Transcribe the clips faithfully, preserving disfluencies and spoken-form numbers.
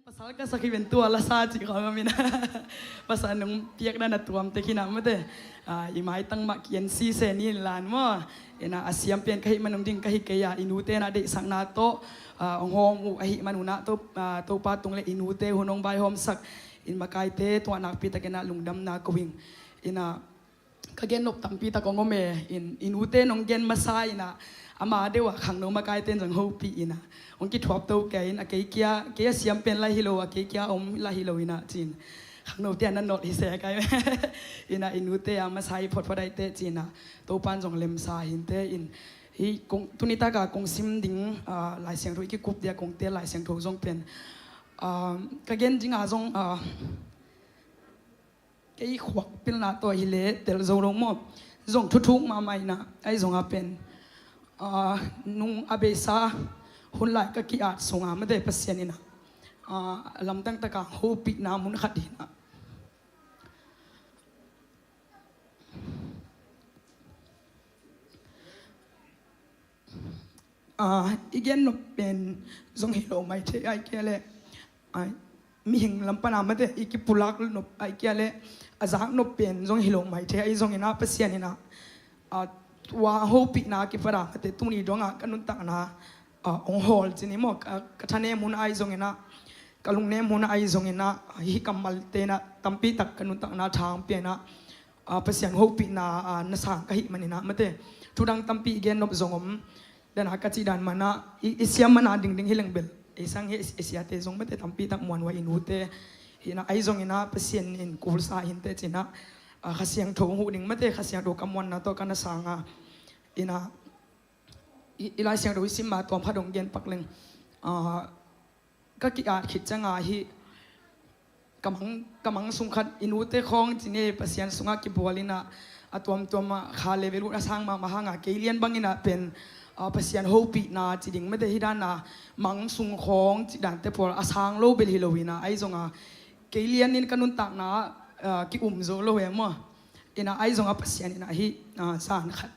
Pasal ka sak hi ven tua la sa cih khawng om ina. Pasal nong piak dan a tuam tek hi na mate. Ah, i maitang mah kian si se ni lan maw. Ina a siam pen ka hih man ung ding ka hi kei a, i nute na deihsakna tawh, ah, hong hawm uh ahih man un ah to, ah, Topa tung le i nute hun hong vaihawmsak in makaite tua nakpi takin ah lungdamna ko ing. Ina ka gen nop tampi tak hong om e, in, i nute nong gen masa ina, ama deuh ah khangno makaite in zong hopih ina, hong kithuap to kei in a kei kia, kei a siam pen la hi lo, a kei kia om la hi lo ina cin. Khangno te a na nolh hi se kai. Ina i nute a masa hi photphot aite cina, Topan zong lemsa hinte in. Hi kong, tuni taka kong sim ding, ah, Lai Siangtho i kikup dia kong te Lai Siangtho zong pen. Ah, ka gen dinga zong, ah, kei khuak pilna tawh hi le tel zo lo maw. Zong thuthuk mahmah ina, ahi zonga pen, ah, nung a beisa hun lai ka ki-at sunga mate Pasian ina, ah, lamdang taka hopihna mun khat hi ina. Ah, i gen nop pen zong hi lo mai thei ai kia le, ai, mihing lam pana mate i kipulak nop ai kia le, a zak nop pen zong hi lo mai thei ai zong ina Pasian ina, ah, tua hopihna kipara mate tuni donga ka nuntakna, ah, hong hawl cini maw, ka, ka thanem hun ai zong ina, ka lungnem hun ai zong ina, hi kammal te na tampi tak ka nuntakna thang pia ina, ah, Pasian hopihna, ah, na sang ka hih man ina mate. Thudang tampi i gen nop zong om. Dana ka cih dan mana, i, i siam mana dingding hi leng bel. I sang hi, i, i siate zong mate tampi tak muan ua i nute. Hi ina, ahi zong ina Pasian in kulsa hinte cina. Ah, Kha Siangtho huh ding mate, Kha Siangtho ka muanna tawh ka na sanga. Ina, i, i Lai Siangtho i sim ma tuam khat hong gen pak leng. Ah, ka ki-at khit cianga hi, ka mang, ka mang sung khat i nute khawng cine Pasian sungah kibual ina, a tuamtuam a kha level ut a sang mahmah hanga kei lian bang ina pen, ah, Pasian hopihna ci ding mate hi dana mang sung khawng ci dante pawl a sang lo bel hi lo ina, ahi zonga kei lian in ka nuntakna, ah, ki-um zo lo e maw. Ina ahi zonga Pasian ina hi, ah, zan khat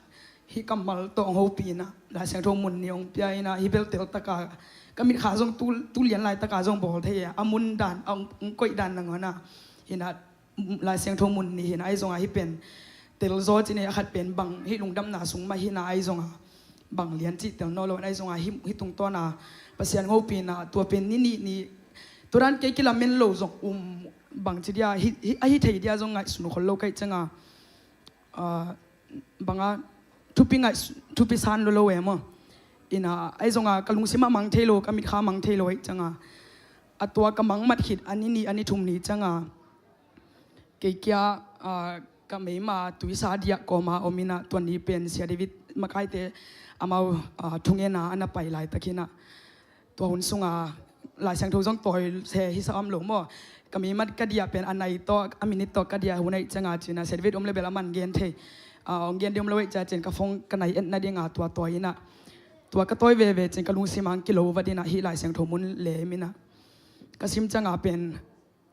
hi kammal tawh hong hopih ina, Lai Siangtho mun ni hong pia ina, hi beltel taka ka mitkha zong tu, tu lian lai taka zong bawl thei a, a mun dan, a hong, hong koih dan nangawn a. Hi ina, Lai Siangtho mun ni hi ina, ahi zonga hi pen tel zaw cine a khat pen bang hi lungdamna sung mah hi ina, ahi zonga bang lian cih tel nawn lo, ahi zonga hi, hi tungtawna Pasian hopihna tua pen ni nih ni, tua dan kei kilamen lo zong um bang ci dia, hi, hi, a hi thei dia zong ngaihsun khol lo ka hih cianga, ah, banga thupi ngaih, thupi san lo lo e maw. Ina, ahi zonga ka lungsim a mang thei lo, ka mitkha mang thei lo ahi cianga, a tua ka mang mat khit a ni nih a ni thum ni cianga kei kia, ah, ka meima tuisa diah kawma om ina, tua ni pen Sia David makaite amau, ah, thungena a na pai laitak hi ina, tua hun sunga Lai Siangtho zong tawi se hi sa om lo maw. Ka mi mat ka diah pen a nai tawh, a minit tawh ka diah hun ahi cianga cina, Sia David om le bel a man gen thei. Ah, hong gen ding om lo ahi cia cin ka phone ka nai etna dinga tua tawi ina. Tua ka tawi veve cin ka lungsim ang kilo va dina hi Lai Siangtho mun lem ina. Ka sim cianga pen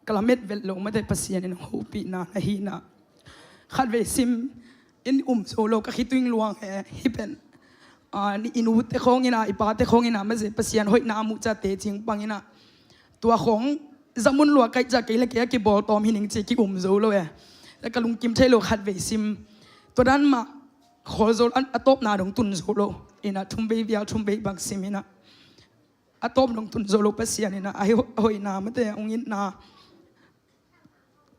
ka lamet vet lo mate Pasian in hopihna na hi ina. Khatvei sim in um zo lo ka khitui luang he hi pen. Ah, ni i nute khawng ina, i pate khawng ina, maze Pasian hoihna a muh ciate cing pang ina. Tua khawng zamun lua kaih cia kei le kei a kibawl tawm hi ning ci ki-um zo lo e. Ka lungkim thei lo khatvei sim. Tua dan mah khawl zo a, a tawpna dong tun zo lo. Ina thum vei vial thum vei bang sim ina. A tawp dong tun zo lo Pasian ina, a hi, a hoihna mate, a hong itna.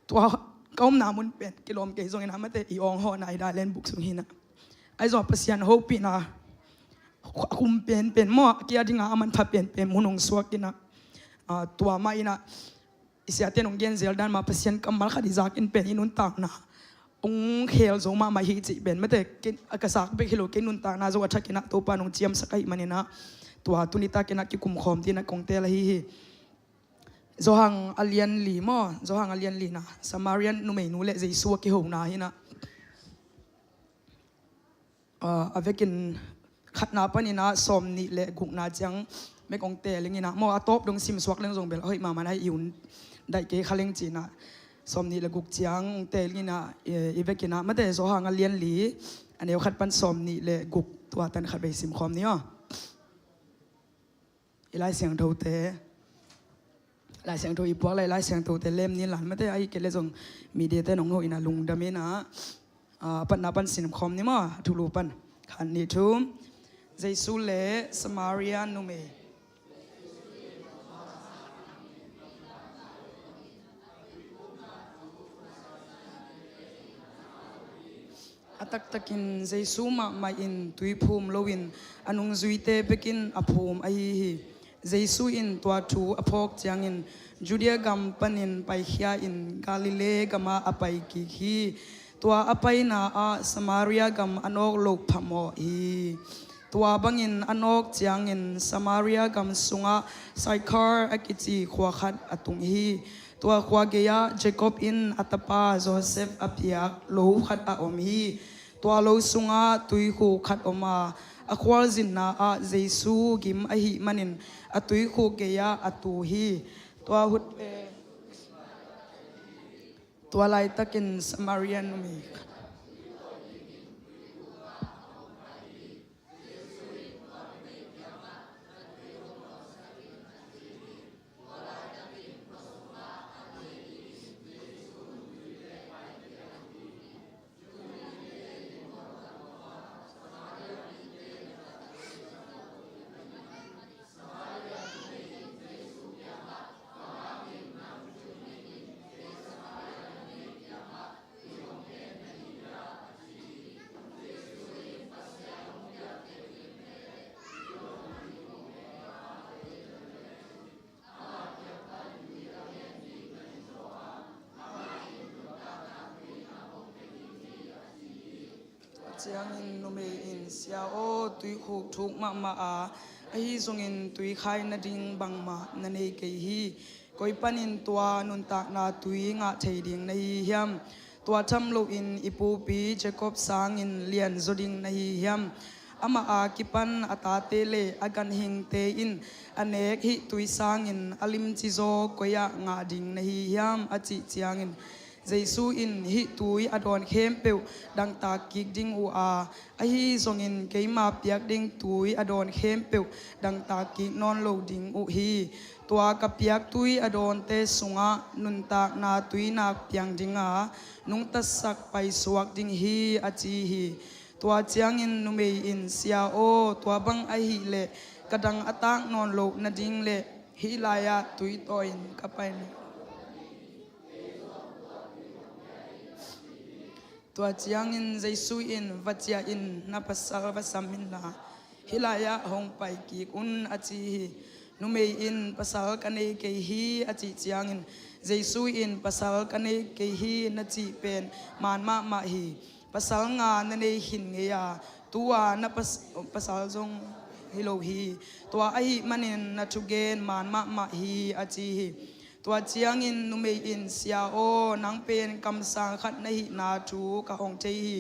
Tua ka omna mun pen kilawm kei zong ina mate, i awng hawhna i dailen buk sung hi ina. Ahi zong Pasian hopihna a kum penpen maw, a kia dinga a manpha penpen mun hong suak ina. Ah, tua mah ina, i siate nong gen zel dan mah Pasian kammal khat i zak in pen i nuntakna hong khel zo mahmah hi cih pen mate, kei, a ka zak bek hi lo, kei nuntakna zo a thak ina Topa nong ciamsak ahih man ina, tua tuni tak ina kikum khawm dina kong tel ahi hi. Johan a lian li maw, Johan a lian lina, Samarian numeinu le Jesu a kihona hi ina. Ah, a vekin khatna pan ina sawm nih le gukna ciang mek hong teel ing ina. Maw a tawp dong sim suak leng zong bel a hoih mahmah na hi i hun daih kei kha leng ci ina. Sawm nih le guk ciang hong teel ing ina, i, i vekin ah mate Johan a lian li, a neu khat pan sawm nih le guk tua tan khatvei sim khawm ni aw. I Lai Siangthote. Lai Siangtho i puak lai, Lai Siangtho te lem ni lan mate, ahi kei le zong media te nong hoh in a lungdam in a, a, patna pan sim khawm ni maw, a thulu pan. Khat, nih, thum. Jesu le Samaria numei. A taktakin Jesu mahmah in tui phum loin a nungzuite bekin a phum ahi hi. Jesu in tua thu a phawk ciangin Judea gam panin paikhia in Galilee gamah a pai kik hi. Tua a paina ah Samaria gam a nawk loh phamawh hi. Tua bangin a nawk ciangin Samaria gam sungah Sychar a kici khua khat a tung hi. Tua khua gei-ah Jacob in a tapa Joseph a piak lo khat a om hi. Tua lo sungah tuikhuk khat om a, a khualzinna ah Jesu gim ahih manin a tuikhuk gei-ah a tu hi. Tua hun pen, tua laitakin Samaria numei khat Tua ciangin numei in, "Sia aw, tuikhuk thuk mahmah a, ahi zongin tui khai nading bangmah na nei kei hi. Koi panin tua nuntakna tui ngah thei ding na hi hiam? Tua tham loin i pupi Jacob sangin lianzaw ding na hi hiam? Amah a kipan a tate le a ganhingte in a nek hih tui sangin a limci zaw koi-ah ngah ding na hi hiam?" a cih ciangin Jesu in, "Hih tui a dawn khempeuh dangtak kik ding uh a, ahi zongin keima piak ding tui a dawn khempeuh dangtak kik nawn lo ding uh hi. Tua ka piak tui a dawnte sungah nuntakna tuinak piang ding a, nungtasak paisuak ding hi," a ci hi. Tua ciangin numei in, "Sia aw, tua bang ahih leh ka dang a tak nawn loh nading le hih lai-ah tui tawi-in ka pai ni." Tua ciangin Jesu in, "Va ciah in, na pasal va sam inla, hih lai-ah hong pai kik un," a ci hi. Numei in, "Pasal ka nei kei hi," a cih ciangin Jesu in, "Pasal ka nei kei hi na cih pen maan mahmah hi. Pasal nga na nei khin ngei a, tu-a na pas-, pasal zong hi lo hi. Tua ahih manin na thugen maan mahmah hi," a ci hi. Tua ciangin numei in, "Sia aw, nang pen kamsang khat na hihna thu ka hong thei hi.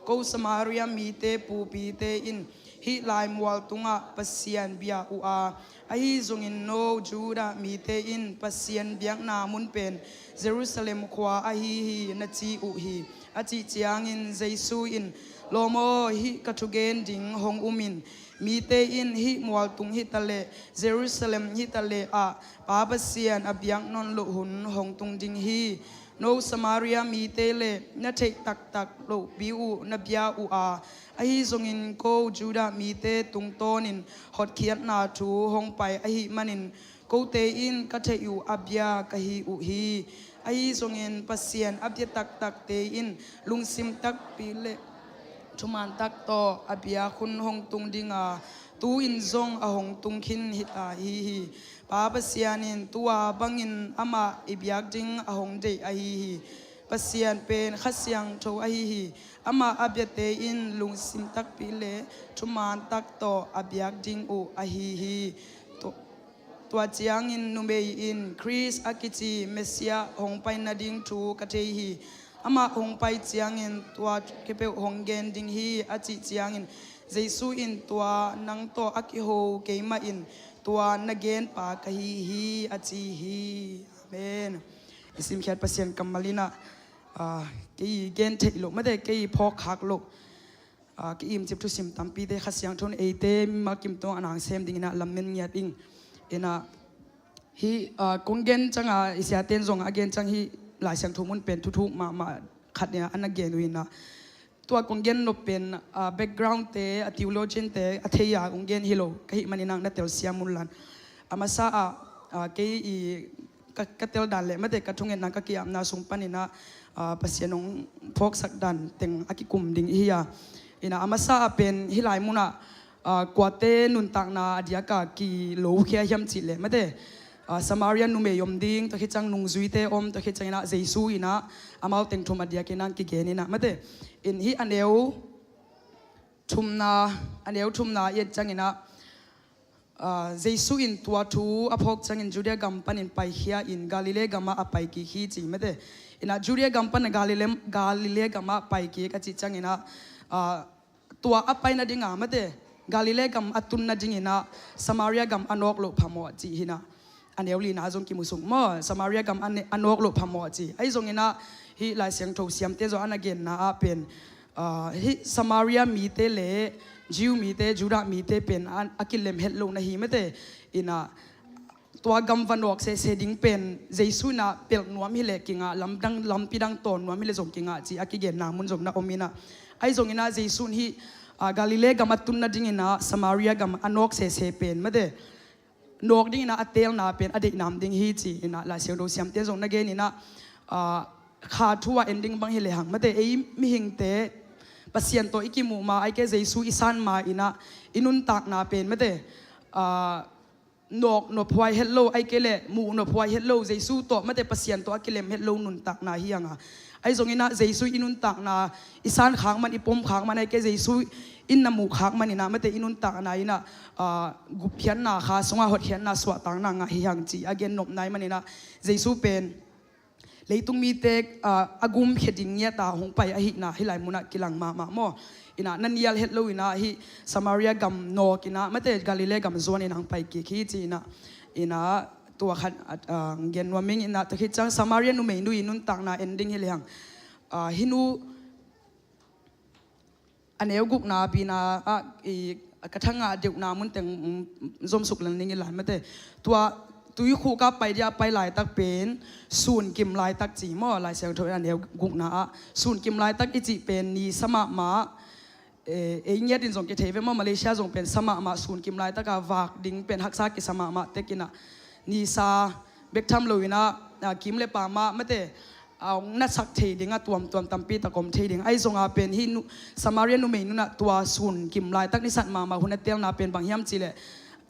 Ko Samaria mite pupite in hih laimual tungah Pasian bia uh a, ahi zongin no Judah mite in Pasian biakna mun pen Jerusalem khua ahi hi na ci uh hi," a cih ciangin Jesu in, "Lawm aw, hih ka thugen ding hong um in. Mite in hih mualtung hitaleh Jerusalem hitaleh ah Pa Pasian a biak nawn loh hun hong tung ding hi. No Samaria mite le na theih taktak lohpi uh na bia uh a, ahi zongin ko Judah mite tungtawnin hotkhiatna thu hong pai ahih manin kote in ka theih uh a bia ka hi uh hi. Ahi zongin Pasian a bia taktakte in lungsim takpi le thuman tak tawh a biak hun hong tung ding a, tu-in zong a hong tung khin hita hi hi. Pa Pasian in tua bangin amah i biak ding a hong deih ahi hi. Pasian pen Kha Siangtho ahi hi. Amah a biate in lungsim takpi le thuman tak tawh a biak ding uh ahi hi." Tu-, tua ciangin numei in, "Khrist a kici Messiah hong pai nading thu ka thei hi. Amah hong pai ciangin tua khempeuh hong gen ding hi," a cih ciangin Jesu in, "Tua nang tawh a kiho keimah in tua na genpa ka hi hi," a ci hi. Amen. I simkhiat Pasian kammal in ah, ah, kei gen theih loh mate, kei phawk khak loh, ah, ki-imcip thusim tampite Kha Siangtho in eite mimal kim tawh a nang sem dingin ah lamen ngiat ing. In ah, Hih, ah, kong gen ciang a, i siate'n zong a gen ciang hih Lai Siangtho mun pen thuthuk mahmah khat nia, a na gen uh hi na. Tua kong gen nop pen, ah, background te, a theologian te, a thei a kong gen hi lo ka hih manin ah na telsiam un lan. A masa ah, ah, kei i ka, ka tel dan leh mate ka thungetna ka ki-apna sung panin ah, ah, Pasian hong phawksak dan teng a kikum ding i hi a. Ina, a masa ah pen hih lai mun ah, ah, kuate nuntakna a diak a kilokhia hiam cih leh mate, ah, Samaria numei om ding, tua khit ciang nungzuite om, tua khit ciangin ah Jesu in ah amau teng thum a diakin ah kigen in ah mate. In hih a neu thumna, a neu thumna i et ciangin ah, ah, Jesu in tua thu a phawk ciangin Judea gam panin paikhia in Galilee gam ah a pai kik hi ci mate. In ah Judea gam pan Galilee, Galilee gam ah pai kik a cih ciangin ah, ah, tua a pai nading a mate, Galilee gam a tun nadingin ah Samaria gam a nawk loh phamawh cih hi na. A neu lina zong kimu suk maw, Samaria gam a ne-, a nawk loh phamawh ci. Ahi zongin ah hih Lai Siangtho siamte zong a na genna ah pen, ah, hih Samaria mite le Jew mite, Judah mite pen a, a kilem het lo na hi mate. In ah tua gam va nawk sese ding pen Jesu in ah pelh nuam hi leh kingah, lamdang, lampi dang tawn nuam hi leh zong kingah ci a kigenna mun zong na om in ah. Ahi zongin ah Jesu in hih, ah, Galilee gam a tun nadingin ah Samaria gam a nawk sese pen mate, nawk dingin ah a teelna pen a deihna om ding hi ci in ah Lai Siangtho siamte zong na gen in ah, ah, kha thu a en ding bang hi lehang mate, ei mihingte Pasian tawh i kimuh ma, ahih kei leh Jesu i san ma in ah i nuntakna pen mate, ah, nawk nophuai het lo, ahih kei leh muh nophuai het lo, Jesu tawh mate Pasian tawh a kilem het lo nuntakna hi hang a. Ahi zongin ah Jesu i nuntakna i san khak man, i pom khak man, ahih kei leh Jesu in na muh khak man in ah mate i nuntakna in ah, ah, gupkhiatna, kha sungah hotkhiatna, suahtakna ngah hi hang ci a gen nopna ahih manin ah Jesu pen leitung mite, ah, a gumkhia ding ngiat a hong pai ahihna hih lai mun ah kilang mahmah maw. In ah na nial het lo in ah hih Samaria gam nawk in ah mate Galilee gam zuan in hong pai kik hi ci in ah. In ah tua khat, ah, gen nuam ing. In ah tua khit ciang Samaria numeinu i nuntakna en ding hi lehang, ah, hih nu a neu gukna bina ah i ka thangah deuhna mun teng, mm, zom suk lel ning i lan mate. Tua tuikhuk ah pai dia pai laitak pen sun kim laitak ci maw, Lai Siangtho in a neu gukna ah sun kim laitak i cih pen ni sa mahmah, eh, ei ngiat in zong kithei ve maw, Malaysia zong pen sa mahmah, sun kim laitak a vak ding pen haksa kisa mahmah tek in ah ni sa bek tham lo in ah, ah, kim le pam ah mate, ah, hong nasak thei ding a tuamtuam tampi tak om thei ding. Ahi zong a pen hih nu, Samaria numeinu in ah tua sun kim laitak ni sat mahmah hun a teelna pen bang hiam cih leh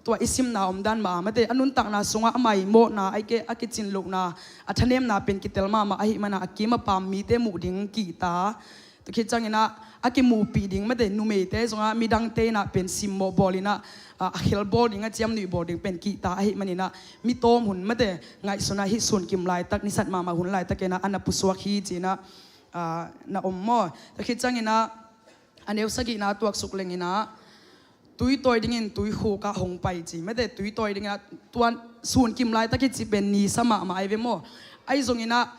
tua i simna omdan mah a mate a nuntakna sungah a maimawhna, ahih kei leh a kicin lohna, a thanemna pen kitel mahmah ahih man ah a kim a pam mite muh ding kihta. Tua khit ciangin ah a kimuhpih ding mate numeite zong ah midangte in ah pen simmawh bawl in ah, ah, a khel bawl ding, a ciamnuih bawl ding pen kihta ahih manin ah mi tawm hun mate ngaihsun ah hih sun kim laitak ni sat mahmah hun laitak in ah a na pusuak hi ci in ah, ah, na om maw. Tua khit ciangin ah a neu sagihna tuaksuk leng in ah tui tawi dingin tuikhuk ah hong pai ci mate, tui tawi dingin ah tua sun kim laitak i cih pen ni sa mahmah ahi ve maw. Ahi zongin ah,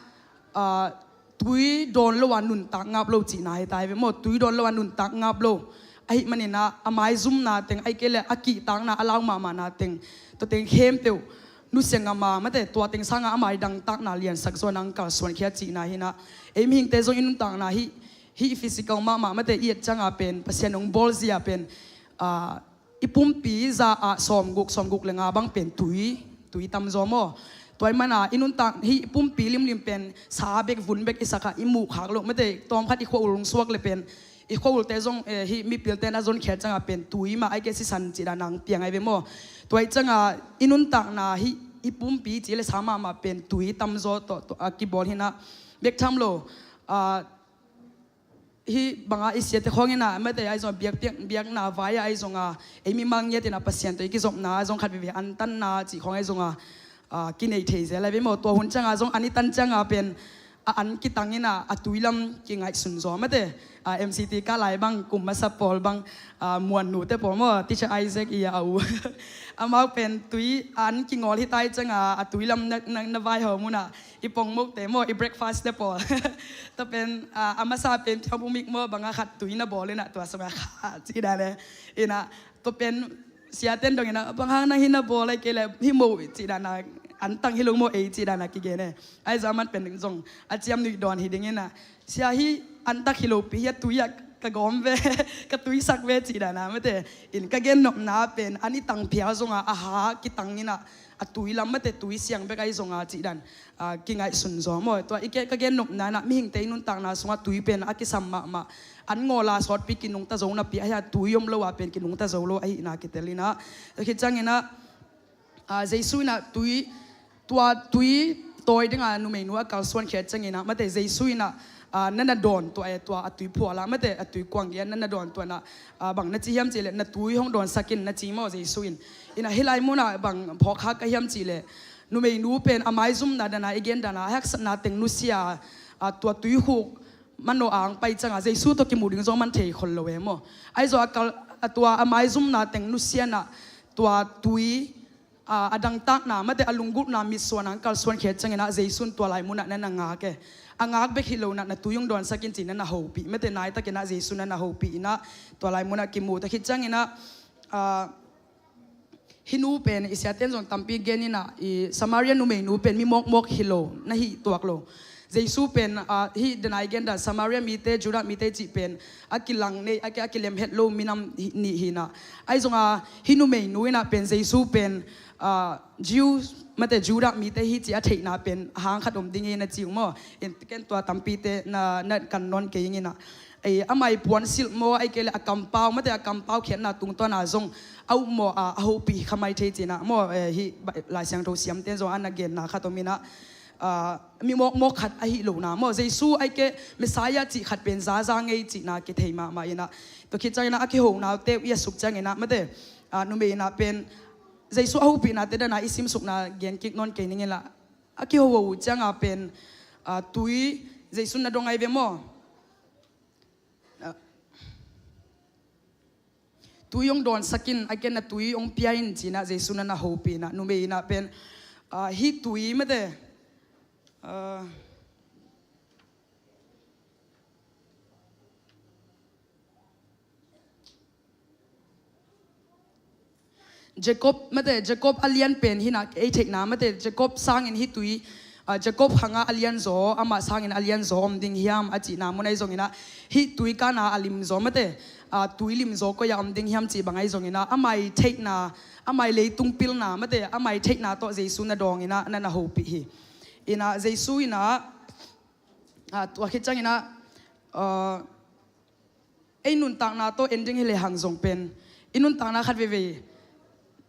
ah, tui dawn lo a nuntak ngap lo cihna hi ta hi ve maw. Tui dawn lo a nuntak ngap lo ahih manin ah a maizumna teng, ahih kei leh a kihtakna, a lau mahmahna teng, tua teng khempeuh nusia ngam a mate, tua teng sangin a mai dangtakna liansak zaw in ah hong kalsuankhia cihna hi in ah. Ei mihingte zong i nuntakna hih, hih physical mahmah mate i et ciang a pen Pasian hong bawlzia pen, ah, i pumpi za ah sawmguk, sawmguk le nga bang pen tui, tui tamzaw maw. Tua ahih man ah i nuntak hih pumpi limlim pen sa bek, vun bek i sak a, i muh khak loh mate, tawmkhat i khua-ul hong suak leh pen i khua-ulte zong, eh, hih mipilte in a zonkhiat ciang a pen tui mah, ahih kei leh sisan cih dan a hong piang ahi ve maw. Tua ahih ciang a i nuntakna hih i pumpi ci leh sa mahmah pen tui tamzaw tawh, tawh a kibawl hi in ah bek tham lo, ah, hih bang a i siate khawng in ah mate ahi zong a biak, biak, biakna vai ah ahi zong a ei mimal ngiat in ah Pasian tawh i kizopna zong khat veivei antanna cih khawng ahi zong a, ah, kinei thei zel ahi ve maw. Tua hun ciang a zong an i tan ciang a pen a an kitang in ah a tui lam kingaihsun zaw mate. Ah, M C T kah lai bang kum masa pawl bang, ah, Muan nute pawl maw, Teacher Isaac i a u, amau pen tui a an kingawl hi ta ahih ciang a a tui lam na, na, na vaihawm un ah i pongmokte maw, i breakfast te pawl. Tua pen, ah, a masa pen thiampu mik maw bang a khat tui na bawl in ah tua sung ah kha cih dan e. In ah tua pen siate'n dong in ah bang hang nang hih na bawl, ahih kei leh hih mo cih dan a antang hi lo maw ei cih dana kigen e. Ahi zong aman pen zong a ciam nuih dawn hi dingin ah, sia, hih antak hi lopi hi a, tui ah ka gawm ve, ka tuisak ve cih dana mate. In ka gennopna pen an i tang phial zonga a ha kitang in ah, a tui lam mate, tui siang bek ahi zonga cih dan, ah, kingaihsun zaw maw. Tua i ke ka gennopna in ah mihingte i nuntakna sungah tui pen a kisam mahmah. An ngawla sawtpi kinungta zo napi ahi a, tui om lo ah pen kinungta zo lo ahihna kitel in ah. Tua khit ciangin ah, ah, Jesu in ah tui, tua tui tawi dinga numeinu a kalsuan khiat ciangin ah mate, Jesu in ah, ah, na na dawn tua e, tua a tui phuala mate, a tui kuang dia na na dawn tua in ah, ah, bang na ci hiam cih leh, na tui hong dawnsak in na ci maw Jesu in. In ah hih lai munah bang phawk khak ka hiam cih leh, numeinu pen a maizumna dana i gen dana haksatna teng nusia, ah, tua tui khuk manawh ang pai cianga Jesu tawh kimu ding zong man thei khol lo e maw. Ahi zong a kal, a tua a maizumna teng nusia in ah tua tui, a, a dangtakna mate, a lunggulhna mitsuan ang kalsuan khiat ciangin ah Jesu in tua lai munah na na ngak e. A ngak bek hi lo in ah na tui hong dawnsak in ci na na hopih mate, naitakin ah Jesu na na hopih in ah tua lai munah kimu. Tua khit ciangin ah, a, hih nu pen i siaten zong tampi gen in ah, i Samaria numeinu pen mi mawkmawk hi lo, na hih tuak lo. Jesu pen, ah, hih dana i gen dan Samaria mite, Judah mite cih pen a kilang nei, a ki, a kilem het lo minam hi, nih hi in ah. Ahi zonga hih numeinu in ah pen Jesu pen, ah, Jew mate, Judah mite hi cih a theihna pen a hang khat om ding hi na ci uh maw. In ken tua tampite na, na kan nawn kei ing in ah. Ei, amah i puansilh maw, ahih kei leh a kampau mate, a kampau khiatna tungtawna zong a upmawh a, a hopih kha mai thei ci in ah maw, eh, hih Ba-, Lai Siangtho siamten zong a na genna khat om in ah, ah, mi mawkmawk khat ahi lohna maw, Jesu ahih kei Messiah cih khat pen zaza ngei cihna kithei mahmah in ah. Tua khit ciangin ah a kiho naute uh i a suk ciangin ah mate, ah, numei in ah pen Jesu a hopihnate dana i simsukna gen kik nawn kei ning in la. A kiho uh cianga pen, ah, tui, Jesu na dong ai ve maw? Ah, tui hong dawnsak in, a ken na tui hong pia in ci in ah Jesu na na hopih in ah, numei in ah pen, ah, hih tui mate, ah, Jacob mate, Jacob a lian pen hi in ah ei theihna mate, Jacob sangin hih tui, ah, Jacob hanga a lian zaw, amah sangin a lian zaw om ding hiam a cihna mun ahi zongin ah, hih tui kana a lim zaw mate, ah, tui lim zaw koi-ah om ding hiam cih bang ahi zongin ah, amah i theihna, amah i leitung pilna mate, amah i theihna tawh Jesu na dawng in ah, na na hopih hi. In ah Jesu in ah, ah, tua khit ciangin ah, ah, ei nuntakna tawh en ding hi lehang zong pen, i nuntakna khat veivei,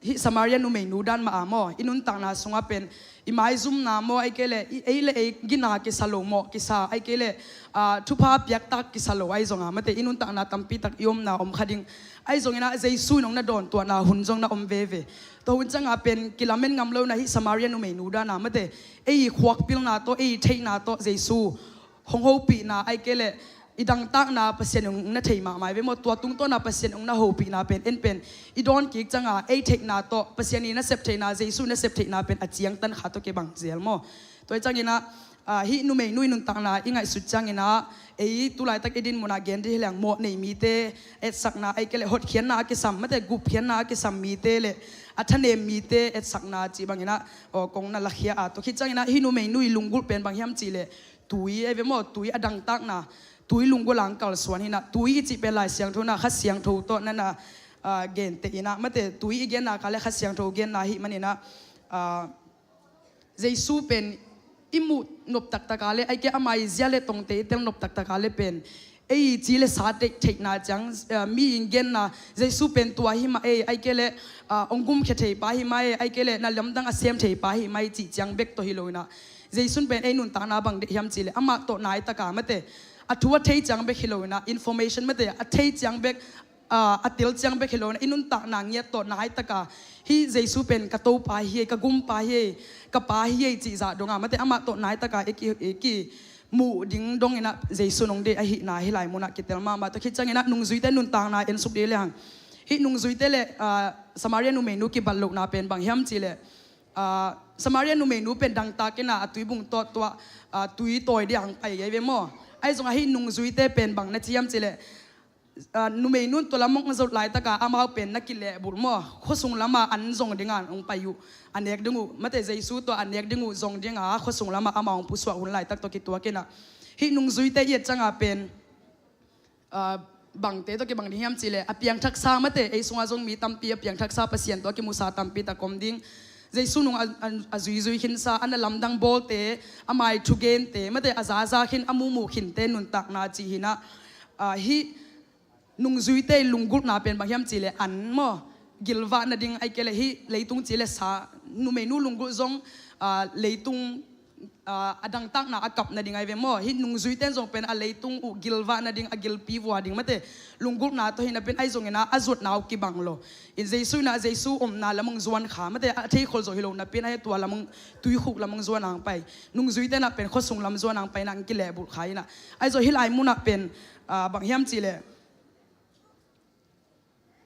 hih Samaria numeinu dan mah a maw, i nuntakna sungah pen, i maizumna maw, ahih kei leh, i, ei le ei gina kisa lo maw, kisa, ahih kei leh, ah, thupha piaktak kisa lo ahi zonga mate, i nuntakna tampi tak i omna om kha ding. Ahi zongin ah Jesu in hong na dawntuahna hun zong na om veve. Tua hun cianga pen kilamen ngam lo in ah hih Samaria numeinu dana mate, ei i khuak pilna tawh, ei i theihna tawh Jesu hong hopihna, ahih kei leh i dangtakna Pasian in hong na thei mahmah ve maw, tua tungtawna Pasian in hong na hopihna pen, en pen i dawn kik cianga ei theihna tawh Pasian i nasep theihna, Jesu nasep theihna pen a ciangtan kha tawh kibang zel maw. Tua hi ciangin ah, ah, hih numeinu i nuntakna i ngaihsut ciangin ah, ei tu laitak i din munah gen dih hi leng mawh nei mite etsakna, ahih kei leh hotkhiatna a kisam mate, gupkhiatna a kisam mite le a thanem mite etsakna cih bangin ah, aw, kong na lakhia a. Tua khit ciangin ah hih numeinu i lunggulh pen bang hiam cih leh, tui ahi ve maw, tui a dangtakna, tui lunggulh ang kalsuan hi in ah, tui i cih pen Lai Siangtho in ah, Kha Siangtho tawh na na, ah, genteh in ah, mate, tui i genna kha le Kha Siangtho genna ahih manin ah, ah, Jesu pen i muh nop taktak a le, ahih kei amah i zia le tongte i tel nop taktak a le pen, ei i ci le sa theih, theihna ciang, ah, mi in genna, Jesu pen tua hi mah ei, ahih kei leh, ah, hong gumkhia thei pa hi mah ei, ahih kei leh na lamdang a sem thei pa hi mah ei cih ciang bek tawh hi lo in ah, Jesu in pen ei nuntakna bang deih hiam cih leh, amah tawh nai taka mate, a thu a thei ciang bek hi lo in ah, information mate, a thei ciang bek, ah, a tel ciang bek hi lo in ah, i nuntakna ngiat tawh nai taka, hih Jesu pen ka Topa hi ei, ka Gumpa hi ei, ka Pa hi ei cih zah donga mate, amah tawh nai taka i ki, i ki muh ding dongin ah Jesu in hong deih ahihna hih lai munah kitel mahmah. Tua khit ciangin ah nungzuite nuntakna en suk dih lehang, hih nungzuite le, ah, Samaria numeinu kibat lohna pen bang hiam cih leh, ah, Samaria numeinu pen dangtak in ah a tuibung tawh tua, ah, tui tawi dih ang pai ahi ve maw. Ahi zongah hih nungzuite pen bang na ci hiam cih leh, ah, numei nun tua lam hong zot laitaka amau pen na kilehbulh maw, khuasung lama an zong dinga hong pai uh, a nek ding uh, mate, Jesu tua a nek ding uh zong dinga khuasung lama amau hong pusuah hun laitak tawh kituakinah, hih nungzuite i et cianga pen, ah, bangte tawh kibang ding hiam cihleh, a piangthaksa, mate, ei sungah zong mi tampi a piangthaksa, Pasian tawh a kimusa tampi tak om ding. Jesu nung a, a, a zuizui khinsa, a na lamdang bawlte, a mai thugente, mate, a zaza khin, a mumu khinte nuntakna cih hinah, ah, hih nungzuite lunggulhna pen bang hiam cihleh, an maw, gilvah nading, ahih kei leh hih leitung cih leh sa, numeinu lunggulh zong, ah, leitung, ah, a dangtakna a kap nading ahi ve maw. Hih nungzuite in zong pen a leitung uh gilvah nading, a gilpi vua ding, mate, lunggulhna tawh hi napi-in, ahi zonginah a zuatna uh kibang lo. In Jesu inah Jesu omna lam hong zuan kha, mate, a theikhol zawh hi lo napi-in, ahi tua lam hong, tuikhuk lam hong zuan ang pai. Nungzuite inah pen khuasung lam zuan ang pai inah hong kilehbulh kha inah. Ahi zong hih lai munah pen, ah, bang hiam cihleh,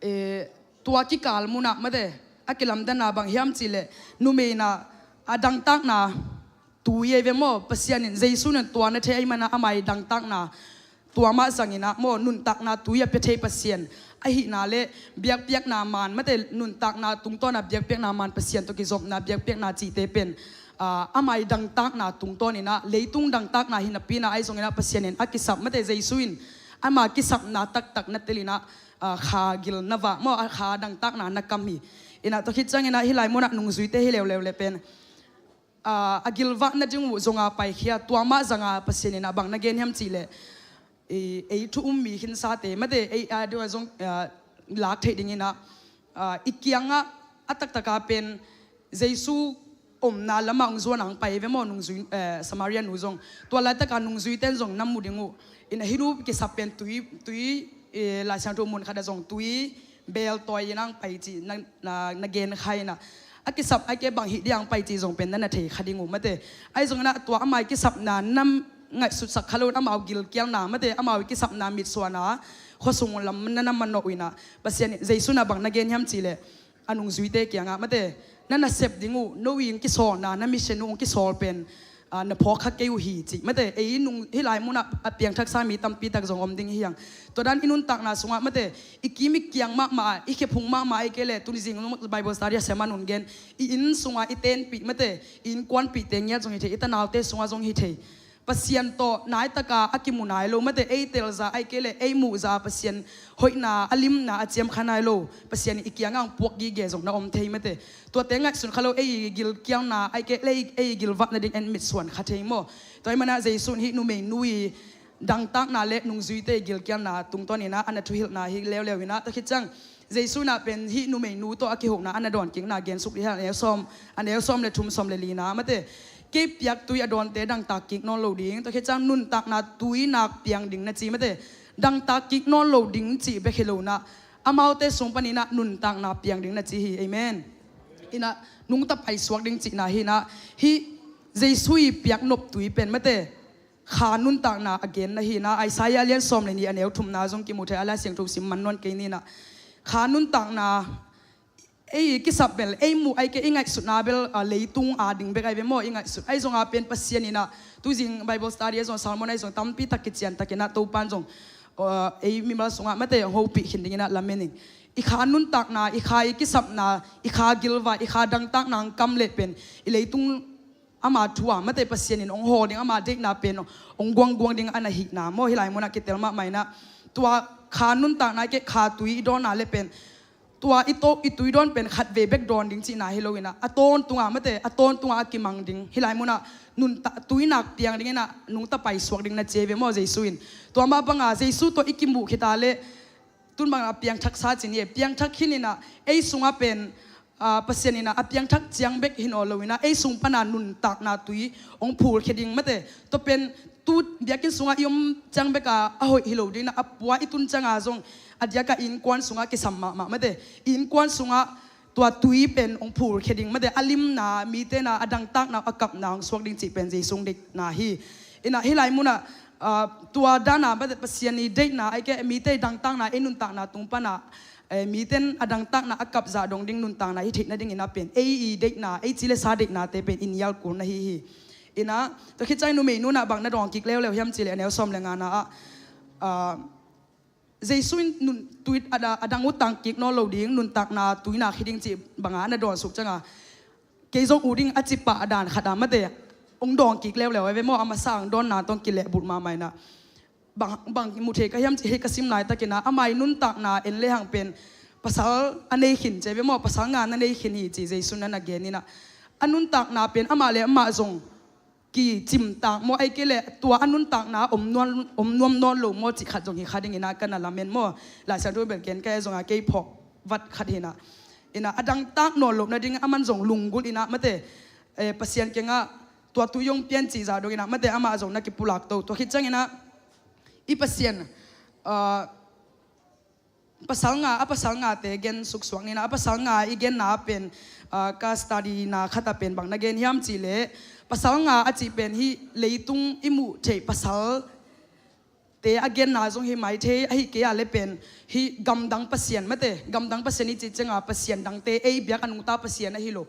eh, tua kikal munah, mate, a kilamdanna bang hiam cihleh, numei inah a dangtakna tui ahi ve maw. Pasian in, Jesu in tua na thei ahih manah a mai dangtakna tua mah zanginah maw, nuntakna tui a pia thei Pasian ahihna le biakpiakna maan, mate, nuntakna tungtawna biakpiakna maan, Pasian tawh kizopna biakpiakna cihte pen, ah, a mai dangtakna tungtawninah, leitung dangtakna hi napi-inah, ahi zonginah Pasian in a kisap, mate, Jesu in ama kisapna taktak na telinah, ah, kha gil na vak maw, a kha dangtakna na kam hi. Inah tua khit cianginah hih lai munah nungzuite hi leuleu le pen, ah, a gilvah nading uh zonga paikhia, tua mah zanga Pasian inah bang na gen hiam cihleh, ei, ei thu um mi khinsate, mate, ei a dingah zong, ah, lak theih dinginah, ah, i kiangah a taktaka pen Jesu omna lamah hong zuan ang pai ve maw, nungzui, eh, Samaria nu zong. Tua laitaka nungzuite in zong na mu ding uh. Inah hih nu kisap pen tui, tui, eh, Lai Siangtho mun khatah zong tui beel tawi inah hong pai cih na, na, na gen kha inah. A kisap ahih kei bang hih ding hong pai cih zong pen na na thei kha ding uh, mate. Ahi zonginah tua a mai kisapna na ngaihsutsak kha lo in, amau gilkialna, mate, amau kisapna mitsuana khuasung lam na na manawh uh inah, Pasian, Jesu inah bang na gen hiam cihleh, a nungzuite kiangah, mate, na nasep ding uh, no in kisawlna, na mission uh hong kisawl pen, ah, na phawk kha kei uh hi cih, mate, ei nung, hih lai munah a piangthaksa mi tampi tak zong om ding hi hang. Tua dan i nuntakna sungah, mate, i kim i kiang mahmah, i khephung mahmah, ahih kei leh tuni zing Bible study a siama nun gen, i inn sungah i tenpih, mate, i innkuanpihte ngiat zong hi thei, i tanaute sungah zong hi thei. Pasian tawh naitaka a kimu nai lo, mate, ei telza ahih kei leh ei muhza Pasian hoihna, a limna a ciam kha nai lo, Pasian i kiangah hong puak gige zong na om thei, mate. Tuate ngaihsun kha lo, ei gilkialna ahih kei leh ei, ei gilvah nading en mitsuan kha thei maw. Tua ahih manah Jesu in hih numeinu i dangtakna le nungzuite i gilkialna tungtawninah a na thuhilhna hi leuleu inah, tua khit ciang Jesu inah pen hih numeinu tawh a kihona a na dawnkikna gensuk dih a neu sawm, a neu sawm le thum, sawm le lina, mate. Kei piak tui a dawnte dangtak kik nawn lo ding, tua khit ciang nuntakna tui nak piang ding na ci, mate. Dangtak kik nawn lo ding cih bek hi lo inah, amaute sung paninah nuntakna piang ding na ci hi. Amen. Inah nungta paisuak ding cihna hi inah, hih Jesu i piak nop tui pen, mate, kha nuntakna a genna hi inah, Isaiah lian sawm le nih a neu thumna zong kimu thei a, Lai Siangtho sim man nawn kei ni inah. Kha nuntakna, ei kisap bel, ei muh ahih kei, i ngaihsutna bel, ah, leitung a ding bek ahi ve maw, i ngaihsut. Ahi zonga pen Pasian inah, tuzing Bible study ahi zong, sermon ahi zong, tampi tak kician takinah Topan zong, ah, ei mimal sungah, mate, hong hopih khin dinginah lamen ing. I kha nuntakna, i kha i kisapna, i kha gilvah, i kha dangtakna hong kam leh pen, i leitung ama thu a, mate, Pasian in hong hawl ding, ama deihna pen hong guangguang ding a na hihna maw, hih lai munah kitel mahmah inah. Tua kha nuntakna ahih kei, kha tui i dawnna le pen, tua i to, i tui dawn pen khatvei bek dawn ding cihna hi lo inah, a tawntunga, mate, a tawntunga a kimang ding. Hih lai munah nunta, tui nak piang dinginah nungta paisuak ding na ci ahi ve maw, Jesu in. Tua mah banga Jesu tawh i kimuh khita le, tun bangah piangthaksa ci ni e, piangthak khin inah, ei sungah pen, ah, Pasian inah a piangthak ciang bek hi nawn lo inah, ei sung pana nuntakna tui hong phulkhia ding, mate. Tua pen tu biakinn sungah i om ciang beka a hoih hi lo ding inah, a pua i tun cianga zong a diaka i innkuan sungah kisam mahmah, mate. I innkuan sungah tua tui pen hong phulkhia ding, mate, a limna, mite na a dangtakna a kapna hong suak ding cih pen Jesu hong deihna hi. Inah hih lai munah, ah, tua dana, mate, Pasian i deihna ahih kei, mite i dangtakna, ei nuntakna tung pana, eh, mite in a dangtakna a kapzah dong ding nuntakna hi theih nadingin a pen, ei i deihna, ei ci le sa deihnate pen i nial kul na hi hi. Inah tua khit ciang numeinu inah bang na dawng kik leuleu hiam cih leh a neu sawm le ngana ah, ah, Jesu in nun tuit a da- a dang uh tang kik nawn lo ding, nuntakna tuina khi ding cih banga na dawn suk cianga, kei zong uh ding a cipah a dan khat a mate, hong dawng kik leuleu a ve maw, a masa ang dawnna tawng kilehbulh mahmah inah. Bang, bang mu thei ka hiam cih hei ka sim laitakinah, amah i nuntakna en lehang pen pasal a nei khin ci a ve maw, pasal nga na nei khin hi ci Jesu na na gen inah. A nuntakna pen amah le amah zong kicimtak maw, ai kei leh tua a nuntakna om nuam, om nuam nawn lo maw cih khat zong hi kha dinginah ka na lamen maw. Lai Siangtho bel ken ka e zonga kei phawk vat khat hinah. Inah a dangtak nawn loh nading a man zong lunggulh inah mate, eh, Pasian kengah tua tu yong pian cih zah donginah mate amah zong na kipulak to. Tua khit cianginah i Pasian, ah, pasal nga, a pasal ngate gen suksuak ninah, a pasal nga i genna pen, ah, ka study na khata pen bang na gen hiam cihleh, pasal nga a cih pen hih leitung i muh theih pasal te a genna zong hi mai thei, ahi kei a le pen hih gamdang pasian mate, gamdang pasian i cih cianga pasian dangte ei biak a nungta pasian ahi lo.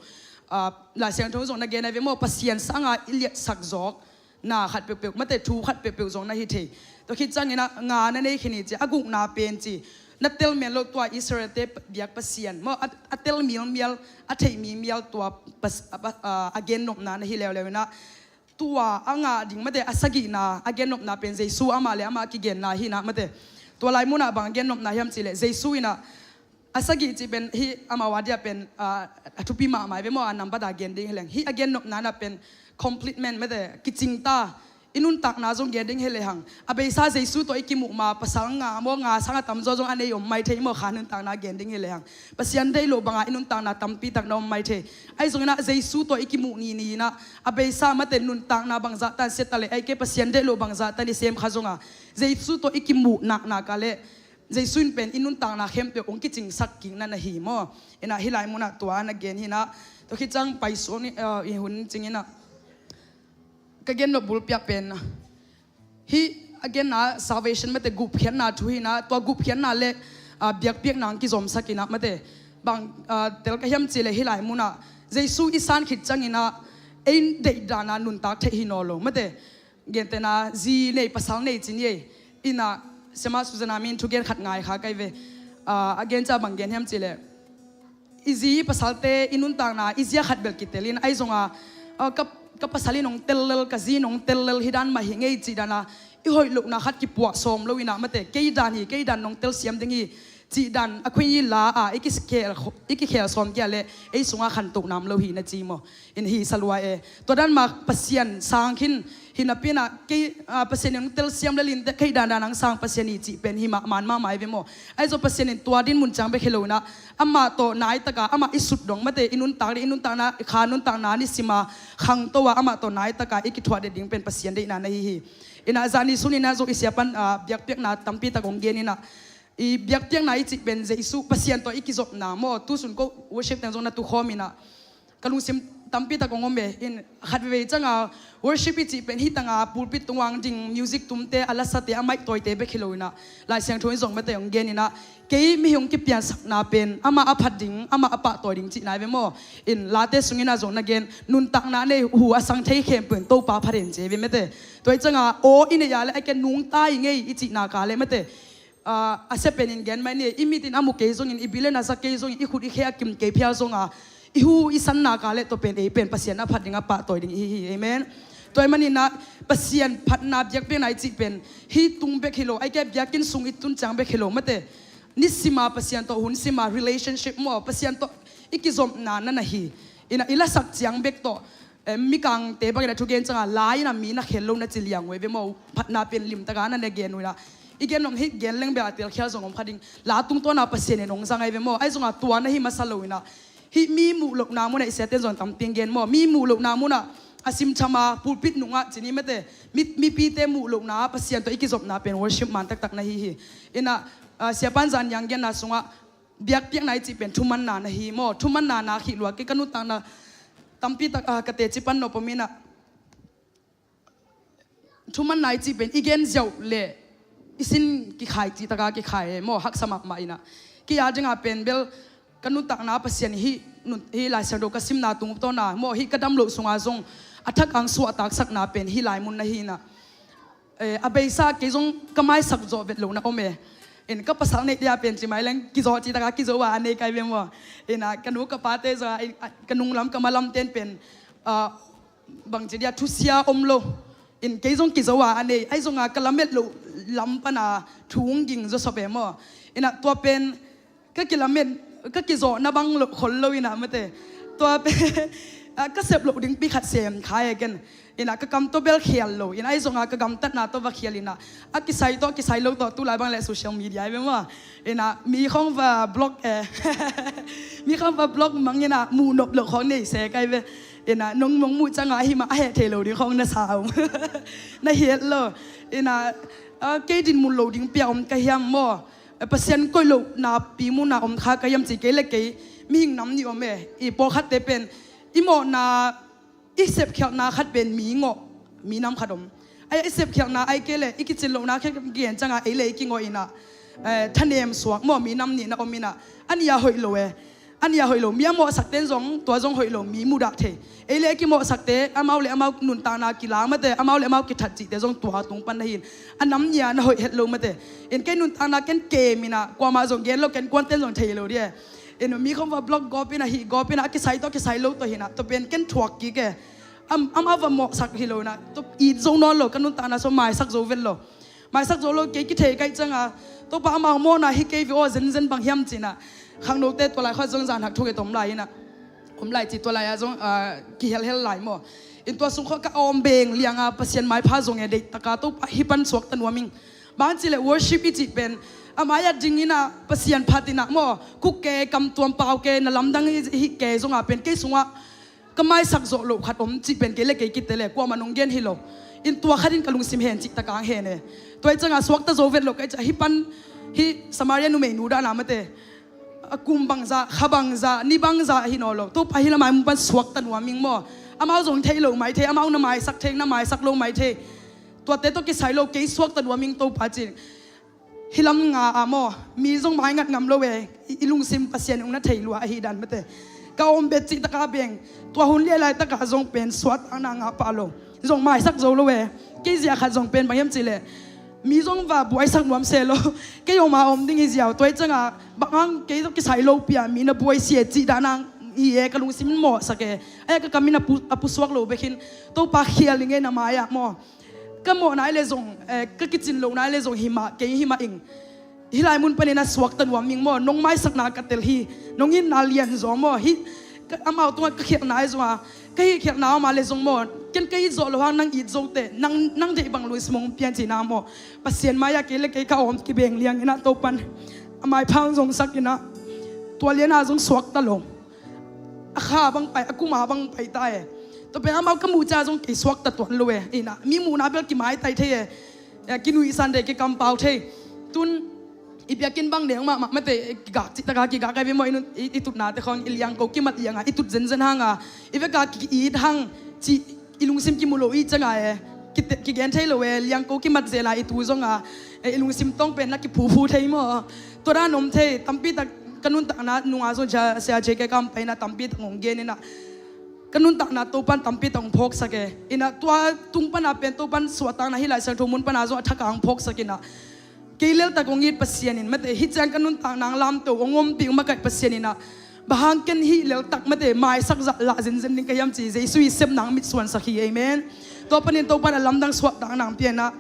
Ah, Lai Siangtho zong na gen a ve maw, pasian sanga i liatsak zawk na khat peuhpeuh mate, thu khat peuhpeuh zong na hi thei. Tua khit cianginah nga na nei khin hi ci, a gukna pen ci, na tel men lo tua Israel-te biak pasian maw, a, a tel mialmial, a theih mialmial tua pas- a, a, a gennopna na hi leuleu inah. Tua a ngah ding mate, a sagihna a gennopna pen Jesu amah le amah a kigenna hinah mate. Tua lai munah bang a gennopna hiam cihleh Jesu inah, a sagih cih pen hih amau a dia pen, ah, a thupi mahmah ve maw, a nambat a gen ding hileng. Hih a gennopna na pen completement mate, kicingta, i nuntakna zong gen ding hilehang. A beisa Jesu tawh i kimuh ma pasal nga maw, nga sanga tamzaw zong a nei om mai thei maw, kha nuntakna gen ding hilehang. Pasian deih loh banga i nuntakna tampi tak na om mai thei. Ahi zonginah Jesu tawh i kimuh nini inah, a beisa mate nuntakna bangzah tan siata le, ai kei Pasian deih loh bangzah tan i sem kha zonga, Jesu tawh i kimuh naknak a le, Jesu in pen i nuntakna khempeuh hong kicingsak kikna na hi maw. Inah hih lai munah tua na gen hinah. Tua khit ciang paisuak ni, ah, i hun cinginah ka gennop bulpiak pen hih a genna salvation mate, gupkhiatna thu hinah, tua gupkhiatna le, ah, biakpiakna ang kizomsak inah mate. Bang, ah, tel ka hiam cihleh hih lai munah Jesu i san khit cianginah ei deih dana nuntak theih hi naw lo mate. Gentehna zi nei pasal nei ci ni ei. Inah Siama Suzana min thugen khat ngai kha kai ve. Ah, a gen ca bang gen hiam cihleh, i zi i pasalte i nuntakna i zia khat bel kitel in, ahi zonga, ah, ka, ka pasal in hong tel lel, ka zi in hong tel lel, hi dan mah hi ngei cih dana i hoih lohna khat kipuah sawm lo inah mate, kei dan hi, kei dan nong tel siam ding hi cih dan a khuini la a i kikhel, i kikhel sawm kia le ei sunga khantoh nam lo hi na ci maw. In hi salua e. Tua dan mah Pasian sang khin hi napi inah kei, ah, Pasian in hong tel siam le linte kei dan dan ang sang Pasian hi cih pen hi mah man mahmah i ve maw. Ahi zong Pasian in tua din mun ciang bek hi lo inah, amah tawh naitaka amah i sut dong mate, i nuntak le i nuntakna, i kha nuntakna nisima khangto a amah tawh naitaka i kithuah det ding pen Pasian deihna na hi hi. Inah zani sun inah zong i siapan, ah, biakpiakna tampi tak hong gen inah, i biakpiakna i cih pen Jesu Pasian tawh i kizopna maw, tusun ko worship teng zong na tukhawm inah. Ka lungsim tampi tak hong om e, in khat veivei cianga worship i cih pen hih tanga pulpit tungah ding music tumte, a lasate, a mic tawite bek hi lo inah, Lai Siangtho in zong mate hong gen inah, kei mi hong kipiansakna pen amah a phat ding, amah a pahtawi ding cihna i ve maw. In late sunginah zong na gen, nuntakna nei hu a sang thei khempeuh in Topa phat hen ci i ve mate. Tua i cianga aw i neih a le a kei nungta i ngei i cihna ka le mate. Ah, a sia pen in gen mai ni, i mit in a mu kei zongin, i bil in a za kei zongin, i khut i khe a kim kei phial zonga, i hu i sanna ka le tua pen ei pen Pasian a phat ding a pahtawi ding i hi hi. Amen. Tua i maninah Pasian phatna biakpiakna i cih pen hih tung bek hi lo, ai kei biakinn sung i tun ciang bek hi lo mate. Nisima Pasian tawh hun sima relationship maw, Pasian tawh i kizopna na na hi. Inah i lasak ciang bek tawh, eh, mikangte bangin a thugen cianga lai inah mi na khel lo na ci liang uh e ve maw, phatna pen limtaka na na gen uh inah. I gen om hih gen leng bel a telkhial zong om kha ding. La tungtawna Pasian in hong zang ai ve maw. Ahi zonga tua na hi masa lo inah, hih mi muh lohna munah i siaten zong tampi gen maw. Mi muh lohna munah a simthama pulpit nungah ci ni mate, mi, mipite muh lohna Pasian tawh i kizopna pen worship man taktak na hi hi. Inah, ah, siapan zan yang genna sungah biakpiakna i cih pen thumanna na hi maw. Thumanna na khih lua kei ka nuntakna tampi tak, ah, ka teci pan nop om inah. Thumanna i cih pen i gen ziau le i sin kikhai cihtaka kikhai e maw, haksa mahmah inah. Kei a dinga pen bel ka nuntakna Pasian hih nun, hih Lai Siangtho ka simna tungtawna maw, hih ka dam loh sunga zong a thak ang suahtaksakna pen hih lai mun na hi inah. Eh, a beisa kei zong ka maisak zawh vet lo na om e. In ka pasal neih dia pen ci mai leng kizawh cih taka kizawh a a nei kai ve maw. Ina ka nu ka pate zong a, in, a, ka nunglam ka malam ten pen, ah, bangci dia thusia om lo. In kei zong kizawh a a nei, ahi zonga ka lamet loh lam pana thu hong ging zawsop e maw. Ina tua pen ka kilamet, ka kizawhna bang lo, khol lo ina mate. Tua pen, ah, ka sep loh dingpi khat sem kha e ken. Ina ka kam tawh bel khial lo, ina ahi zonga ka gamtatna tawh va khial ina. A kisai tawh, kisai lo tawh, tulai bang le social media ai ve maw. Ina mi khong va block e. Mi khong va block mang ina muh nop loh khong nei se kai ve. Ina nong mong muh cianga ahi mah a heh thei lo ding khong na sa om. Na hiat lo. Ina, ah, kei dinmun lo dingpi a om ka hiam maw. Eh, Pasian koih loh napi muna om kha ka hiam ci kei le kei. Mihing nam nih om e. I pawlkhatte pen i mawhna, i sepkhialhna khat pen mi ngawh, mi nam khat om. Ai, i sepkhialhna ai kei le i kicin lohna khe gen cianga ei le i kingawh ina, eh, thanem suak maw, mi nam nihna om ina. A nih a hoih lo e. A nih a hoih lo, mi a mawhsakte in zong tua zong hoih lo, mi mudah thei. Ei le i kimawhsakte amau le amau nuntakna kilang mate, amau le amau kithat cihte zong tua tung pan na hi in. A nam nih a na hoih het lo mate. In kei nuntakna ken kem ina, kuamah zong gen lo, ken kuante in zong thei lo di e. Ina mi khong va block gawp ina, hih gawp ina, a kisai tawh kisai lo tawh hi ina, tua pen ken thuak kik e. Am, amau va mawhsak hi lo ina, tua it zo nawn lo, ka nuntakna sung maisak zo vet lo. Maisak zo lo, kei kithei kaih cianga, Topa amau mawhna hi kei ve aw, zenzen bang hiam ci ina. Khangnote tua lai khua zong zan hak thuk e tom lai ina. Om lai ci tua lai a zong, ah, kihelhel lai maw. In tua sung khua ka awm beng lianga Pasian maipha zong e, deihtaka Topa hih pan suakta nuam ing. Bang ci le worship i cih pen, a mai-ah ding ina Pasian phat ina maw, kuk ke, kam tuam pau ke, na lamdang i, hih ke zonga pen kei sungah ka maisak zawh loh khat om cih pen kei le kei kite le kuamah nong gen hi lo. In tua khat in ka lungsim hen cih taka ang hen e. Tua i cianga suakta zo vet lo ka i ciah hih pan, hih Samaria numeinu dahna mate. A kum bangzah, kha bangzah, ni bangzah hi nawn lo. Topa hih lamai mun pan suakta nuam ing maw. Amau zong thei lo mai thei, amau na maisak thei, na maisak lo mai thei. Tuate tawh kisai lo, kei suakta nuam ing Topa ci. Hih lam nga a maw, mi zong maingat ngam lo e, i, i lungsim Pasian ung na thei lua ahi dan mate. Ka awm bet cih taka beng, tua hun liai laitaka zong pen suahtakna nga pah lo. Zong maisak zo lo e, kei zia khat zong pen bang hiam cih leh. Mi zong va buaisak nuam se lo. Kei om a om ding hi ziau, tua i cianga, bang hang kei zong kisai lo pia, mi na buai sia cih dan ang hi e, ka lungsim in mawhsak e. Ai ka kam in a pu, a pusuak lo bek hin, Topa khial ing e na mai-ah maw. Ka mawhna ai le zong, eh, ka kicin lohna ai le zong hi mah, kei hi mah ing. Hih lai mun panin a suakta nuam ing maw, nong maisakna ka tel hi, nong itna lian zaw maw, hih, ka, amau tungah ka khialhna ai zong a, ka hih khialhna om a le zong maw, ken ka it zawh loh hang nang it zo teh, nang, nang deih bang lungsim hong pian cihna maw. Pasian mai-ah kei le kei ka awm kibeng liang ina Topan. A maipha hong zongsak ina, tua liana zong suakta lo. A kha bang pai, a kuma bang pai ta e. Tua pen amau ka muh ciang zong kei suakta tuan lo e. Ina, mi muhna bel kimaitai thei e. E, kinuihsan thei, kikampau thei. Tun, i biakinn bang neng mahmah mate, kigak cih taka kigak ai ve maw, i nun, i, i tutnate khawng, i liangko kimat lianga, i tut zenzen hanga, i veka ki, ki it hang, cih, i lungsim kimu lo i cianga e, kite, kigen thei lo e, liangko kimat zela i tu zonga, e, i lungsim tawng pen na kiphuphu thei maw. Tua dan om thei, tampi tak ka nuntakna nunga zong cia, sia cia ke kam paina tampi tak hong gen ina. Ka nuntakna Topan tampi tak hong phawksak e. Ina tua tung pana pen Topan suahtakna hih Lai Siangtho mun pana zong a thaka hong phawksak ina. Kei leltak hong it Pasian in mate, hih ciang ka nuntakna hong lamto, hong ompih, hong makaih Pasian ina. Bang hang ken hih leltak mate, maisak zah lah zenzen ding ka hiam ci, Jesu i sepna hong mitsuansak hi, amen. Tua panin Topan a lamdang suahtakna hong pia ina.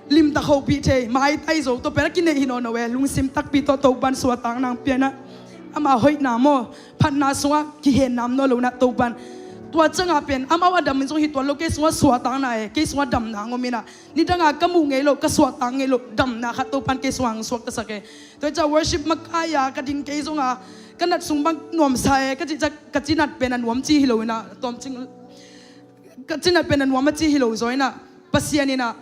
Limtak hopih thei, maitai zo, tua pen a kineih hi nawn lo e, lungsim takpi tawh Topan suahtakna hong pia ina. Ama hoihna maw, phatna sungah kihen nam nawn lo ina Topan. Tua cianga pen, amau a dam in zong hi tuan lo, kei sungah suahtakna e, kei sungah damna hong om ina. Nidanga ka muh ngei loh, ka suahtak ngei loh damna khat Topan kei sungah hong suaktasak e. Tua i ciah worship makai-a ka ding kei zonga, ka nat sung bang nuamsa e, ka cih ciah ka cinat pen a nuam ci hi lo ina, tawmcing, ka cinat pen a nuam a ci hi lo zaw ina, Pasian ina,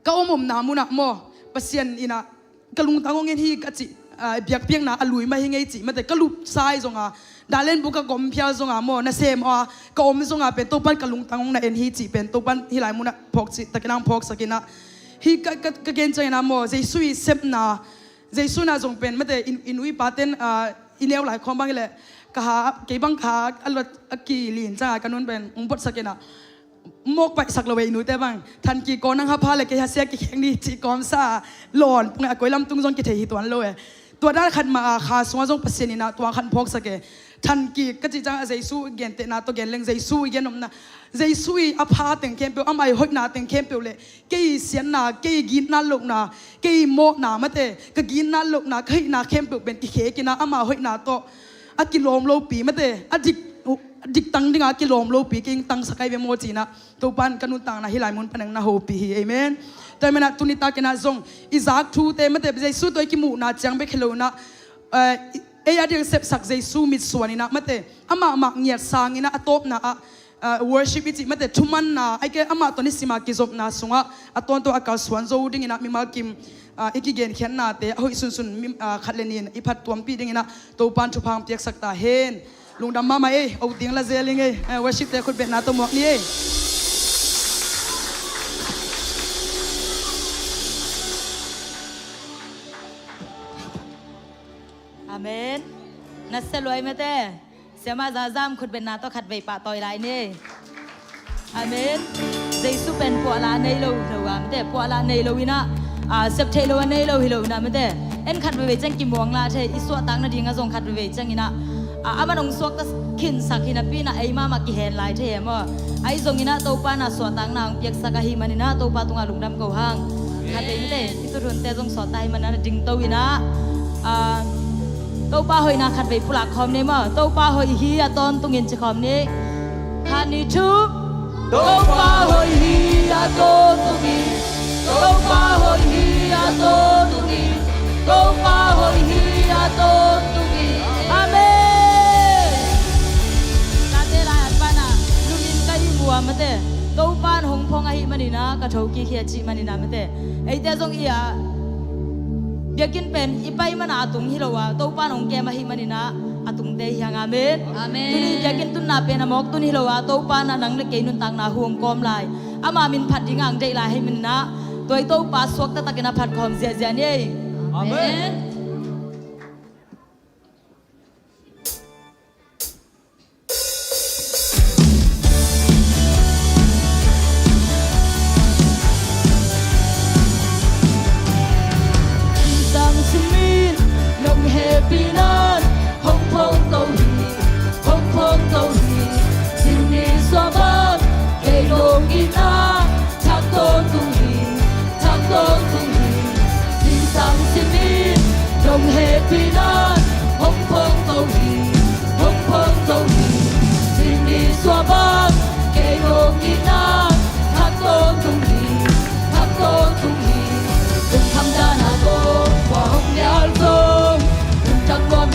ka om omna munah maw, Pasian ina, ka lungtang hong en hi ka cih, ah, biakpiakna a lui mah hi ngei cih mate, ka lupsa i zonga, Dalen buk a ka om phial zonga maw, nasem a ka om zonga pen Topan ka lungtang hong na en hi cih pen Topan hih lai munah phawk cih takin ang phawksak ina. Hih ka, ka, ka gen ciang ina maw, Jesu i sepna, Jesu na zong pen mate i, i nu i paten, ah, i neu lai khawng bang hileh ka ha, kei bang ka ha a luat a kilin cianga ka nun pen hong botsak ina. mawk paihsak lo e, i nute bang. Than kik ko, nang hapha le kei hasia kikhek ni cih kawmsa a lawn pung e, a koi lam tung zong kithei hi tuan lo e. Tua dan khat mah a kha sungah zong Pasian in ah tua khat phawksak e. Than kik ka cih ciang a Jesu gentehna tawh gen leng, Jesu i gen omna, Jesu i a pha teng khempeuh, amah i hoihna teng khempeuh le kei i siatna, kei i gitna lohna, kei i mawhna mate, ka gitna lohna, ka hihna khempeuh pen kikhek in ah ama hoihna tawh a kilawm lopi mate, a dik, a diktang dingah a kilawm lopi kei tangsak ai ve maw ci-in ah Topa in ka nuntakna hih lai mun pan ah na hopih hi. Amen. Tua hi manin ah tuni takin ah zong i zak thute mate, Jesu tawh i kimuhna ciang bek hi lo in ah, eh, ei a ding sepsak Jesu mitsuan in ah mate, amah mah ngiat sangin ah a tawpna ah, ah, worship i cih mate, thumanna, ahih kei leh amah tawh nisim a kizopna sungah a tawntung a kalsuan zo dingin ah mimal kim, ah, i kigenkhiatnate a hoih sunsun mi, ah, khat le nih in i phattuampih dingin ah Topa in thupha hong piaksak ta hen. Lungdam mahmah ei, o ding la zel ing ei. Eh, worship-te khutbetna tawh muak ni ei. Amen. Na sia luai mate. Siamah Zazam khutbetna tawh khatvei pahtawi lai ni. Amen. Jesu pen puahlah nei lo hi lo a mate, puahlah nei lo in ah, ah, sep theih lo a nei lo hi lo in ah mate, en khat veivei ciang kimuang lah thei, i suahtak nading ah zong khat veivei ciangin ah, ah, aman hong suakta khinsak hi napi in ah ei mahmah kihen lai thei e maw. Ahi zongin ah Topa in ah suahtakna hong piaksak ahih manin ah Topa tungah lungdam ko hang. Khatvei mate, i thuthunte zong sawt ta ahih manin ah na dingto in ah, ah, Topa hoihna khatvei pulak khawm ni maw. Topa hoih hi, a tawntungin ci khawm ni. Khat, nih, thum. Topa hoih hi, a tawntungin. Topa hoih hi, a tawntungin. Topa hoih hi, a tawntungin. Amen. Tate lai an pan ah lungin ka ihmu a mate, Topa in hong phong ahih manin ah ka thokik hi a cih manin ah mate, eite zong i a biakinn pen i pai man a a tung hi lo a, Topa in hong kem ahih manin ah a tungte hi hang. Amen. Amen. Tuni biakinn tunna pen a mawk tun hi lo a, Topa in ah nang le kei nuntakna hu hong kawm lai, ama min phat ding a hong deih lai ahih manin ah tua i Topa suakta takin a phat khawm ziahziah ni. Amen. Sang simin nong hehpihna in hong phong ko hi, hong phong ko hi. Zing ni sua bang kei nong itna thak tawntung hi, thak tawntung hi. Zingsang simin nong hehpihna in hong phong ko hi, hong phong ko hi. Zing ni sua bang kei nong itna thak tawntung hi, thak tawntung hi. Lungkham dan a Topa hong nial zong, lungdam nuam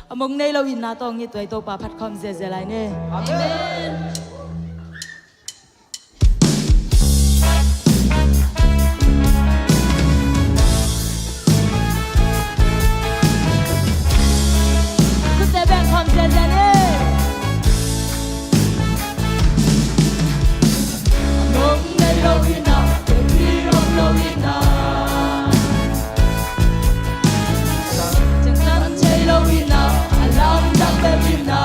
A mong nei lo itna tawh hong it uh ei, Topa phat khawm ziazia lai ni. Amen. Khutte beng khawm ziazia ni. Mong nei lo itna, mong nei lo itna. Ciangtan thei lo itna, a lamdang bek itna.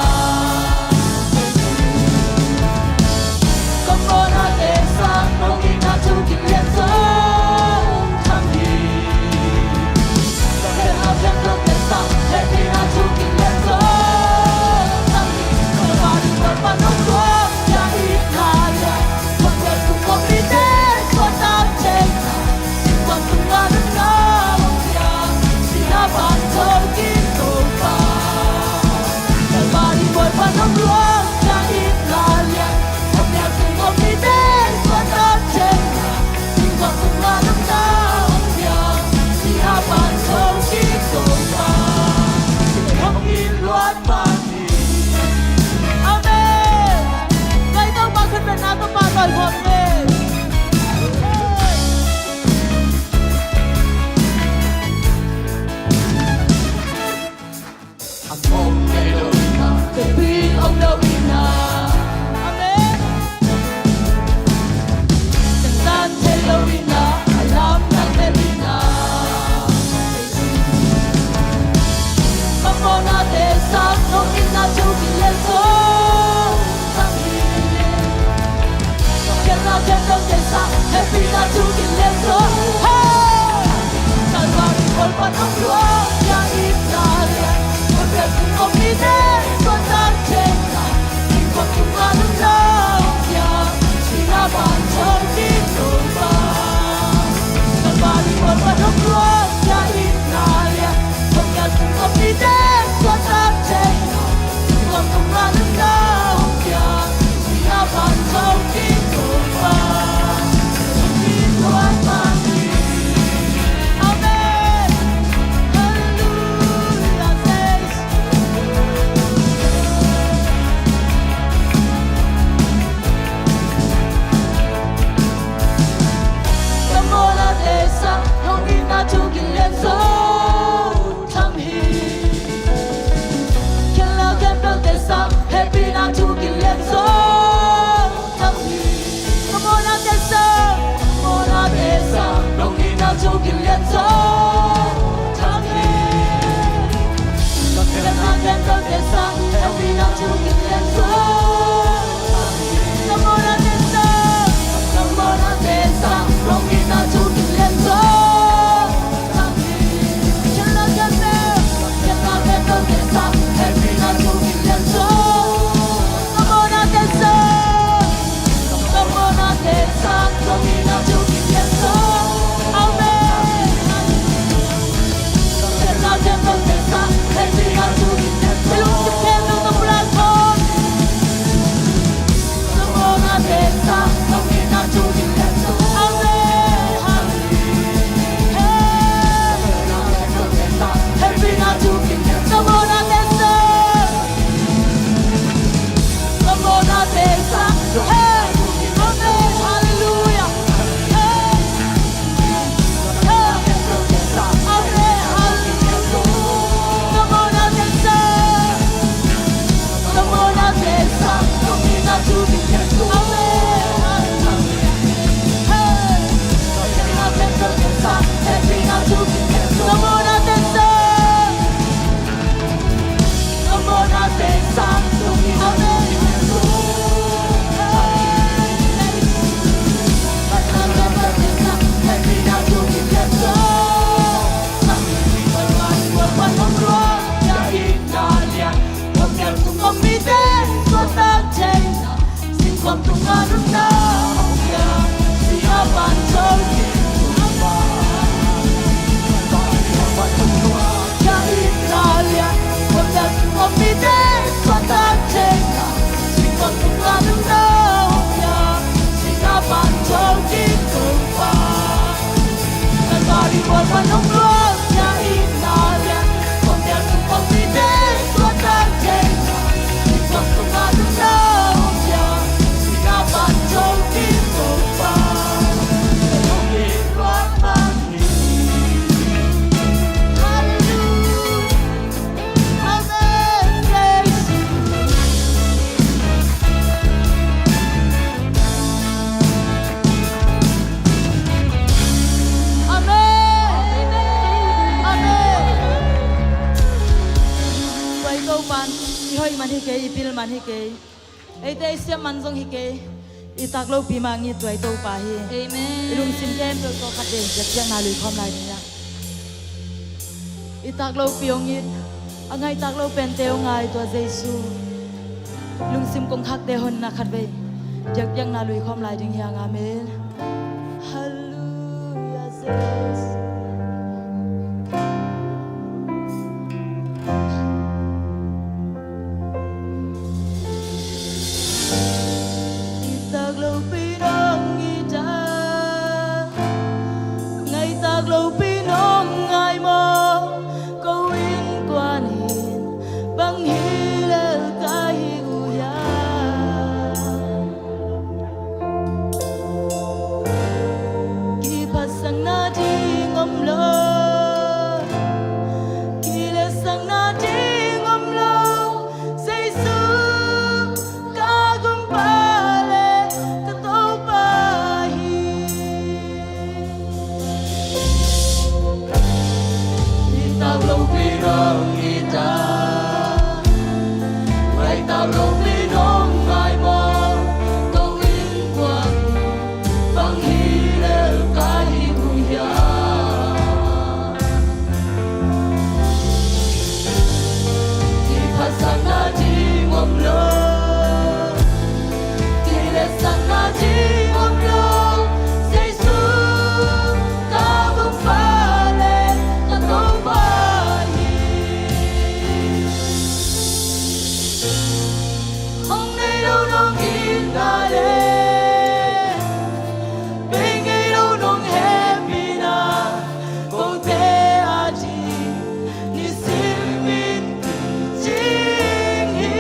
Hi kei, i pil man hi kei. Eite i siam man zong hi kei. I tak lopi mah ngit tuai Topa hi. Amen. I lungsim khempeuh tawh khat vei biakpiakna lui khawm lai ding hi a. I tak lopi hong it, a ngai tak lo pente hong ngai tua Jesu. Lungsim kong khakte honna khat vei biakpiakna lui khawm lai ding hi hang. Amen. Halleluia, Jesus. I tak lopi nong it a, ngai tak lopi nong ngai maw? Ko innkuan in bang hi lel ka hi uh hiam? Kiphatsakna ding om lo, kiletsakna ding om lo. Jesu ka gumpa le ka Topa hi. I tak lopi nong it a, ngai tak lopi nong ngai maw? Ko innkuan bang hi lel ka hi uh hiam? Kiphatsakna ding om lo, kiletsakna ding om lo. Jesu ka gumpa le ka Topa hi. Hong nei lo nong it na le, bei ngei lo nong hehpihna, kote a ding nisim in cing hi.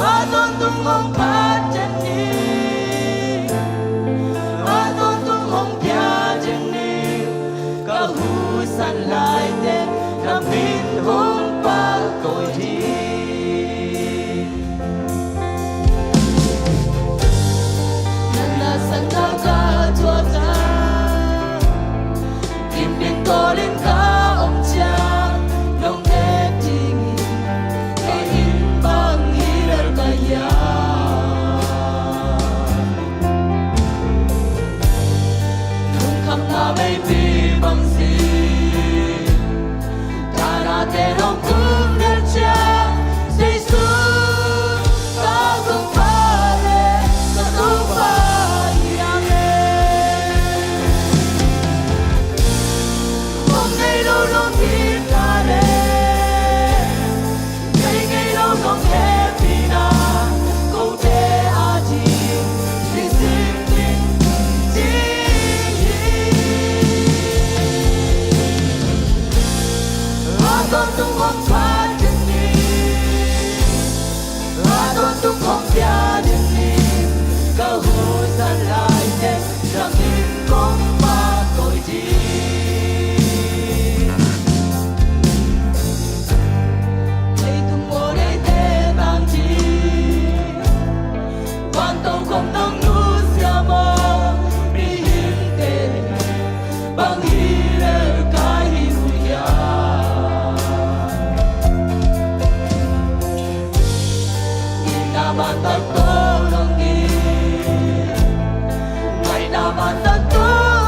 A tawntung hong phat den ni, a tawntung hong pia den ni. Ka husan lai teh na min hong pal koi ding. Na nasepna ka thuak a, kim ding tawlin ka om ciang, nong et dingin kei in bang hi lel ka hiam? Lungkhamna meipi bang si, thanate nong kum lel ciang, Jesu ka gumpa le ka Topa hi. Amen. Hong nei lo nong it na le, bei ngei lo nong hehpihna, kote a ding nisim in cing hi. A tawntung hong phat den ni, a tawntung hong pia den ni. Ka husan lai teh na min kong pal koi ding. Leitung mual eite tang ding, van tokhom nong nusia maw? Mihingte bang hi lel ka hi uh hiam? Itna man tak tawh nong it, ngaihna man tak tawh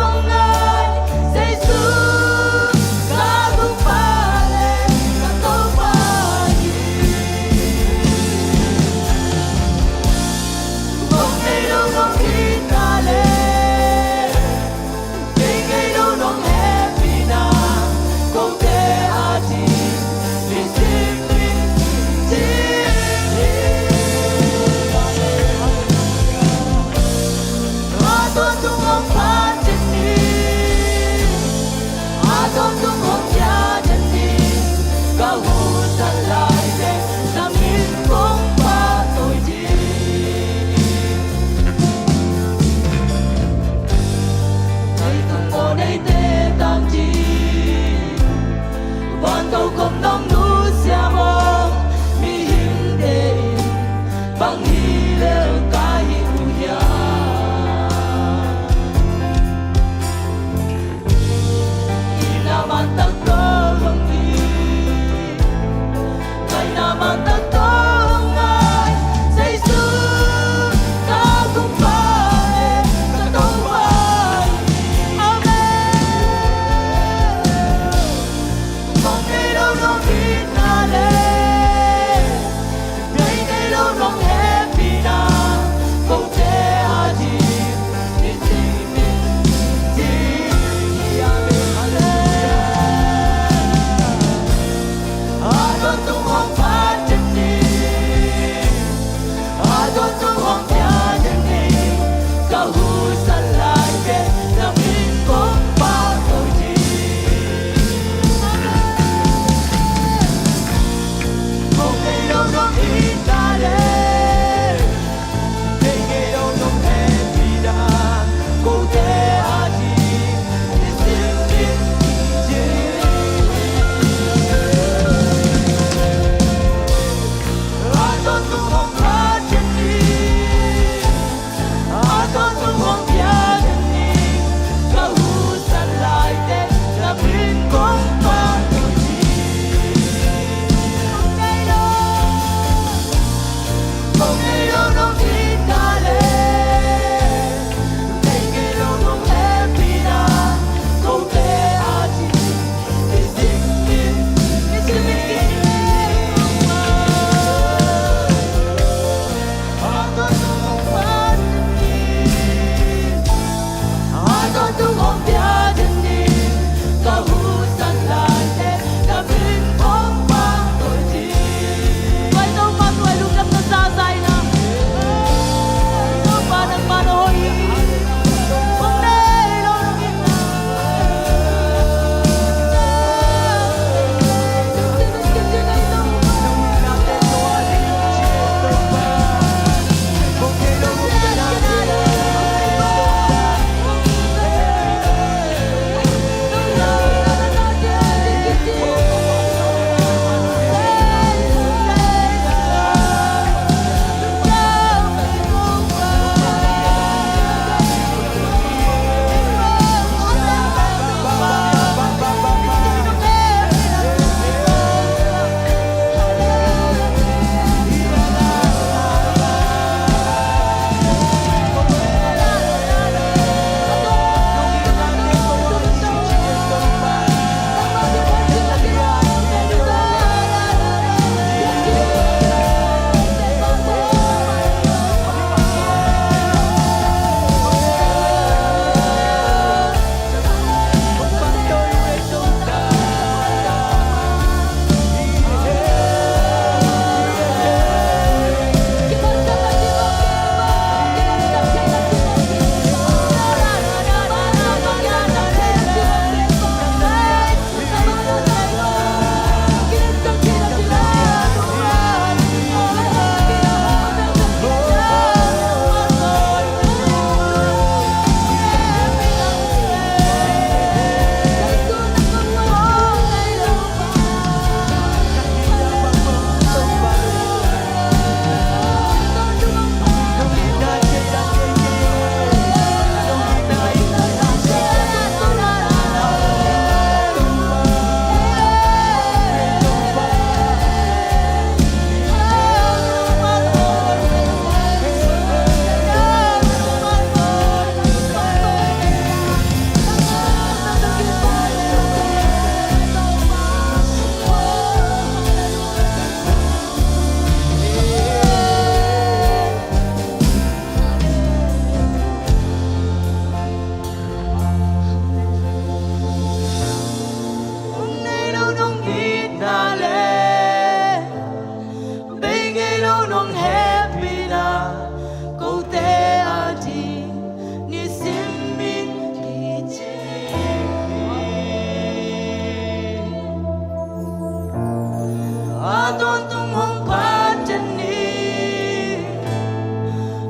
A tawntung hong phat den ni,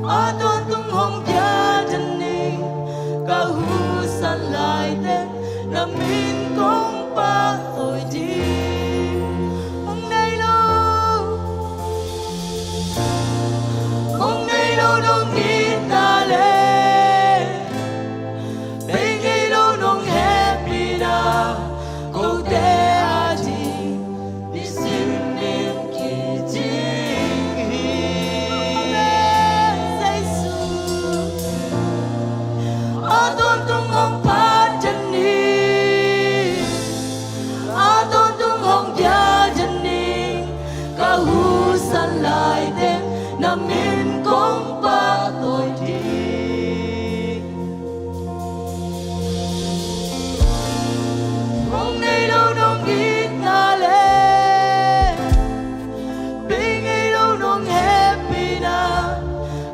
a tawntung hong pia den ni, ka husan lai teng na min kong pahtawi ding. Hong nei lo, hong nei lo nong itna leh, bei ngei lo nong hehpihna, kote ading nisim in kici hi. Jesu, a tawntung hong phat den ni, a tawntung hong pia den ni, ka husan lai teng na min kong pahtawi ding. Hong nei lo nong itna leh, bei ngei lo nong hehpihna,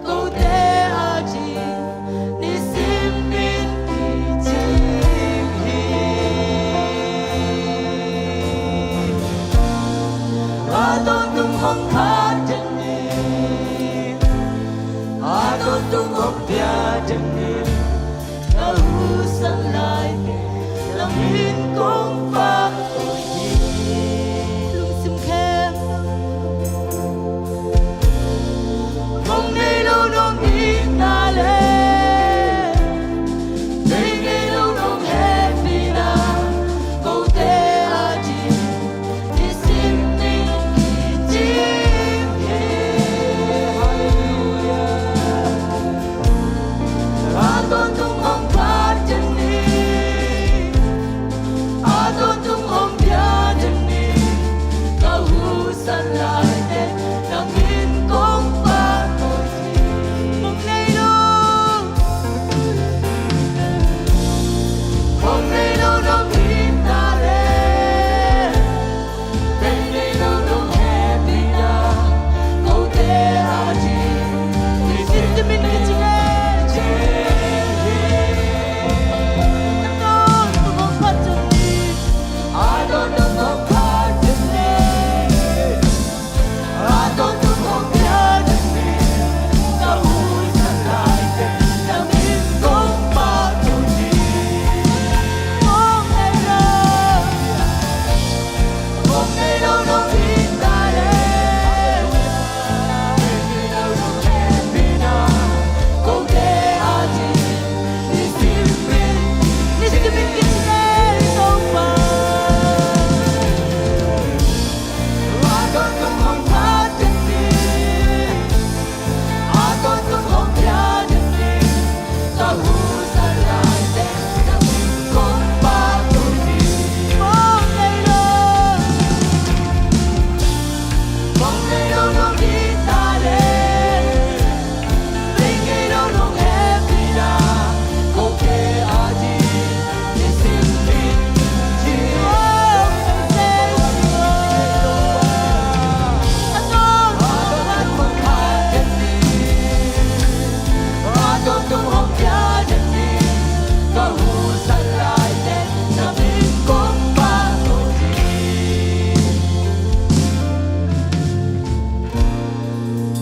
kote ading Lungsim khempeuh mong nei lo nong itna le, bei ngei lo nong hehpihna, kote ading nisim in kicing hi. Halleluiah. A tawntung hong phat den ni, a tawntung hong pia den ni, ka husan laite, na min kong phat mong nei lo, mong nei lo nong itna le,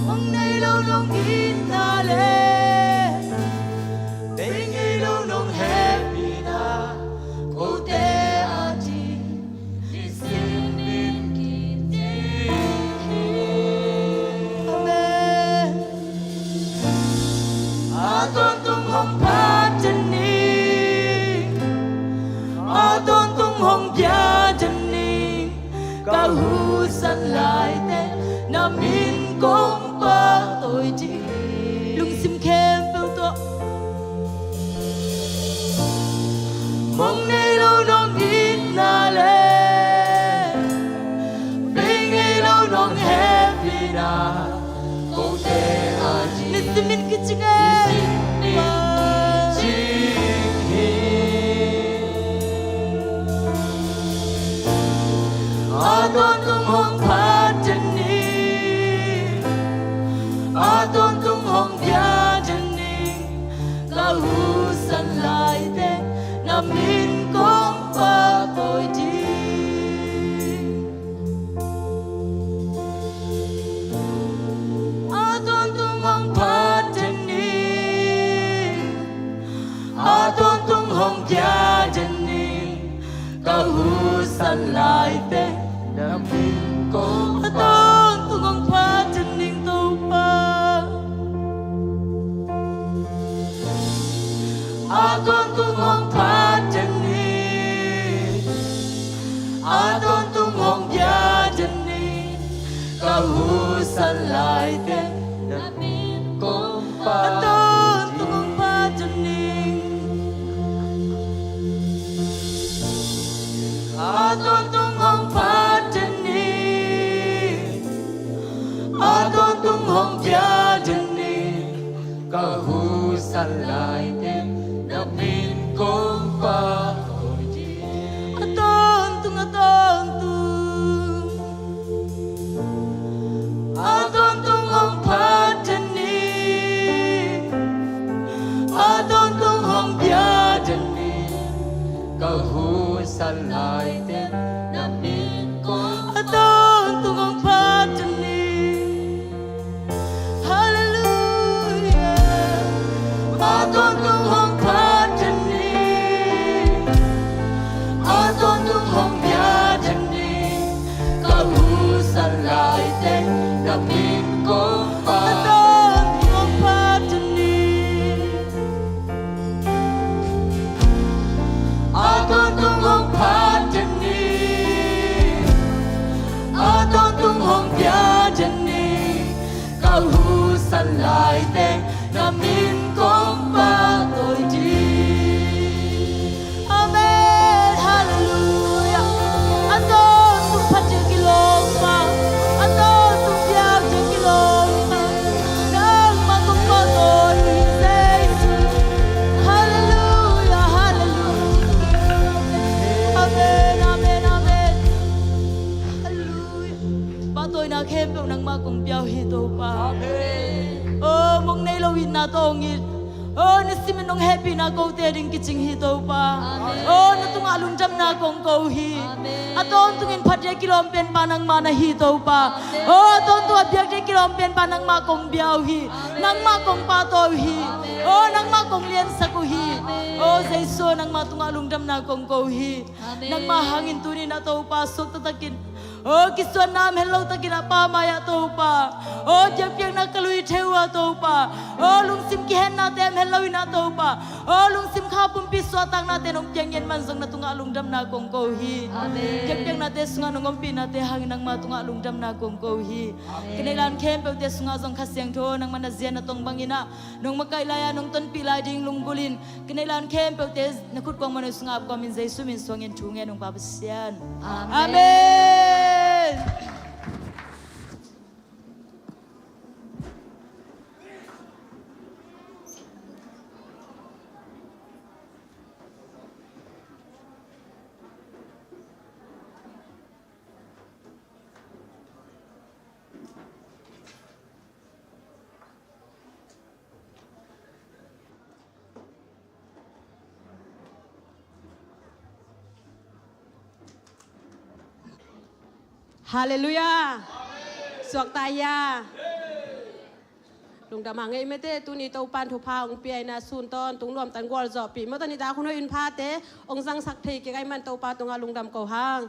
Mong nei lo nong itna le, bei ngei lo nong hehpihna, kote ading nisim in kicing hi. Amen. A tawntung hong phat den ni, a tawntung hong pia den ni, ka husan laite, na min kong pahtawi ding. Lungsim khempeuh tawh. Mong nei lo nong itna le, bei ngei lo nong hehpihna, kote ading nisim in kicing hi. A tawntung hong phat den ni, a tawntung hong pia den ni, ka husan laite, na min kong pahtawi ding. A tawntung hong phat den ni, a tawntung hong pia den ni, ka husan laite, na min kong pahtawi ding. A tawntung hong phat den ni, Topa. A tawntung hong phat den ni, a tawntung hong pia den ni, ka husan laite, na min kong pahtawi ding. A tawntung hong phat den ni, a tawntung hong phat den ni, a tawntung hong pia den ni, ka husan laite, na min kong pahtawi ding. A tawntung, a tawntung, a tawntung hong phat den ni, a tawntung hong pia den ni, ka husan laite, na min kong, a tawntung hong phat den ni. Halleluiah. A tawntung hong phat ni, a tawntung hong bia ni, ka husa laite na min kong phat. A tawntung hong phat ni, a tawntung hong phat ni, a tawntung hong bia ni, ka husa laite na min kong pahtawi ding. Amen. Halleluiah. A tawntung phat ding kilawm pa, a tawntung bia ding kilawm pa, nangmah kong pahtawi ding Jesu. Halleluiah, halleluiah. Amen, amen, amen. Halleluiah. Pahtawina khempeuh nangmah kong pia uh hi Topa. Amen. Oh, mong nei lo itna tawh hong it. Oh, na simin nong hehpihna kote ding kicing hi Topa. Amen. Oh, na tungah lungdamna kong ko hi. Amen. A tawntungin phat ding kilawm penpa nangmah na hi Topa. Amen. Oh, a tawntung a biak ding kilawm penpa nangmah kong bia uh hi. Amen. Nangmah kong pahtawi uh hi. Amen. Oh, nangmah kong liansak uh hi. Amen. Oh, Jesu, nangmah tungah lungdamna kong ko hi. Amen. Nangmah hangin tuni-in ah Topa, suakta takin, oh, kisuanna om hel lo takin ah Pa mai-ah Topa, oh, biakpiakna ka lui thei uh ah Topa, oh, lungsim kihennate om hel lo-in ah Topa, oh, lungsim kha pumpi suahtaknate nong piak ngiat man zong na tungah lungdamna kong ko hi. Amen. Biakpiaknate sungah nong ompihnate hangin nangmah tungah lungdamna kong ko hi. Amen. Ka neih lan khempeuhte sungah zong Kha Siangtho nangmah na zia na tong bangin ah nong makaih lai-a nong tonpih lai ding lunggulhin ka neih lan khempeuhte na khut kuang mano sungah ap kawmin Jesu min suangin thu ngen ung Pa Pasian. Amen. Amen. Halleluiah. Suakta ia. Lungdam hang ei mete, tuni Topan thupha hong pia ina sun tawntung nuam tan gualzawhpih mawta nitak hun hoih in phate hong zangsak thei kik ai man Topa tungah lungdam ko hang.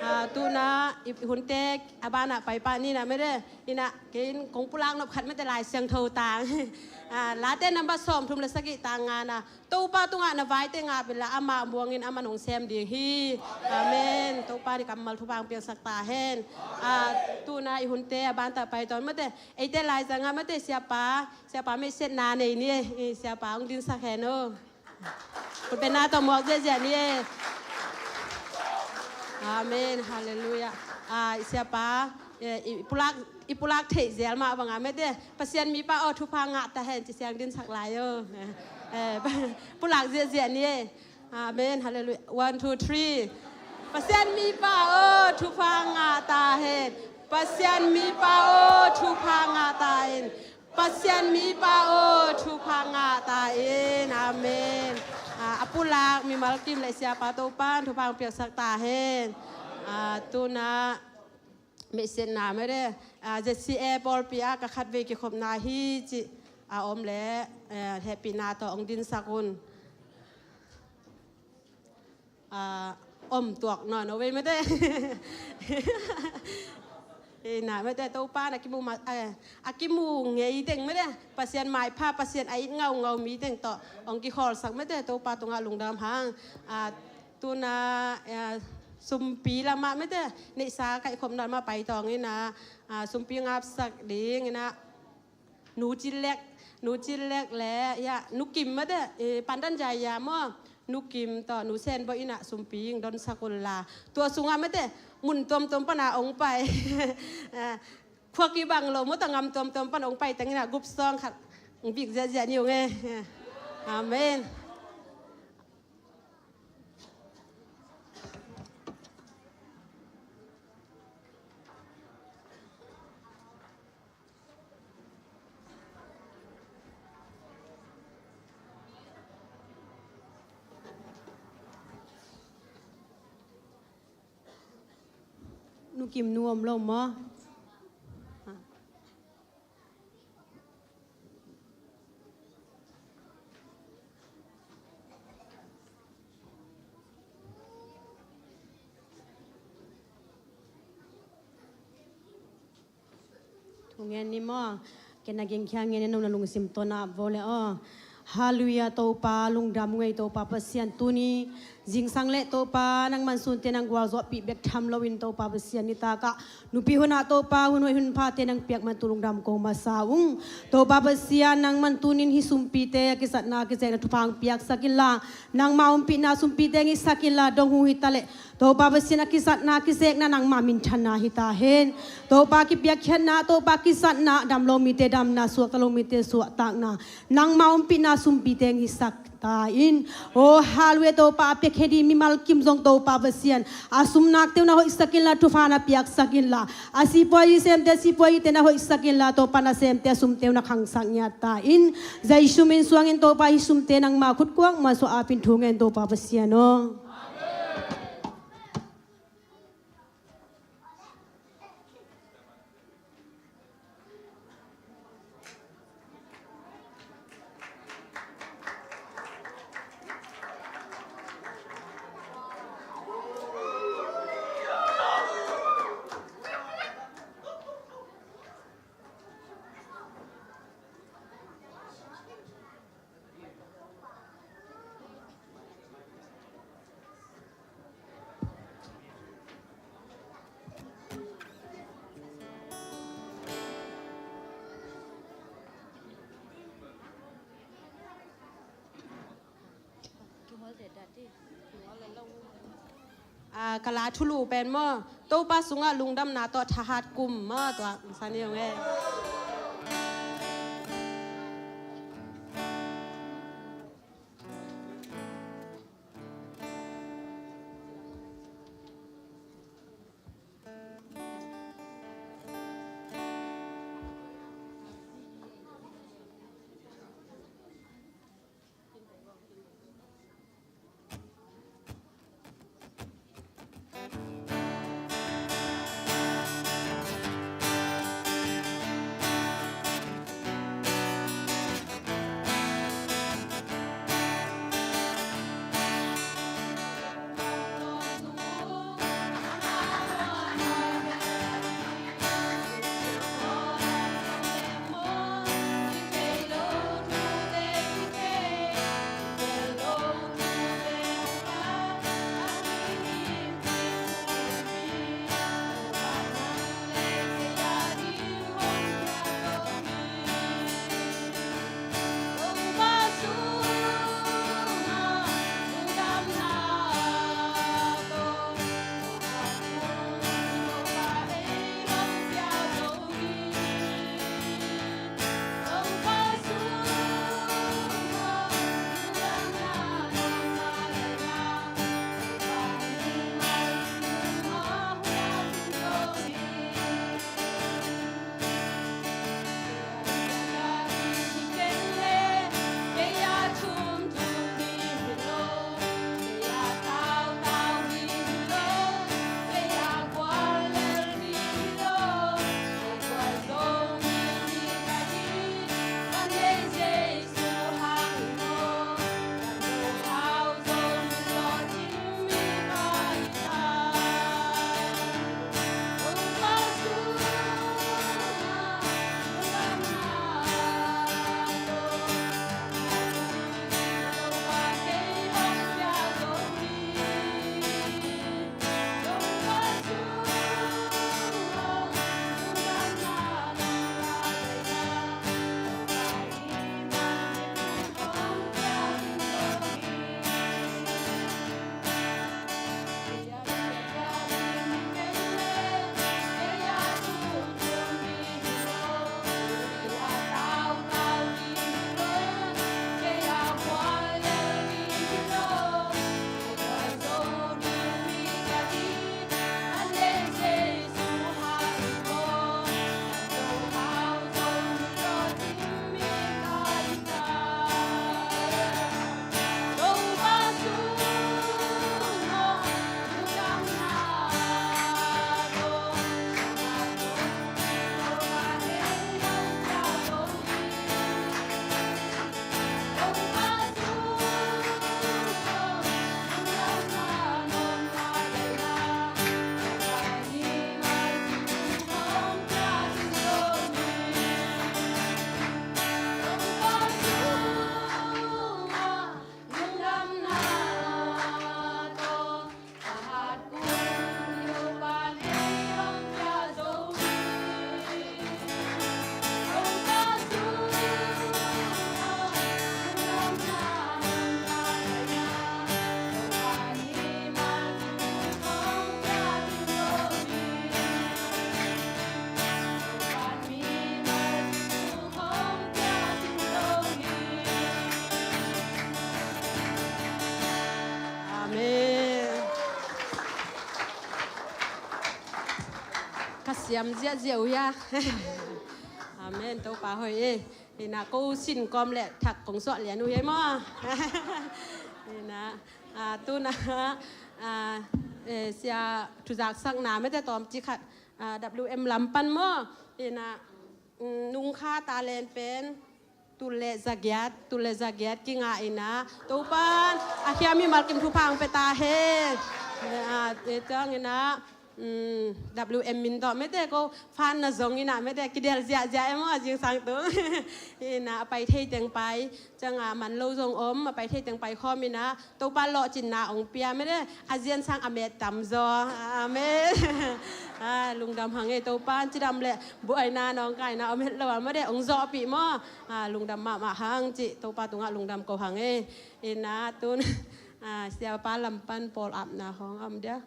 Ah, tuna i hunte a banah paipah nina mete, ina kei in kong pulak nop khat mete Lai Siangtho tang. Ah, Late number sawmthum le sagih tang ngana, Topa tungah na vaite ngap inla amah muangin aman hong sem ding hi. Amen. Topa ni kammal thupha hong piangsak ta hen. Ah, tuna i hunte a bantah pai tawn mate, eite laizangah mate siapa, siapa meihsetna nei ni e. Siapa hong dinsak hen o. Khutbetna tawh muak ziahziah ni e. Amen. Halleluiah. Ah, i siapa, eh, i pulak, i pulak theih zel mah bangah mete, Pasian mipa aw thupha ngah ta hen ci siang dinsak lai o. Eh, pulak ziahziah ni e. Amen. Halleluiah. One, two, three. Pasian mipa aw thupha ngah ta hen. Pasian mipa aw thupha ngah ta hen. Pasian mipa aw thupha ngah ta hen. Amen. Ah, a pulak mimal kim le siapa Topan thupha hong piaksak ta hen. Ah, tuna meihsetna mete, ah, Z C A pawlpi ah ka khatvei kikhopna hi cih a om le, eh, hehpihna tawh hong dinsak un. Ah, om tuak nawn o vei mete. Ina mete Topa na kimu ma, eh, a kimu ngei teng mete, Pasian maipha, Pasian a it ngaungau mi teng tawh hong kikhawlsak mete Topa tungah lungdam hang. Ah, tuna, eh, sumpi lamah mete, neihsa kaihkhopna lamah paitawng ina, ah, sumpi ngapsak ding ina, Nu Cin Lek, Nu Cin Lek le, ya, Nu Kim mate, eh, Pandan Jaya maw, Nu Kim tawh Nu Sen Boih ina sumpi hong donsak unla. Tua sungah mate, mun tuamtuam pana hong pai. Ah, khua kibang lo maw, tangam tuamtuam pana hong pai teng ina group song khat hong bik ziahziah ni ung e. Amen. Nu Kim nu om lo maw? Ngen ni maw. Ken na gengkhia ngen ni, no na lungsim tawh na vo le aw. Halleluiah, Topa lungdam ung ei Topa Pasian, tuni zingsang le Topa nangman sunte nang gualzawhpih bek tham loin Topa Pasian, nitakah nupi hunah Topa hun hoih hun phate nang piak man tu lungdam kong masa ung. Topa Pasian, nangman tunin hih sumpite a kizatna a kizekna thupha hong piaksak inla, nangma ompihna sumpite hong hisak inla, dong hu hi ta leh Topa Pasian, a kizatna a kizekna nangma minthanna hi ta hen. Topa kipiakkhiatna, Topa kizatna, dam lo mite damna, suakta lo mite suahtakna, nangma ompihna sumpite hong hisak ta in. Aw halleluiah, Topa a piakhia ding mimal kim zong Topa Pasian, a sumnakte uh na hoihsak inla, thupha na piaksak inla, a sipuazi semte, sipuazite na hoihsak inla, Topa nasemte a sumte uh na khangsak ngiat ta in. Jesu min suangin Topa hih sumte nangma khut kuakmah suah apin thu ngen Topa Pasian aw. A, ka la thulu pen maw, Topa sungah lungdamna tawh thahat kum maw, tua sa ni ung e. Siam ziahziah uh hia? Amen. Topa hoih e. Ina ko sin kawm le thak kong suah lian uh hia maw? Ina, ah, tuna, ah, eh, sia thuzaksakna mete tawm ci khat, ah, W M lam pan maw? Ina, mm, nungkha talent pen tul le zagiat, tul le zagiat kingah ina, Topan a khiam hi malkim thupha hong pia ta hen. Ah, e ciang ina, mm, W M min tawh mete ko fan na zong ina mete kidel ziahziah e maw zingsang tung. Ina a pai thei teng pai, ciang a man lo zong om, a pai thei teng pai khawm ina, Topa lawhcinna hong pia mete, a zian sang a met tam zaw. Amen. Ah, lungdam hang e, Topa cidam le buaina nawngkaina om het lo a mete hong zawhpih maw. Ah, lungdam mahmah hang ci, Topa tungah lungdam ko hang e. Ina tun, ah, siapa lam pan pawl apna hong om dia.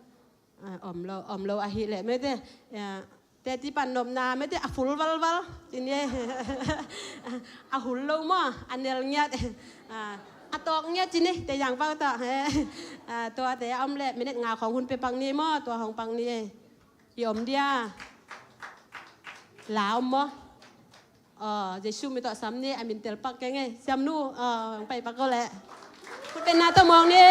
Ah, om lo, om lo ahih leh mete. Ya, teti pan nopna mete a ful valval ci ni e. A hul lo maw, a nel ngiat. Ah, a tawk ngiat ci ni, te yang pau tawh. Ah, tuate a om leh minute nga khawng hun pia pak ni maw, tua hong pak ni e. I om dia. La om maw? Aw, Jesu min tawh sam ni, a min tel pak keng e. Siamnu, aw, hong pai pak ko leh. Khut beng na tawh mawng ni.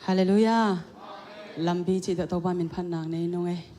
Halleluiah. Lampi cih tawh Topa min phatna nei nung e.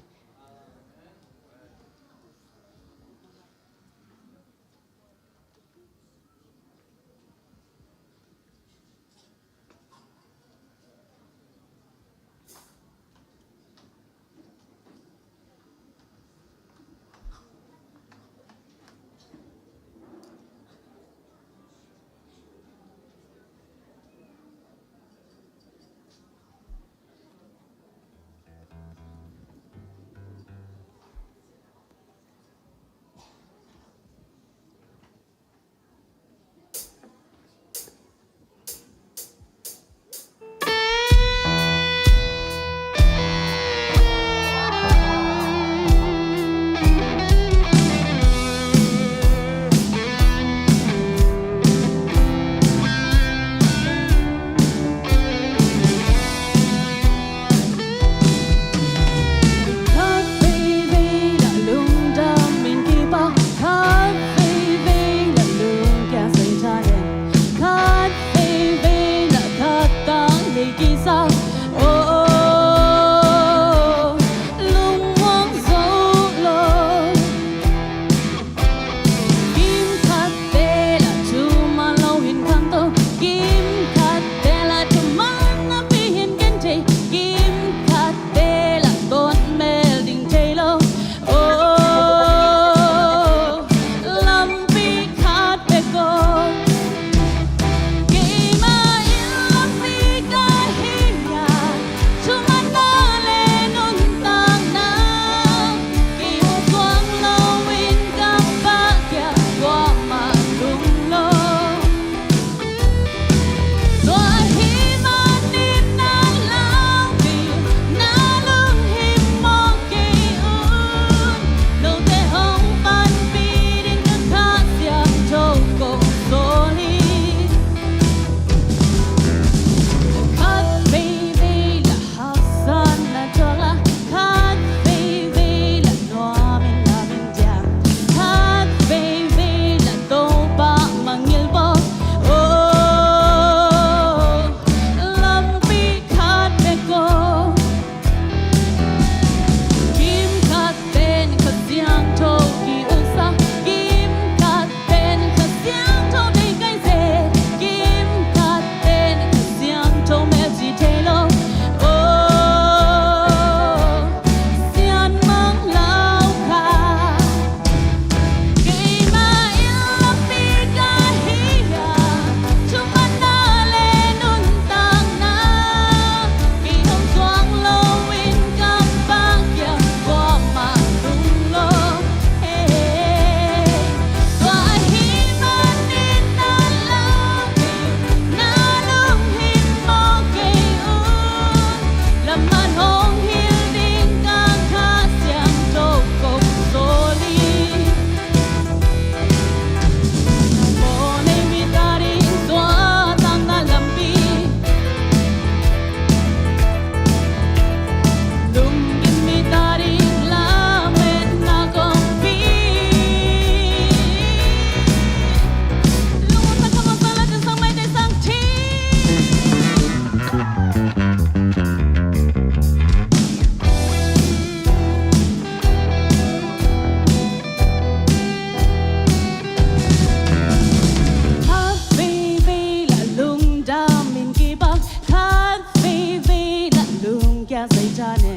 Seitane.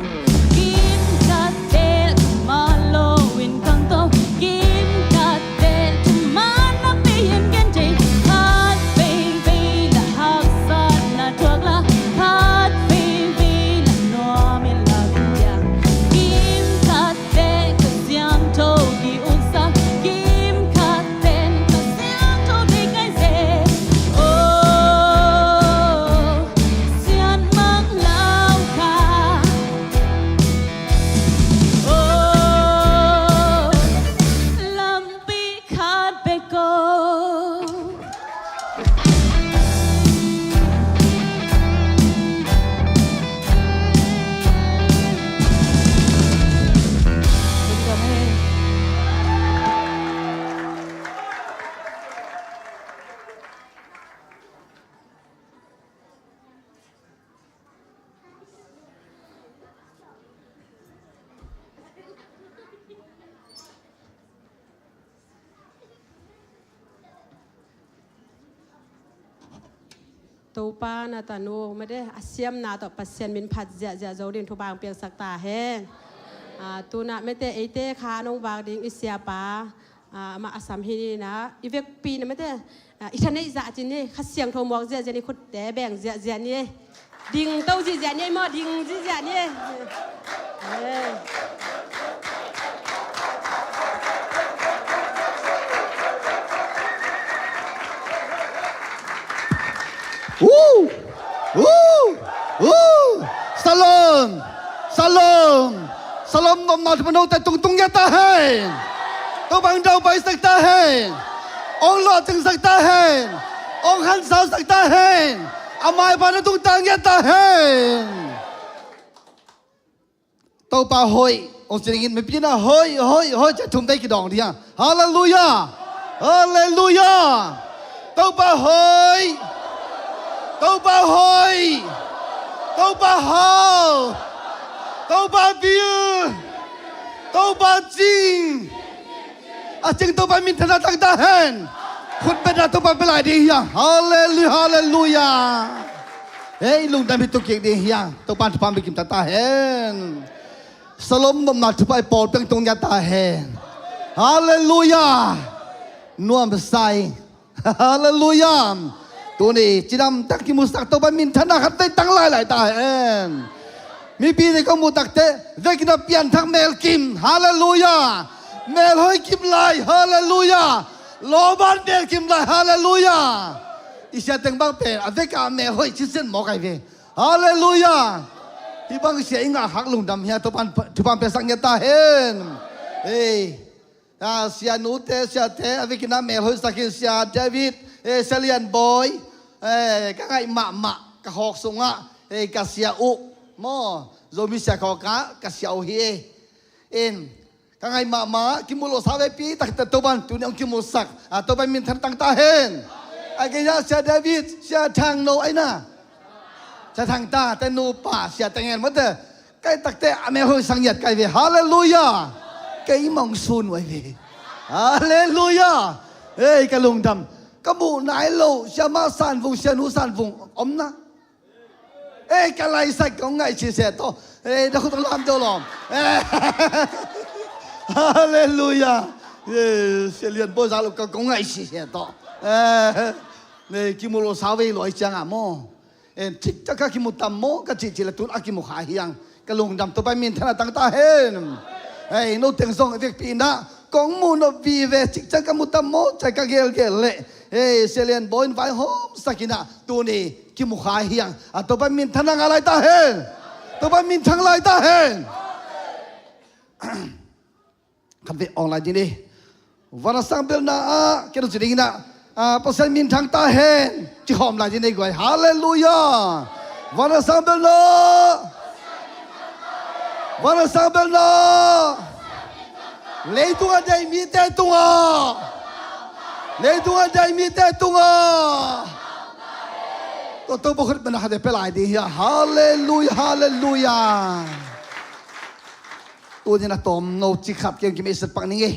Kim khat tel, malo in kang to. Kim khat tel, mana pe in gen te. Khat vei vei la haksatna thuak la. Khat vei vei la nuam in la via. Kim khat tel, Kha Siangtho ki utsak. Kim khat tel, Kha Siangtho deih ngai se. Oh. Sian mang lau kha. Oh, lampi khat bek ko. Topa na tanu mate a siamna tawh Pasian min phat ziahziah zo ding thupha hong piaksak ta hen. Ah, tunah mate eite kha nong vak ding i siapa, ah, amah a sam hi ni na, i vekpi na mate, ah, i thaneih zah cin ni, Kha Siangtho muak ziahziah ni, khutte beng ziahziah ni. Ding to ziahziah ni maw, ding ziahziah ni. Eh. Woo! Woo! Woo! Shalom! Shalom! Shalom nopna thupha note tungtung ngiat ta hen. Topa hong daupai sak ta hen. Hong lawhcing sak ta hen. Hong hansau sak ta hen. A maipha na tung ta ngiat ta hen. Topa hoih, hong ci dingin mipi na hoih, hoih, hoih, ci-a thum tei kidawng ding hi hang. Halleluiah! Halleluiah! Topa hoih! Topa hoih! Topa hau! Topa pil! Topa cing! A cing Topa minthanna tang ta hen. Khut betna Topa pia lai ding hi hang. Halleluiah, halleluiah. Hei, lungdam hi tuk kik ding hi hang. Topa thupha hong pia kim ta ta hen. Shalom nopna thupha i pawl peng tung ngiat ta hen. Halleluiah. Nuamsa hi. Halleluiah. Tuni cidam tak kimusak Topa minthanna khat vei tang lailai ta hen. Mipi te kong muh takteh vekin a pianthak melkim. Halleluiah. Melhoih kim lai. Halleluiah. Lawban melkim lai. Halleluiah. I sia teng bang pen a vek a melhoih cisian mawk ai ve. Halleluiah. Hih bang sia i ngah hak lungdam hi a, Topan thupha hong piasak ngiat ta hen. Ei. Ah, sia nute, sia te, a vekin a melhoihsak in, sia David, eh, sia Lian Bawi, eh, ka ngaih mahmah, ka hawk sungah, eh, ka sia uh, maw, Zomi sia khawk ah, ka sia uh hi, eh. In, ka ngaih mahmah, kimuh lo sa veipi, tak, tak, Topan, tuni hong kimuhsak, ah, Topan minthan tang ta hen. A gei ah, sia David, sia Thang no, ai na. Sia Thang ta, te nupa, sia Teng Hen, mate, Kai takte a melhoih sang ngiat kai ve. Halleluiah. Kei mong sun uai ve. Halleluiah. Ei, ka lungdam. Ka muh nai lo siamah Sanvung, sianu Sanvung om na. Ei, ka laisak kong ngaih sise tawh. Ei, na khut lam deuh lawm. Ei. Halleluiah. Ei, sia Lian Bawi za lo ka kong ngaih sise tawh. Ei, kimu lo sa vei lo ai ciangah maw. En, cikcak ka kimu tam maw ka cihcih le tun a kimu kha hi hang. Ka lungdam Topa minthan a tang ta hen. Hei, no teng zong vekpi inah kong muh nop vive, cikcak ka mu tam maw cai ka gelgel leh, hei, sia Lian Bawi in vaihawmsak inah tuni kimu kha hi hang. A Topa minthan a ngah lai ta hen. Topa minthan lai ta hen. Khat vei awng lai ding ni. Van a sang belna ah, kei nong ci ding inah, ah, Pasian minthang ta hen. Ci khawm lai ding ni guai. Halleluiah. Van a sang belna. Van a sang belna. Leitung a deih mite tungah. Leitung a deih mite tungah. Tua Topa khut beng a khat vei pia lai ding hi a. Halleluiah, halleluiah. Tuni in a tawm no cik khat kei hong kimeisat pak ning ei.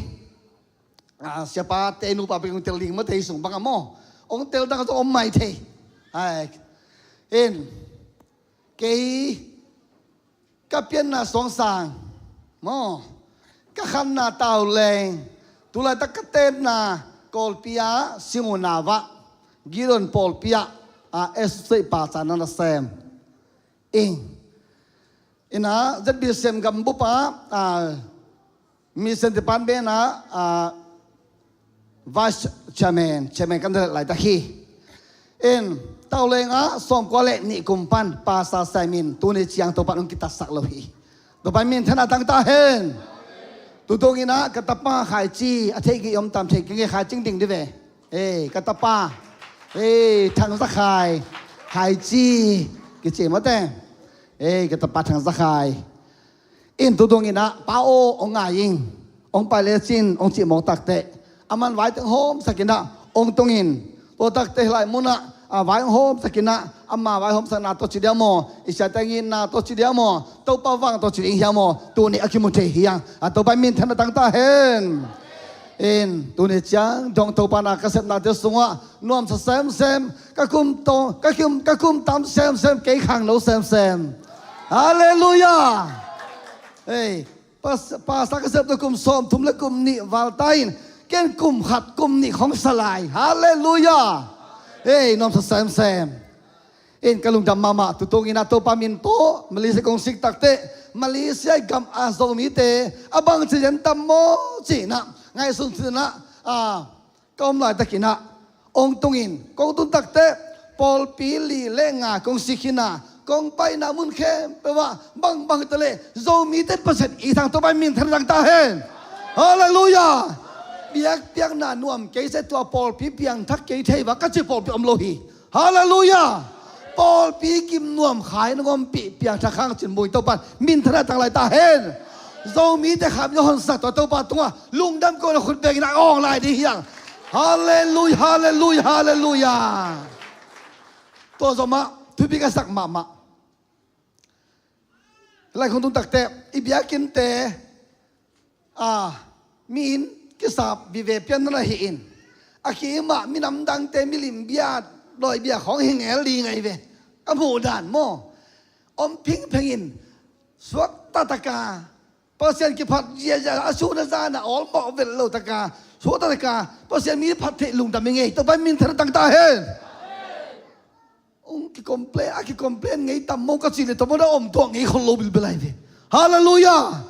Ah, siapa te nupa pek hong tel ding mah thei sung bang a maw. Hong tel dang a tawh om mai thei. Ai. En. Kei. Ka pianna suangsang maw, ka khanna tauleng, tulaitak ka tenna Kawlpi ah Singunau ah, Gideon pawlpi ah, a, associate pastor na na sem. Ing. Ina Z B C M gambup ah, a, Mission Department ah, a, Vice Chairman, Chairman kan delh laitak hi. In, tauleng ah sawmkua le nih kum pan pastor sem in tuni ciang Topa'n hong kitatsak lo hi. Topa minthanna tang ta hen. Tutung in ah ka tapa Khaici, a theih kei om tam, theih kei nge, Khaici ding di ve. Ei, ka tapa. Ei, Thang Za Khai. Khaici. Kici mawte. Ei, ka tapa Thang Za Khai. In tutung in ah, Pa aw, hong ngai ing. Hong pai le cin, hong cih mawk takteh, aman vai teng hawmsak in ah hong tung in. Tua takteh lai mun ah, a, vai hong hawmsak in ah, ama vai hawmsakna tawh ci dia maw, i siate ngitna tawh ci dia maw, Topa vang tawh ci ding hiam maw, tuni a kimu thei hi hang. A, Topa minthanna tang ta hen. In, tuni ciang dong Topa na ka sepnate sungah nuamsa semsem, ka kum tawh, ka kum, ka kum tam semsem, kei khangno semsem. Halleluiah. Ei, pas-, pastor ka sep tawh kum sawmthum le kum nih val ta in, ken kum khat kum nih khong sa lai. Halleluiah. Ei, nuamsa semsem. In, ka lungdam mahmah, tutung in ah Topa min tawh Malaysia kong sik takteh, Malaysia gam a Zomite a bangci zen tam maw ci-in ah ngaihsun in ah, a, ka om laitakin ah hong tung in, kong tun takteh pawlpi li le nga kong sik hi-in ah, kong paina mun khempeuh ah bangbang hi ta leh Zomite Pasian it hang, Topa minthanna tang ta hen. Halleluiah. Biakpiakna nuam kei se, tua pawlpi piangthak kei thei va ka ci pawlpi om lo hi. Halleluiah. Pawlpi kim nuam khai na ngompih piangthak hang cin mui Topa minthanna tang lai ta hen. Zomite kham yo hon sa tua Topa tungah lungdam ko na khut beng in ah awng lai ding hi hang. Halleluiah, halleluiah, halleluiah. Tua zomah thupi ka sak mahmah. Lai khong tung takteh i biakinnte, a, mi in kisap vive pian na hi in, a kimah minam dangte milim bia, dawi bia khong hi ngel ding ahi ve. Ka muh dan maw, om phingpheng in, suakta taka Pasian kiphat ziazia a sun a zan a awlmawh vet lo taka, suakta taka Pasian mi phat theih lungdam i ngei, Topa minthanna tang ta hen. Hong kicomplain, a kicomplain ngei tam maw ka cih leh, Topa na om tuah ngei khol lo bilbel ahi ve. Halleluiah.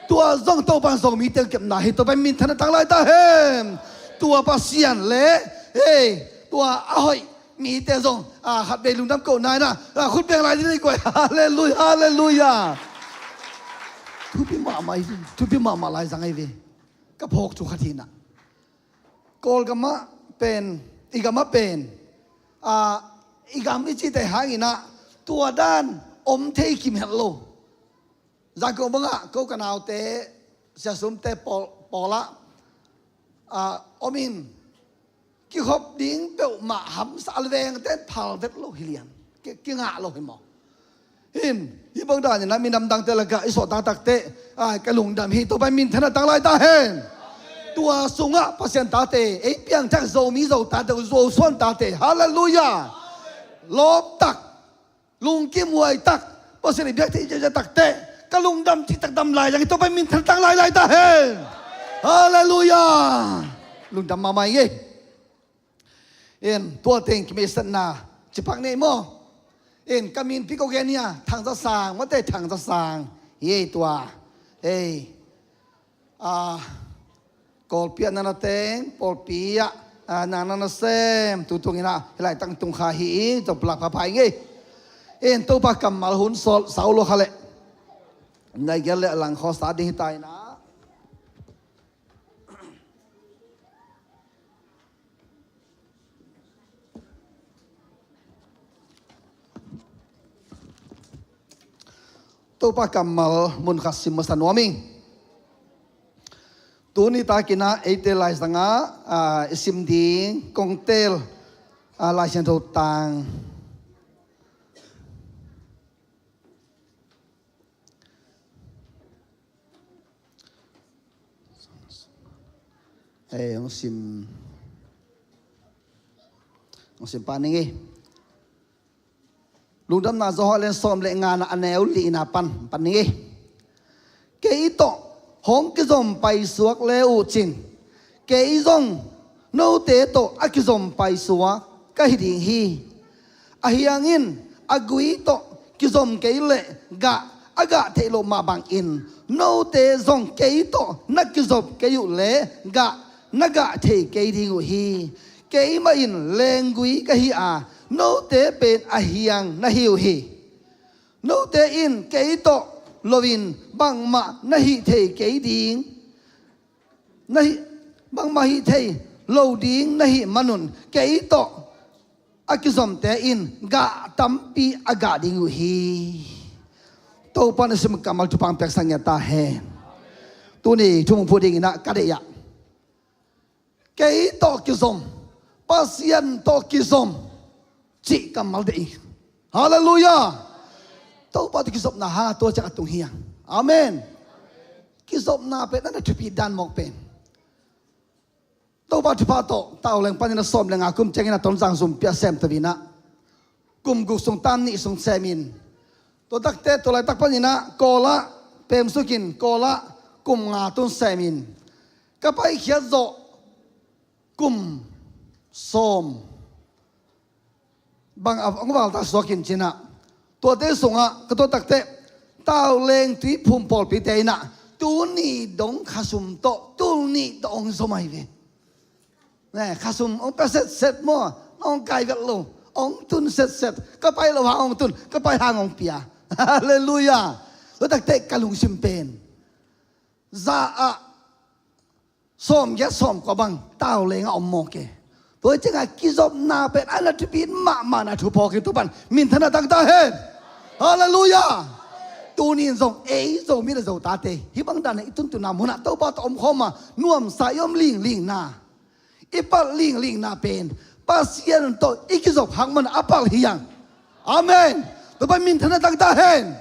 Tua zong Topa zong mite kepna hi, Topa minthanna tang lai ta hen. Tua Pasian le, hei, tua a hoih mite zong, a, khatvei lungdam ko nai na, a, khut beng lai ding hi guai. Halleluiah, halleluiah. Thupi mahmah hi, thupi mahmah lai zang ahi ve. Ka phawk thu khat hi na. Kawlgam ah pen, i gam ah pen, a, i gam i cihte hangin ah tua dan om thei kim het lo. Zangkong bangah ko ka naute, siasumte pawl, pawl ah, a, om in, kikhop ding peuhmah hamsa a, vengte phal vet lo hi lian. Ki, kingah lo hi maw. Hin, hih bang danin ah minam dangte lakah i sawh taktakte, ai, ka lungdam hi, Topa minthanna tang lai ta hen. Tua sungah Pasian tate, ei piangthak Zomi Zo tate, Zo suan tate, halleluiah. Lawp tak, lungkim huai tak, Pasian i biak thei ciacia takte, ka lungdam cih tak dam lai zang hi, Topa minthanna tang lai lai ta hen. Halleluiah. Lungdam mahmah hi. In, tua teng kimeisatna cipak nei maw? In, ka min pi ko gen hia, Thang Za Sang, mate Thang Za Sang. Hi ei tua. Ei. A, Kawlpi ah na na teng, pawlpi ah, a, na na na sem, tutung in ah, hi lai tang tung kha hi i, Topa lak pha pha i ngei. In, Topa kammal hun sawl, sau lo kha leh. Nai gel leh a lang khaw sa ding hi ta in ah. Topa kammal mun khat sim masa nuam ing. Tuni takin ah eite laizang ah, a, i sim ding kong teel, a, Lai Siangtho tang. Eh, hong sim, hong sim pah ning ei. Lungdamna Johan lian sawm le ngana a neu lina pan pan ni. Kei tawh hong kizom paisuak le uh cin, kei zong note tawh a kizom paisuak ka hi ding hi. Ahi hangin a gui tawh kizom kei leh gah a gah theih loh mah bangin note zong kei tawh na kizop kei uh leh gah na gah thei kei ding uh hi. Keimah in lenggui ka hi a, note pen a hiang na hi uh hi. Note in kei tawh loin bangmah na hih thei kei ding, na hih, bangmah hih thei lo ding na hih manun kei tawh a kizomte in gah tampi a gah ding uh hi. Topa na sim kammal thupha piaksak ngiat ta hen. Tuni thu hong phu dingin ah ka deih ah, kei tawh kizom, Pasian tawh kizom cih kammal deih. Halleluiah. Topa tawh kizopna hang a tua ciang a tung hi hang. Amen. Kizopna pen a na thupi dan mawk pen. Topa thupha tawh Tau Leng panin a sawm le nga kum ciangin a Tonzang zum pia sem tawh inah kum guk sung tam nih sung semin, tua takte tua laitak panin ah Kawl ah pemsukin Kawl ah kum nga tun semin, ka paikhiat zawh kum sawm bang a hong valta suakin cinah, tuate sungah ka tua takte Tau Leng Tuiphum pawlpite inah tuni dong khasum tawh tul nih tawh hong zom ahi ve. Ne, khasum hong pia setset maw, hong kai vet lo, hong tun setset, ka pai lo hang hong tun, ka pai hang hong pia. Halleluiah. Tua takte ka lungsim pen za ah sawm giat sawm kua bang Tau Leng ah om mawk e. Tua ciangah kizopna pen a na thupi mahmah na thu phawk in Topan minthanna tang ta hen. Halleluiah. Tuni in zong ei Zomi le Zo tate hih bang dan i tuntuna munah Topa tawh om khawm a nuamsa i om linglingna, i palh linglingna pen Pasian tawh i kizop hang man a palh hi hang. Amen. Topa minthanna tang ta hen.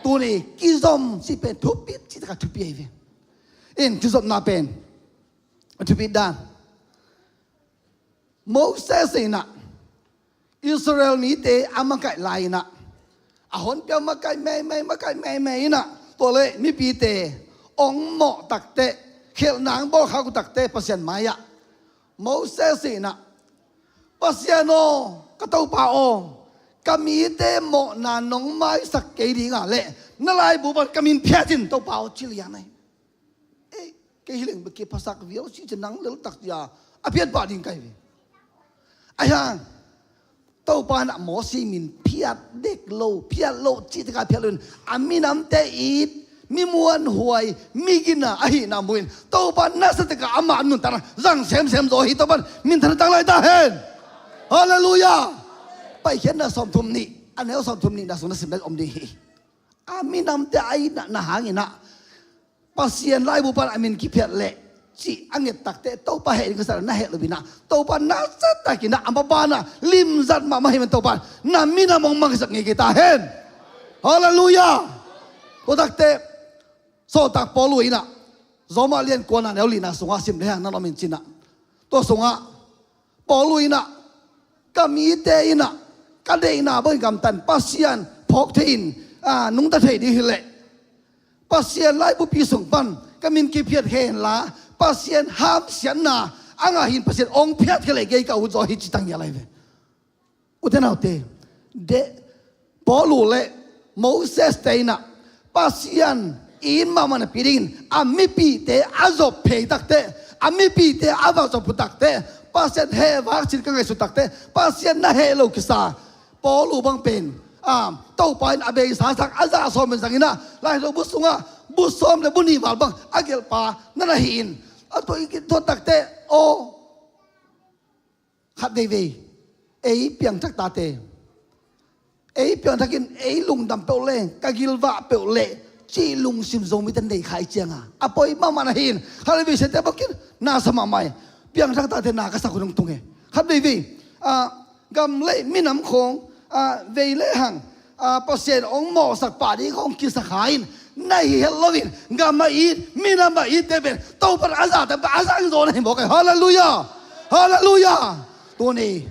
Tuni kizom cih pen thupi, cih takah thupi ahi ve. In kizopna pen a thupi dan. Moses inah Israel mite a makaih lai inah a honpia makaih meimei, makaih meimei inah tua leh mipite hong mawh takte, khelhna hong bawlkhak uh takte Pasian mai-ah Moses inah, Pasian aw, ka Topa aw, ka mite mawhna nong maisak kei dingah leh na laibu pan ka min phiat in Topa aw, ci lian ahi. Ei, kei hi leng bek kiphasak viau si ci nang leltak cia a phiat pah ding kai ve. Ahi hang Topa inah Mosi min phiat dek lo, phiat lo cih takah phiat lo in a minamte it, mi muanhuai, mi gina ahihna mu in Topa nasia takah amah nuntakna zang semsem zaw hi. Topa minthanna tang lai ta hen. Halleluiah. Paikhiatna sawmthum nih a neu sawmthum nihna sung na sim lai om ding hi. A minamte a itna hang inah Pasian laibu pan a min kiphiat leh cih a nget takte Topa heh ding ka sa na heh lo inah Topa nasia takin ah a maban ah limzat mahmah hi man Topa na minam hong mangsak ngei kei ta hen. Halleluiah. Tua takte sawltak Paulu inah Roma lian kuana neu lina sungah sim le hang nan om in cinah, tua sungah Paulu inah ka mite inah ka deihna bangin gamtan Pasian phawk thei in, a, nungta thei ding hileh Pasian laibupi sung pan ka min kiphiat khe henla Pasian hamsiatna a ngah hin Pasian hong phiat khe leh kei ka ut zaw hi ci tang ngial ahi ve. Ute naute, de, Paulu le Moses te inah Pasian in mahmah napi dingin a mipite a zop phei takte, a mipite a va zop uh takte, Pasian heh vak cin ka ngaihsut takte, Pasian na heh lo kisa. Paulu bang pen, a, Topa in a beisa sak a zah sawm in zang inah Lai Siangtho bu sungah bu sawm le bu nih val bang a gelhpa na na hi in, a tua i tua takte aw, khat veivei ei piangthak tate, ei piangthak in ei lungdam peuh leng ka gilvah peuh leh cih lungsim Zomite nei kha i cianga a poi mahmah na hi in, khat veivei siate bawkin na sa mahmah hi. Piangthak tate na ka sak hun hong tung e. Khat veivei, a, gam le minam khawng, a, vei le hang, a, Pasian hong mawhsak pah ding hong kisa kha in na hi het loin gam a it, minam a itte pen Topa a zahte pen a zang zaw na hi mawk e. Halleluiah. Halleluiah. Tuni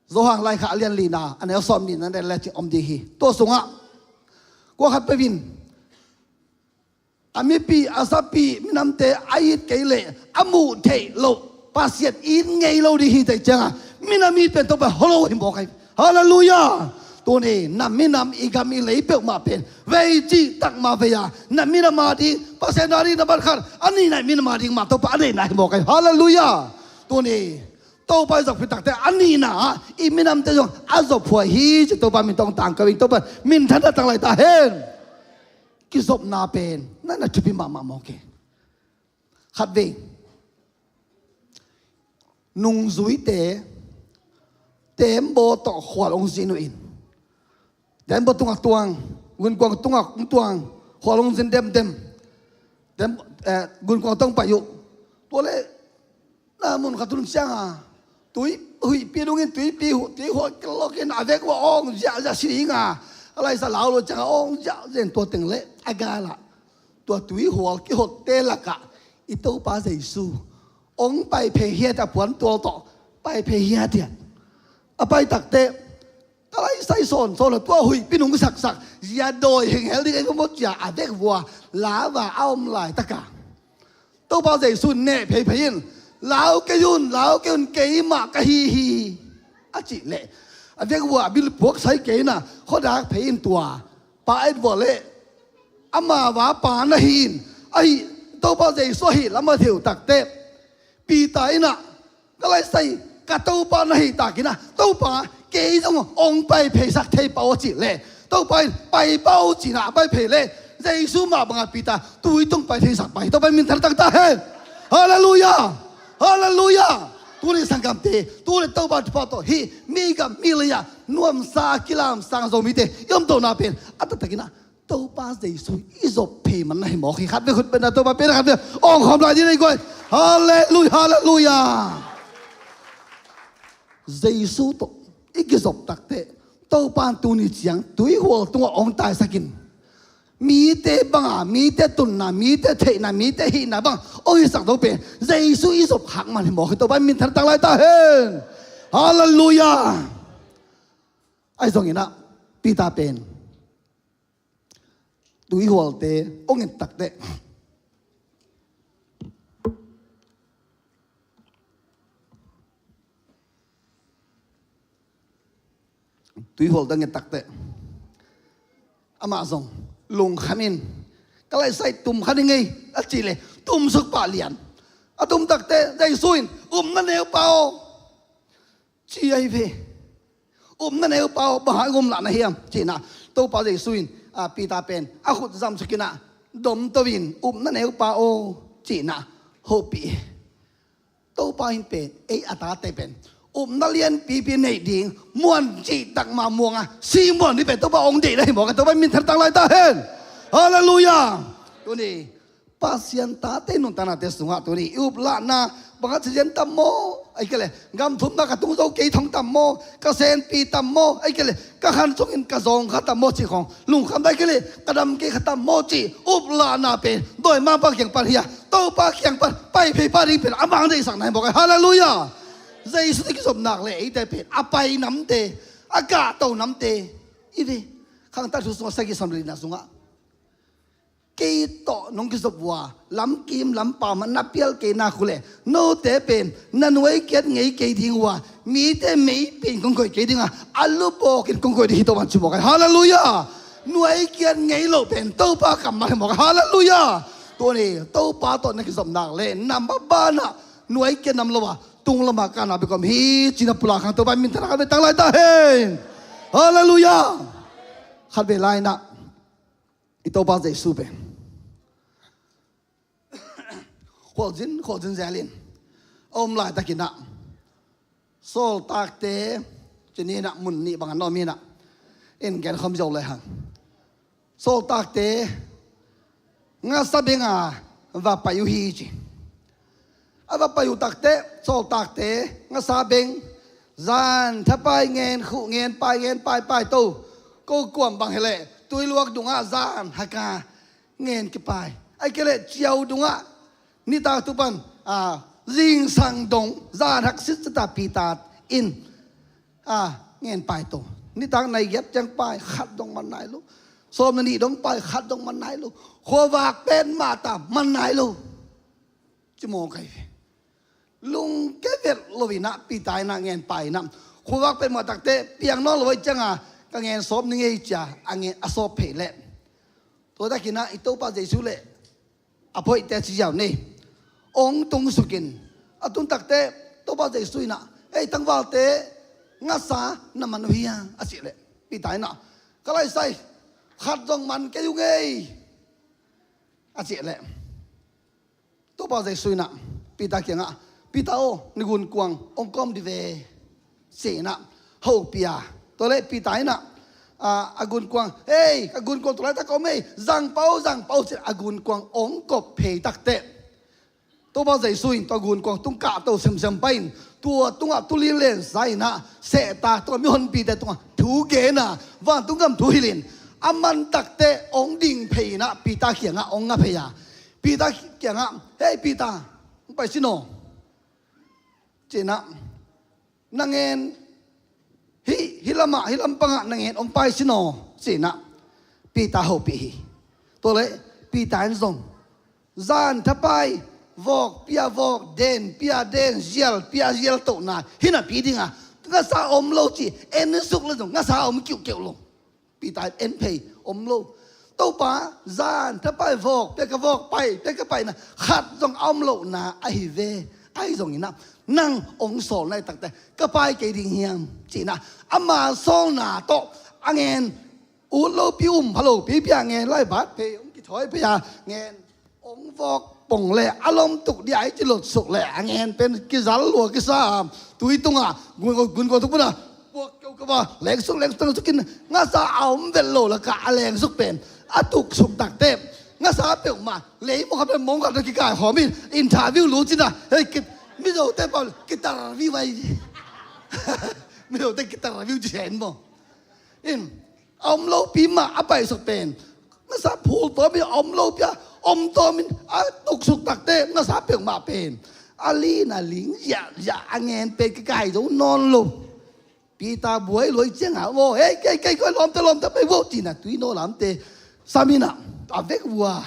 Johan laikhak a lian lina, a neu sawm nihna na en le cin om ding hi. Tua sungah kua khat peuh in a mipi, a zapi, minamte a it kei leh a muh theih loh Pasian it ngei lo ding hi. Tua ciangah minam it pen Topa holo hi mawk hi. Halleluiah. Tuni na minam, i gam, i lei peuhmah pen vei cih takmah vei a, na minam a ding Pasian a ding na ban khat, a nihna i minam a ding mah Topa a deihna hi mawk hi. Halleluiah. Tuni Topa i zopkhit takte a nihna ah i minamte zong a zophuai hi ci. Topa min tawh tangko ing. Topa minthanna tang lai ta hen. Kizopna pen na na thupi mahmah mawk hi. Khatvei nungzuite tembaw tawh khual hong zin uh in, tembaw tungah tuang, gunkuang tungah hong tuang, khual hong zin demdem. Tem, eh, gunkuang tawh hong pai uh. Tua leh na mun khat hun cianga tui huihpi dungin tuipi hu, tui hual kilawkin a vek uh a awng ziahziah si dinga a laisa lau lo cianga awng ziahziah in tua teng leh a galah tua tui hual kihotte lakah i Topa Jesu hong pai phei hiat a puan tual tawh pai phei hiat hiat. A pai takte ka laisai sawnsawn a tua huihpi nung saksak zia dawi henghel ding ei maw cia a vek vua lava a om laitaka Topa Jesu neh pheiphei in, "Lau kei un, lau kei un, keimah ka hi hi," a cih leh a vek vua a bil puak sai kei na khuadak phei in tua pa et vua leh ama va pa na hi in, ahi Topa Jesu ahi lam a theu takte Peter in ah ka laisai ka Topa na hi takin ah Topa kei zong hong pai pheisak thei pah aw cih leh Topa in pai pah aw cih na a pai phei leh Jesu mah bangah Peter tui tung pai theisak pah hi. Topa in minthan taktak hen. Halleluiah. Halleluiah. Tuni sanggamte tuni Topa thupha tawh hih mi gam mi lei ah nuamsa a kilamsang Zomite i om tona pen a taktakin ah Topa Jesu i zop phei man na hi mawk hi. Khat vei khut beng na Topa pen khat vei awng khawm lai ding na i guai. Halleluiah, halleluiah. Jesu tawh i kizop takte Topa in tuni ciang tuihual tungah awng taisakin mite banga, mite tunna, mite theihna, mite hihna bang awng hisak to pen Jesu i zop khak man hi mawk hi. Topa in minthan tang lai ta hen. Halleluiah. Ahi zongin ah Peter pen tuihualte hong et takte tuihualte hong et takte amah zong lungkham in ka laisai tum kha ding ei a cih leh tumsuk pah lian a tum takte Jesu in, "Upna neupa aw," ci ahi ve. "Upna neupa aw, bang hang um lah na hiam?" Cihna Topa Jesu in, a, Peter pen a khut zamsukin ah domto in, "Upna neupa aw," cihna hopih. Topa in pen ei a tate pen upna lianpipi neih ding muan cih takma muanga si muan ni pen Topa hong deih na hi mawk a, Topa in minthan tang lai ta hen. Halleluiah. Tuni Pasian tate nuntaknate sungah tuni i uplahna bangah cizian tam maw? Ahih kei leh gam thumna ka tung zo kei thong tam maw? Ka senpi tam maw? Ahih kei leh ka khan sungin ka zawng kha tam maw cih khawng lungkham dai kei leh ka dam kei kha tam maw cih uplahna pen dawimangpa kiang pan hi a, Topa kiang pan pai phei pah ding pen a mang deihsak na hi mawk a. Halleluiah. Jesu tawh kizop nak leh eite pen a pai namte, a kahto namte i ve. Khangthak thu sungah sagih sawm le lina sungah kei tawh nong kizop uh a, lamkim lampam ah na pial kei nak uh leh note pen na nuai kiat ngei kei ding uh a, mite meipi in kong koih kei ding a, a lubawk in kong koih ding hi Topa in ci mawk a. Halleluiah. Nuai kiat ngei loh pen Topa kammal hi mawk a. Halleluiah. Tuni Topa tawh na kizop nak leh na maban ah nuai kiat nam lo a tung lamah ka na bekom hi cih na pulak hang Topa in minthan khat vei tang lai ta hen. Halleluiah. Khat vei lai na i Topa Jesu pen khualzin khualzin zelin a om laitakin ah sawltakte cinin ah mun nih bangin a om in ah in gen khawm zo le hang. Sawltakte ngasa benga va pai uh hi ci. A va pai uh takte sawltakte ngasa beng zan thapai ngen khuh ngen pai ngen pai pai to ko kuam bang hi leh tuiluak dungah zan haka ngen kipai. Ahih kei leh ciau dungah nitak tu pan zingsang dong zan hak sit sita Peter in a ngen pai to. Nitak nai giat ciang pai, khat dong man nai lo. Sawm na nih dong pai, khat dong man nai lo. Khuavak pen mata man nai lo. Ci maw kai ve. Lungke vet lo inah Peter inah ngen pai inah. Khuavak pen mah takte piang nawn lo ih cianga ka ngen sawp ni ngei cia a ngen a sawp phei leh. Tua takinah i Topa Jesu le a phoihte ci ziau nei. Ong tung sukin a tung takte Topa Jesu inah, "Ei tangvalte, ngasa na man uh hiam?" a cih leh Peter inah, "Ka laisai, khat zong man kei uh ngei," a cih leh Topa Jesu inah Peter kiangah, "Peter aw, na gunkuang ong kawm di ve," ci inah hopih a. Tua leh Peter inah a, a gunkuang, "Ei, ka gunkuang tua laitak om ei, zang pah o, zang pah o," ci a gunkuang ong kop phei takte Topa Jesu in tua gunkuang tung kahto semsem pai in tua tungah tuli lensa inah sehta tungah mihonpite tungah thu gen a, vantung gam thu hilh in a man takte ong ding phei inah Peter kiangah ong nga phei a. Peter kiangah, "Hei Peter, hong pai sin aw," ci inah, "Na ngen hih, hih lamah, hih lampangah na ngen hong pai sin aw," ci inah Peter hopih hi. Tua leh Peter in zong zan thapai vawk pia vawk, den pia den, zial pia zial tohna hi napi dinga ngasa om lo ci en suk le zong ngasa om kiuhkeuh lo. Peter en phei om lo. "Topa, zan thapai vawk pia ka vawk, pai pia ka paina, khat zong a om lohna ahi ve. Ahi zong inah nang ong sawl nai takte ka pai kei ding hiam?" ci inah ama sawlna tawh a ngen ut lopi, um pha lopi pia ngen, laibat phei ong kithawi phei a ngen, ong vawk pong le a lom tuk dia i ci lotsuk le a ngen pen kizal lua kisa a, tui tungah gun, gun, gun tuk puna puak keu keu a lengsuk, lengsuk, lengsuk in ngasa a om vet lo lakah a lengsuk pen a tuksuk takte ngasa peuhmah lei mawk khat pen mong khat na kikaikhawm in interview lu cina, hei, ki, Mizote pau kitarview ai. Mizote kitarview ci hen maw. In a om lopi mah a paisuk pen ngasa phul tawmin a om lopi a om tawmin a tuksuk takte ngasa peuhmah pen a lin a ling ziahziah a ngen pen kikai zo nawn lo. Peter buai luai ciangah, "Wow, hei, kei, kei, koi lawmte, lawmte, pei wow," cina tui naw lamte saminah a vek vua.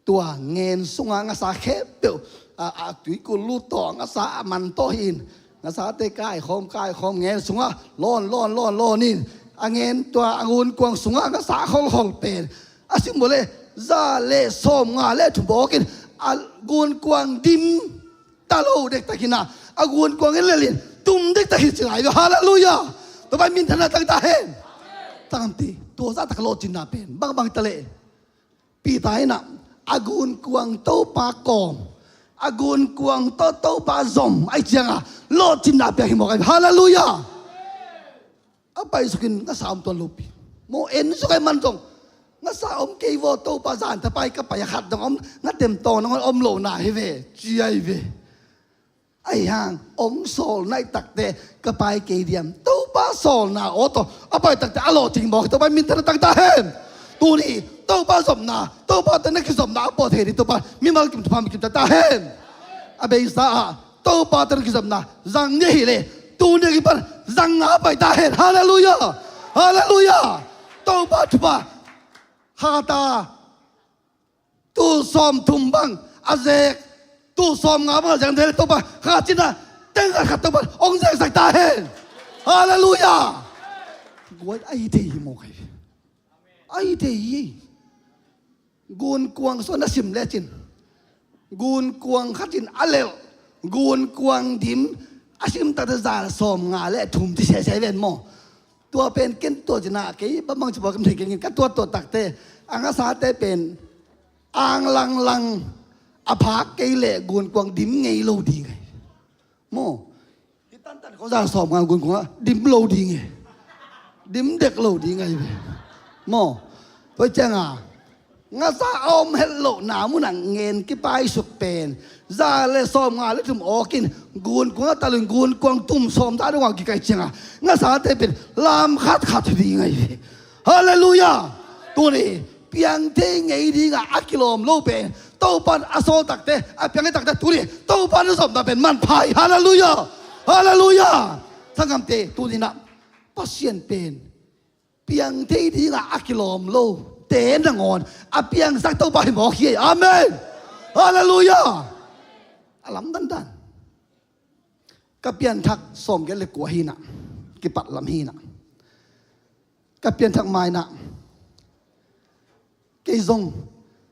Tua ngen sungah ngasa khempeuh a, a tuikul lut tawh ngasa a man tawh hi in, ngasate kaikhawm, kaikhawm, ngen sungah lawn, lawn, lawn, lawn in a ngen tua a gunkuang sungah ngasa kholkhol pen a sim uh le za le sawm nga le thum awk in a gunkuang dim ta lo dektak in a, a gunkuang in lel in tum dektak hi ci lai ve. Halleluiah. Topa minthanna tangta hen. Tangte tua zahtak lawhcinna pen bangbang ta leh Peter in a, a gunkuang Topa kawm, a gunkuang tawh Topa zom ai cianga lawhcinna piak hi mawk ai. Halleluiah. A paisukin ngasa om tuan lopi maw, en suk ai man zong ngasa om kei vaw Topa, zan thapai ka pai a khat dong om, ngatem tawng nangawn om lo na hi ve ci ai ve. Ahi hang ong sawl naih takte ka pai kei diam? Topa sawlna aw tawh a pai takte a lawhcing mawk hi. Topa minthanna tangta hen. Tuni Topa zopna, Topa tawh na kizopna a pawt thei ding Topa mimal kim thupha mikim tangta hen. A beisa ah Topa tawh na kizopna zang ni ahih leh tuni a kipan zang a pai ta hen. Halleluiah. Halleluiah. Topa thupha hata tul sawm thum bang a zek, tul sawm nga bang a zek, a zek Topa kha cina teng khat khat Topa ong zeksak ta hen. Halleluiah. Guai ahi thei hi mawk ai. Ahi thei hi. Gunkuang sung na sim lecin gunkuang khatin a lelh gunkuang dim a sim takte za sawm nga le thum ci sese ven maw? Tua pen ken tua cina kei bangbang ci bawk kem thei kei ngin ka tuat tuat takte a ngasate pen ang langlang a phak kei leh gunkuang dim ngei lo ding ai maw? Hi tantan kong za sawm nga gunkuang a dim lo ding e. Dim dek lo ding ai ve maw? Tua cianga ngasa a om het lohna munah ngen kipaisuk pen za le sawm nga le thum awkin gunkuang a talun gunkuang tum sawm za dong a kikaih cianga ngasate pen lam khat khat hi ding ai ve. Halleluiah. Tuni piang thei ngei dinga a kilawm lo pen Topan a sawl takte, a piang thei takte tuni Topan a zopna pen manpha hi. Halleluiah. Halleluiah. Sanggamte, tuninah Pasian pen piang thei dingah a kilawm lo te nangawn a piangsak Topa hi mawk hi. Amen. Halleluiah. A lamdandan ka pianthak sawmgiat le kua hinah, kipat lam hinah, ka pianthak mainah kei zong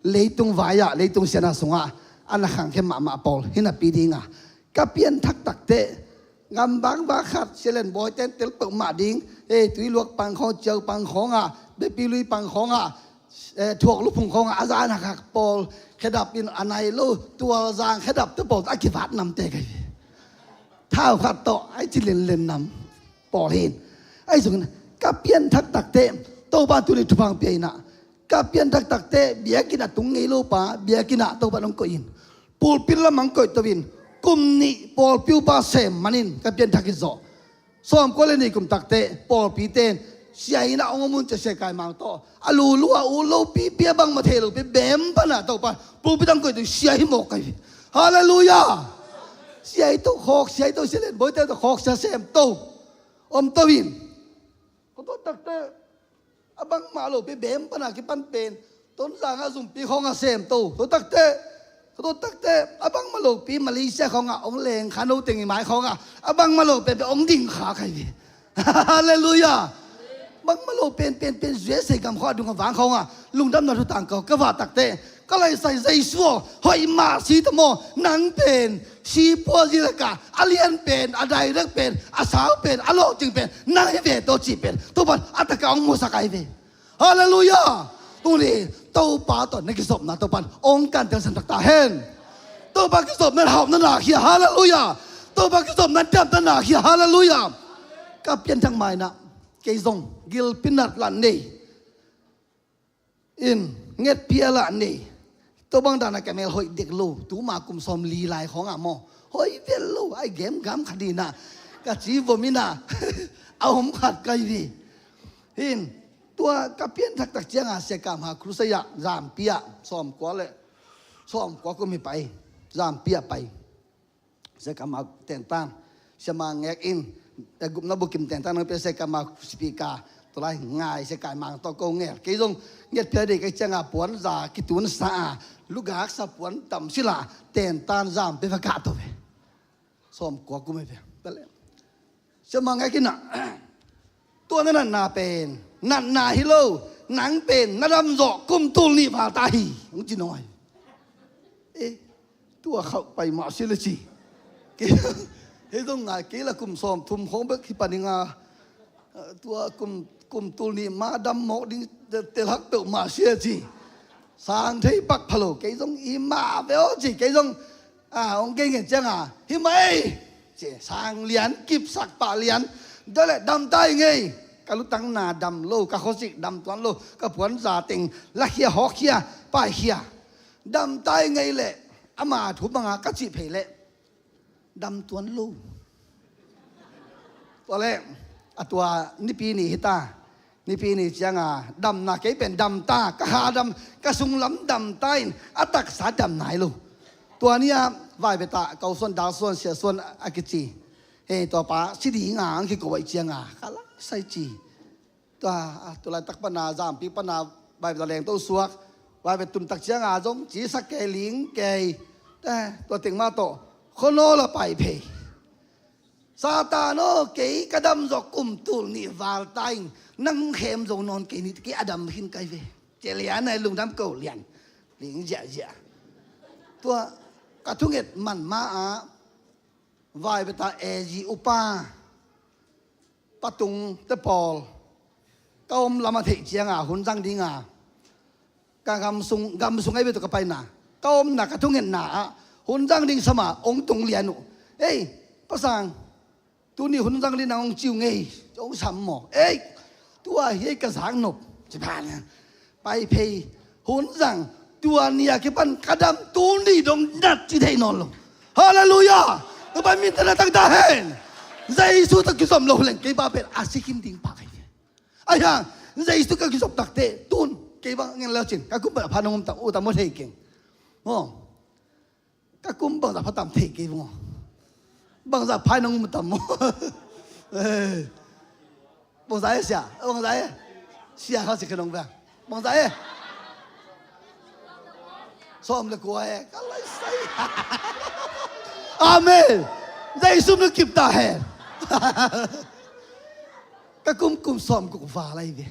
leitung vai-ah, leitung siatna sungah a na khangkhia mahmah pawl hi napi dingah ka pianthak takteh, ngambang va khat, sialen bawiten tel peuhmah ding, eh, tui luak pang khawng, ciau pang khawngah, bepi lui pang khawngah, eh, thuak luphung khawngah a zan hakhak pawl, khedap in a nai lo, tualzang khedap te pawl a kivat namte ka hi. Thau khat tawh ai ci lenlen nam pawl hin. Ahi zongin ka pianthak takteh Topa tuni thupha pia inah, ka pianthak takteh biakinn a tung ngei lo pa biakinn ah Topa nong koih in, pulpit lam ang koih to in, kum nih pawlpi upa sem manin ka pianthak hi zawh. Sawmkua le nih kum takteh pawlpite in sia inah hong om un ci a, Sia Kai Mang tawh a lulu a ut lopi, bia bangmah thei lopi, bem pana Topa pulpit ang koih to in sia hi mawk ka hi. Halleluiah. Sia hi to khawk, sia hi to, sialen bawite to khawk, sia sem to, om to in. Khuato takteh a bangmah lopi bem pana kipan pen Tonzang a zumpi khawngah sem to. Khuato takteh, khuato takteh a bangmah lopi Malaysia khawngah hong leng kha, no teng i mai khawngah a bangmah lo penpen hong ding kha ka hi ve. Halleluiah. Bangmah lo penpen pen U S A gam khawng a dung a vang khawngah lungdamna thu tangko ka vah takteh, ka laisai Jesu aw, hoih mah si ta maw, nang pen si pua zi laka a lian pen, a direct pen, a sau pen, a lawhcing pen nang hi ve tawh cih pen Topan a taka hong musak ahi ve. Halleluiah. Tuni Topa tawh na kizopna Topan hong kantelsan taktak hen. Topa kizopna hauhna na khia. Halleluiah. Topa kizopna damna na khia. Halleluiah. Ka pianthak mainah kei zong gilpi nat lah nei in, ngetphia lah nei. Tua bang dana ka mel hoih dek lo, tuma kum sawmli lai khawngah maw, hoih vel lo, ai gemgam khat inah ka ci vom inah a om khat ka hi ve. Hin, tua ka pianthak tak ciangah Sia Kam Ha Crusade ah Zampi ah sawmkua le, sawmkua kum hi pai, Zampi ah pai. Sia Kam Ha tentan, Sia Ma Ngek in, eh, gupna bukim tentan hong pia, Sia Kam Ha speaker, tua lai ngai Sia Kai Mang tawh ko ngel. Kei zong ngetphia dei ka hih ciangah puanza kitunsa a, lugaksa puan tam sila tentan Zampi va kah to ve. Sawmkua kum hi ve. Sia Ma Ngek in ah, tua na natna pen natna hi lo, nang pen na dam zawh kum tul nih val ta hi, hong ci nawn. Eh, tua khauh pai mah si le ci. Kei, kei zong ngai kei la kum sawmthum khawng bek hi pan ing a, tua kum, kum tul nih ma dam mawk ding tel hak peuhmah si a ci. Sang thei pak pha lo, kei zong i mah ve aw ci, kei zong, a, hong gen ngen ciangah, hi mah ei ci, sang lian, kipsak pah lian, tua leh dam ta ing ei. Ka lutang na dam lo, ka khuazik dam tuan lo, ka puanza teng lakhia, hawkkhia, paikhia. Dam ta ing ei leh, ama thu bangah ka cih phei leh dam tuan lo. Tua leh a tua Nipi ni hi ta. Nipi ni ciangah damna, kei pen dam ta, ka kha dam, ka sunglam dam ta in a taksa dam nai lo. Tua ni-ah Vaibetah, Kausuan, Dalsuan, Siasuan a kici, hei, tua pa si dingah ang kiko aih ciangah ka langsai ci. Tua, a, tua laitak pana, Zampi pana Vaibetah lengto suak, Vaibetah tuntak ciangah zong cisak kei, ling kei. Eh, tua teng mah tawh khuanawl a pai phei. Satan aw, kei ka dam zawh kum tul nih val ta ing, nang hong khem zo nawn kei ni, kei a dam khin ka hi ve. Cia lian a lungdam ko lian, ling ziahziah. Tua ka thunget man ma-ah Vaibetah A G upa, Pa Tung te pawl ka om lam a theih ciangah hun zang dingah ka gam sung, gam sung ahi ve tawh ka paina, ka omna, ka thungetna ah hun zang ding sam a hong tung lian uh. Ei, Pa Sang, tuni hun zang ding nang hong ci uh ngei, hong sam maw? Ei, tua hi ei ka zak nop ci phan. Pai phei, hun zang, tua ni a kipan ka dam, tuni dong nat ci thei nawn lo. Halleluiah. Topa min thang taktak hen. Jesu tawh kizom lo leng kei pa pen a si khin ding pa ka hi ve. Ahi hang Jesu ka kizom takteh tun kei bang ngen le cin ka kum bangzah pha nong um tam, uh, tam maw thei keng. Maw, ka kum bangzah pha tam thei kei maw. Bangzah pha nong um tam maw. Eh, bangzah e sia, bangzah e. Sia kha si khe nong bang. Bangzah e. Sawm le kua e. Ka lai sai. Amen. Jesu min kip ta hen. Ka kum kum sawm guk val lai ve.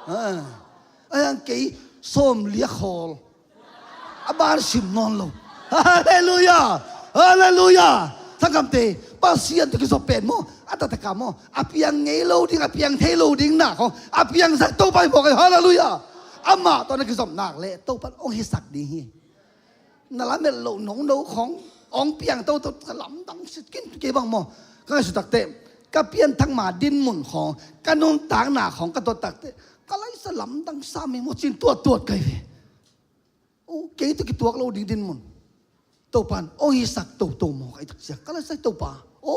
Ah. Ayang kei sawm lia khawl. A ban sim nawn lo. Halleluia. Halleluia. Sanggamte, Pasian tawh kizop pen maw, a taktak a maw, a piang ngei lo ding, a piang thei lo ding na khong a piangsak Topa hi mawk hi. Halleluia. Amah tawh na kizop nak leh Topa hong hisak ding hi. Na lamet loh nongno khong hong piang toto, ka lamdang sit kin kei bang maw. Ka ngaihsut takteh, ka pianthak ma dinmun khong, ka nuntakna khong ka tuat takteh, ka laisa lamdang sa mi maw cin tuattuat kai ve. O, kei tawh kituak lo ding dinmun Topan hong hisak toto maw, ka i takciang ka laisa Topa. O,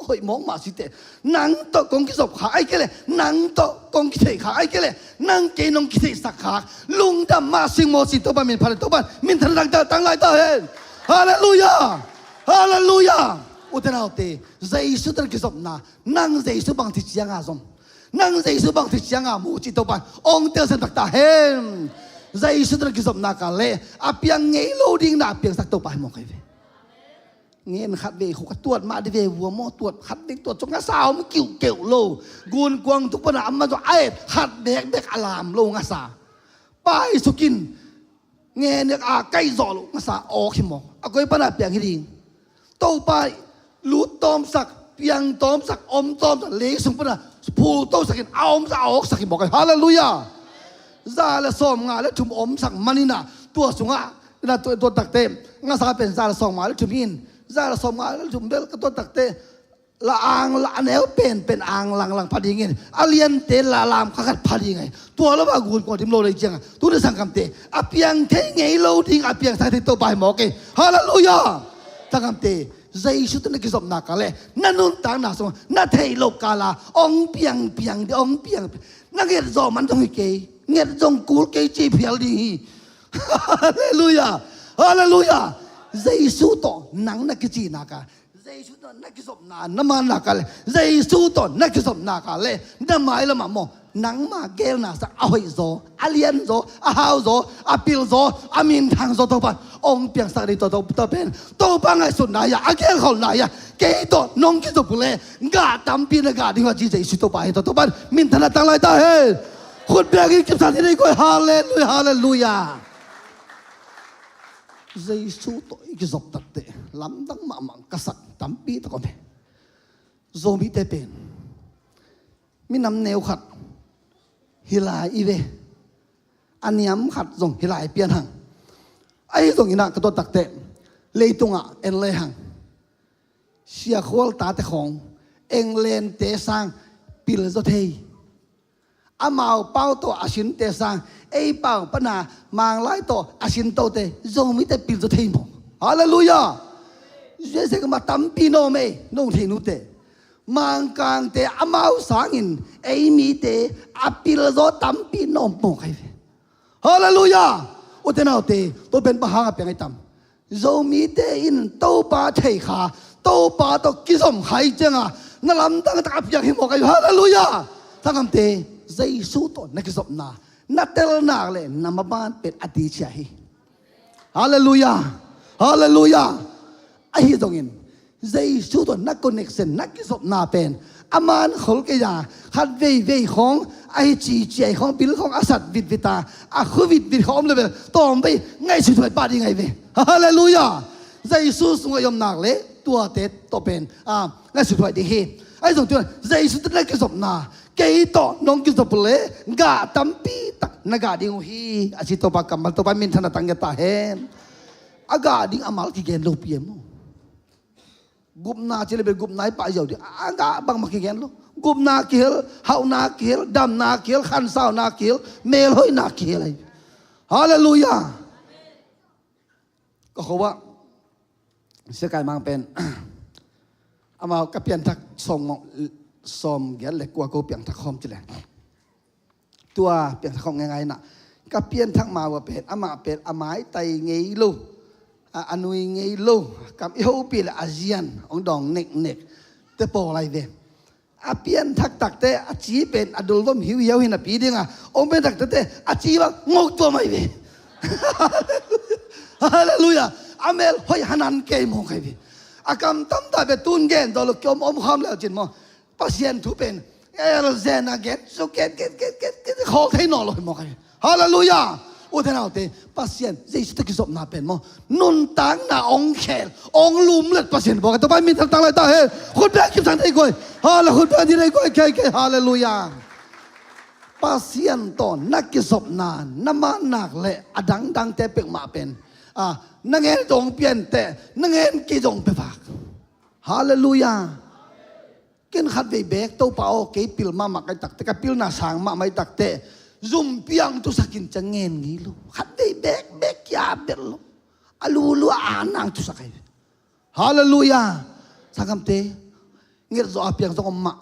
hoih mawk mah siteh, nang tawh kong kizop kha ai kei leh, nang tawh kong kitheih kha ai kei leh, nang kei nong kitheihsak kha, lungdam mah sing maw cin Topan min phat leh Topan minthan dangdang tang lai ta hen. Halleluia. Halleluia. Ute naute, Jesu tawh na kizopna, nang Jesu bang thei cianga zong, nang Jesu bang thei cianga mu cin Topan hong telsiam taktak hen. Jesu tawh na kizopna ka leh a piang ngei lo ding na a piangsak Topa hi mawk hi ve. Ngen khat vei khu ka tuat mah di ve vua maw, tuat khat vei tuat cuk ngasa om kiuhkeuh lo. Gunkuang tuk pana a man zong a et khat bekbek a lam lo ngasa. Pai sukin ngenek a kaih zawh lo ngasa awk hi mawk. A koi pana piang hi ding. Topa lut tawmsak, piang tawmsak, om tawmsak, lei sung pana phul tawmsakin a omsak a awksak hi mawk. Halleluia. Za le sawm nga le thum omsak manina tua sungah na tua, tua takte ngasa pen za le sawm nga le thum in, za le sawm nga le thum bel ka tua takte la ang la a neu pen pen ang langlang pha dingin a liante la lam kha khat pha ding ai. Tua lo ba gun kua dim lo lei cianga tuni sangkamte a piang thei ngei lo ding a piangsak thei Topa hi mawk e. Halleluia. Sangkamte, Jesu tawh na kizopna ka leh na nuntakna sung na theih loh kala hong piang piang ding, hong piang piang. Na nget zawh man zong hi kei, nget zong kul kei ci phial ding hi. Halleluia. Halleluia. Jesu tawh nang na kicihna ka, Jesu tawh na kizopna na manna ka leh Jesu tawh na kizopna ka leh na mailamah maw, nangma gelna sak a hoih zaw, a lian zaw, a hau zaw, a pil zaw, a minthang zaw Topan hong piangsak ding tua Topa pen Topa ngaihsutna ia, a gelkholhna ia, kei tawh nong kizop uh leh gah tampi na gah ding uh a ci Jesu Topa hi. Tua Topan minthan a tang lai ta hen. Khut biakin kipsak hi ding koi. Halleluia. Halleluia. Jesu tawh i kizop takteh lamdang mahmah ka sak tampi tak om hi. Zomite pen minam neu khat hi lai i ve. A niam khat zong hi lai pian hang. Ahi zongin ah ka tuat takteh leitungah en le hang, siakhual tate khawng England te sang pil zaw thei. Amau pau tawh a sinte sang ei pau pana Manglai tawh a sin tote Zomite pil zaw thei maw? Halleluia. Zuiasia ka ma tampi nawm ei, nong thei nute. Mangkangte amau sangin ei mite a pil zaw tampi nawm mawk ahi ve. Halleluia. Ute naute, tua pen bang hanga piang ahi tam? Zomite in Topa thei kha, Topa tawh kizom kha i cianga na lamdang tak a piang hi mawk ahi. Halleluia. Sanggamte, Jesu tawh na kizopna na tel nak le na maban pen a ti cia hi. Halleluia. Halleluia. Ahi zongin Jesu tawh na connection, na kizopna pen a man khol kei a, khat veivei khawng ahi cici ahi khawng, bil khawng a sat vitvit a, a khu vitvit khawng om le bel tawm vei ngaihsuthuai pah ding ahi ve. Halleluia. Jesu sungah i om nak le tuate tawh pen a ngaihsuthuai ding hi. Ahi zong tu Jesu tawh na kizopna, kei tawh nong kizop le gah tampi tak na gah ding uh hi, a ci Topa kammal, Topa minthanna tang nget ta hen. A gah ding a mal kigen lopi e maw? Gupna ci le bel gupna i pah ziau ding. A gah bangmah kigen lo. Gupna kihel, hauhna kihel, damna kihel, khansauna kihel, melhoihna kihel ahi. Halleluia. Ka kho ah Sia Kai Mang pen amau ka pianthak sawm, sawm giat le kua ko piangthak khawm ci le. Tua piangthak khawm ngaingai na ka pianthak ma uh a pen amah pen a maitai ngei lo, a, a nui ngei lo, kam i hopih le a zian hong dawng neknek te pawl ahi ve. A pianthak takte a ci pen a dulvom hiuhiau hi napi dinga, ong pianthak takte a ci bang ngok tua mai ve. Halleluiah. A mel hoih hanan kei mawk ahi ve. A kam tamtak pen tun gen zaw lo kiom om kham leucin maw, Pasian thu pen elzen a gen su gen gen gen gen gen khol thei naw lo hi mawk ahi ve. Halleluiah. U te nau te, Pasian Jesu tawh kizopna pen maw, nuntakna ong khel, ong lumlet Pasian bawk a, Topa min thantak lai ta hen. Khut beng kipsang thei guai. Halleluiah, khut beng thei guai kei kei. Halleluiah. Pasian tawh na kizopna, na mahnak le a dangdangte peuhmah pen, a, na ngen zong pianteh, na ngen kei zong pia vak. Halleluiah. Ken khatvei bek Topa aw, kei pil mahmah kai takte, ka pilna sang mahmah i takte, zumpi ang tusakin ciang ngen ngei lo. Khatvei bek bek kia bel lo. A lulu a nang tusak ai. Halleluiah. Sangkamte, nget zawh a piang zong om mah.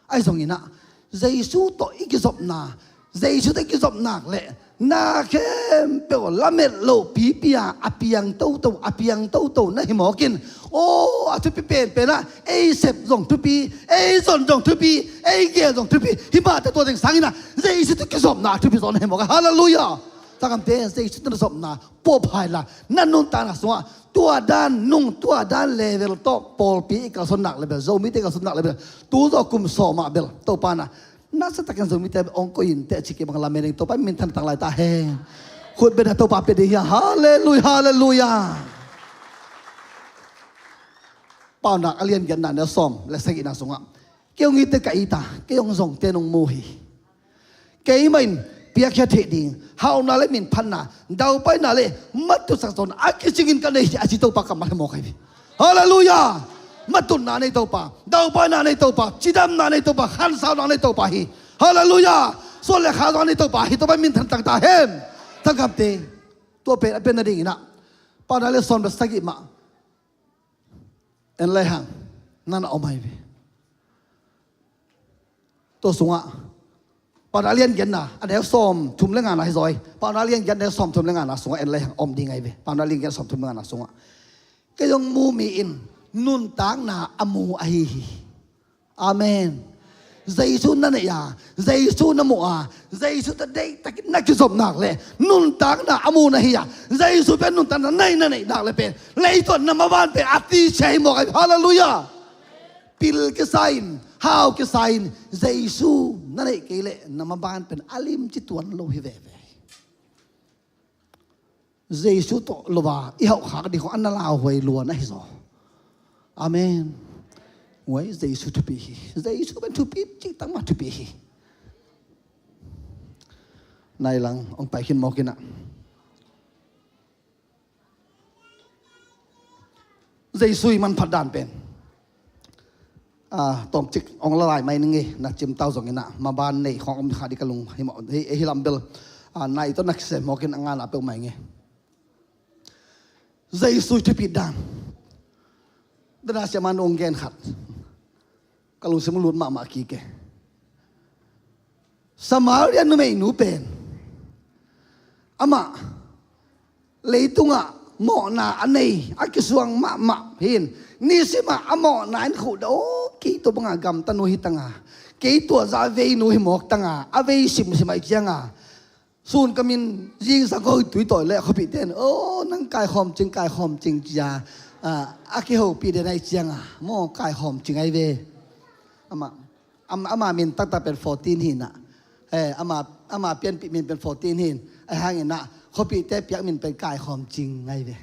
Ahi zongin ah, Jesu tawh i kizopna, Jesu tawh i kizopnak le na khempeuh lamet loh pipi a, a piang toto, a piang toto na hi mawkin. Aw, a thupi penpen ah, ei sep zong thupi, ei zon zong thupi, ei gel zong thupi. Hi mah ta tua ding sangin ah, Jesu tawh kizopna a thupi zaw na hi mawk a. Halleluiah. Sangkamte, Jesu tawh na zopna puaphai la, na nuntakna sungah tua dan nung, tua dan level tawh pawlpi i kalsuannak level, Zomite kalsuannak level, tu zaw kum sawmah bel Topa na, na sa takin Zomite ong koih in teh ci kei bang lamen ing, Topa min thantak lai ta hen. Khut beng a Topa pia ding hi a. Halleluiah, halleluiah. Paunak a lian giatna neu sawm le sagihna sungah, kei ong ite ka ita, kei ong zongte nong mu hi. Keimah in piakhia theih ding hauhna le minphatna, daupaina le matutsak zawn a kicingin ka nei hi, a ci Topa kammal hi mawk ahi ve. Halleluiah. Matutna nei Topa, daupaina nei Topa, cidamna nei Topa, khansauna nei Topa hi. Halleluiah. Suan le kha zawn nei Topa hi. Topa min thantak ta hen. Sangkamte, tua pen a pian nadingin ah, Paunak le sawm le sagih mah en lehang, na na om ahi ve. Tua sungah, Paunak lian giatna a neu sawm thum le ngana hi zaw hi. Paunak lian giat neu sawm thum le ngana sungah en lehang om ding ahi ve. Paunak lian giat sawm thum le ngana sungah, kei zong mu mi in nuntakna a mu ahi hi. Amen. Jesu na neih a, Jesu na muh a, Jesu tawh deihtakin na kizopnak le nuntakna a mu na hi a, Jesu pen nuntakna nei na neihnak le pen leitawh na maban pen a ticia hi mawk ahi. Halleluiah. Pil kisa in, hau kisa in, Jesu na neih kei leh na maban pen a limci tuan lo hi veve. Jesu tawh lo a i hauhkhak ding khong a na lauhuai lua na hi zaw. Amen. Huai Jesu thupi hi. Jesu pen thupi cih tak mah thupi hi. Nai lang ong pai khin mawk in ah, Jesu i manphat dan pen, ah, tawmcik ong la lai mai ning e, na cimtau zongin ah, maban nei khong om kha di ka lung hi mawh, hi, hi lam bel, ah, nai tawh na kisem mawkin a ngana peuh mai nge. Jesu i thupi dan, dana siaman ong gen khat, ka lungsim lut mahmah kik e. Samaria numeinu pen, amah leitungah mawhna a nei, a kisuang mahmah hi in, nisimah a mawhna in khuh dah, aw, kei tua banga gamta nu hi tanga, kei tua zah a vei nu hi mawk tanga, a vei simsim ahi cianga, sun ka min zingzang ko tui tawi le khuapihte in, aw, nang kaikhawm cing, kaikhawm cing cia, ah, a kihopih den ahi cianga, maw, kaikhawm cing ahi ve. Amah, am-, ama min taktak pen fourteen hi inah. Eh, ama, ama pianpih min pen fourteen hi in. Ahi hang inah, khuapihte piak min pen kaikhawm cing ahi ve.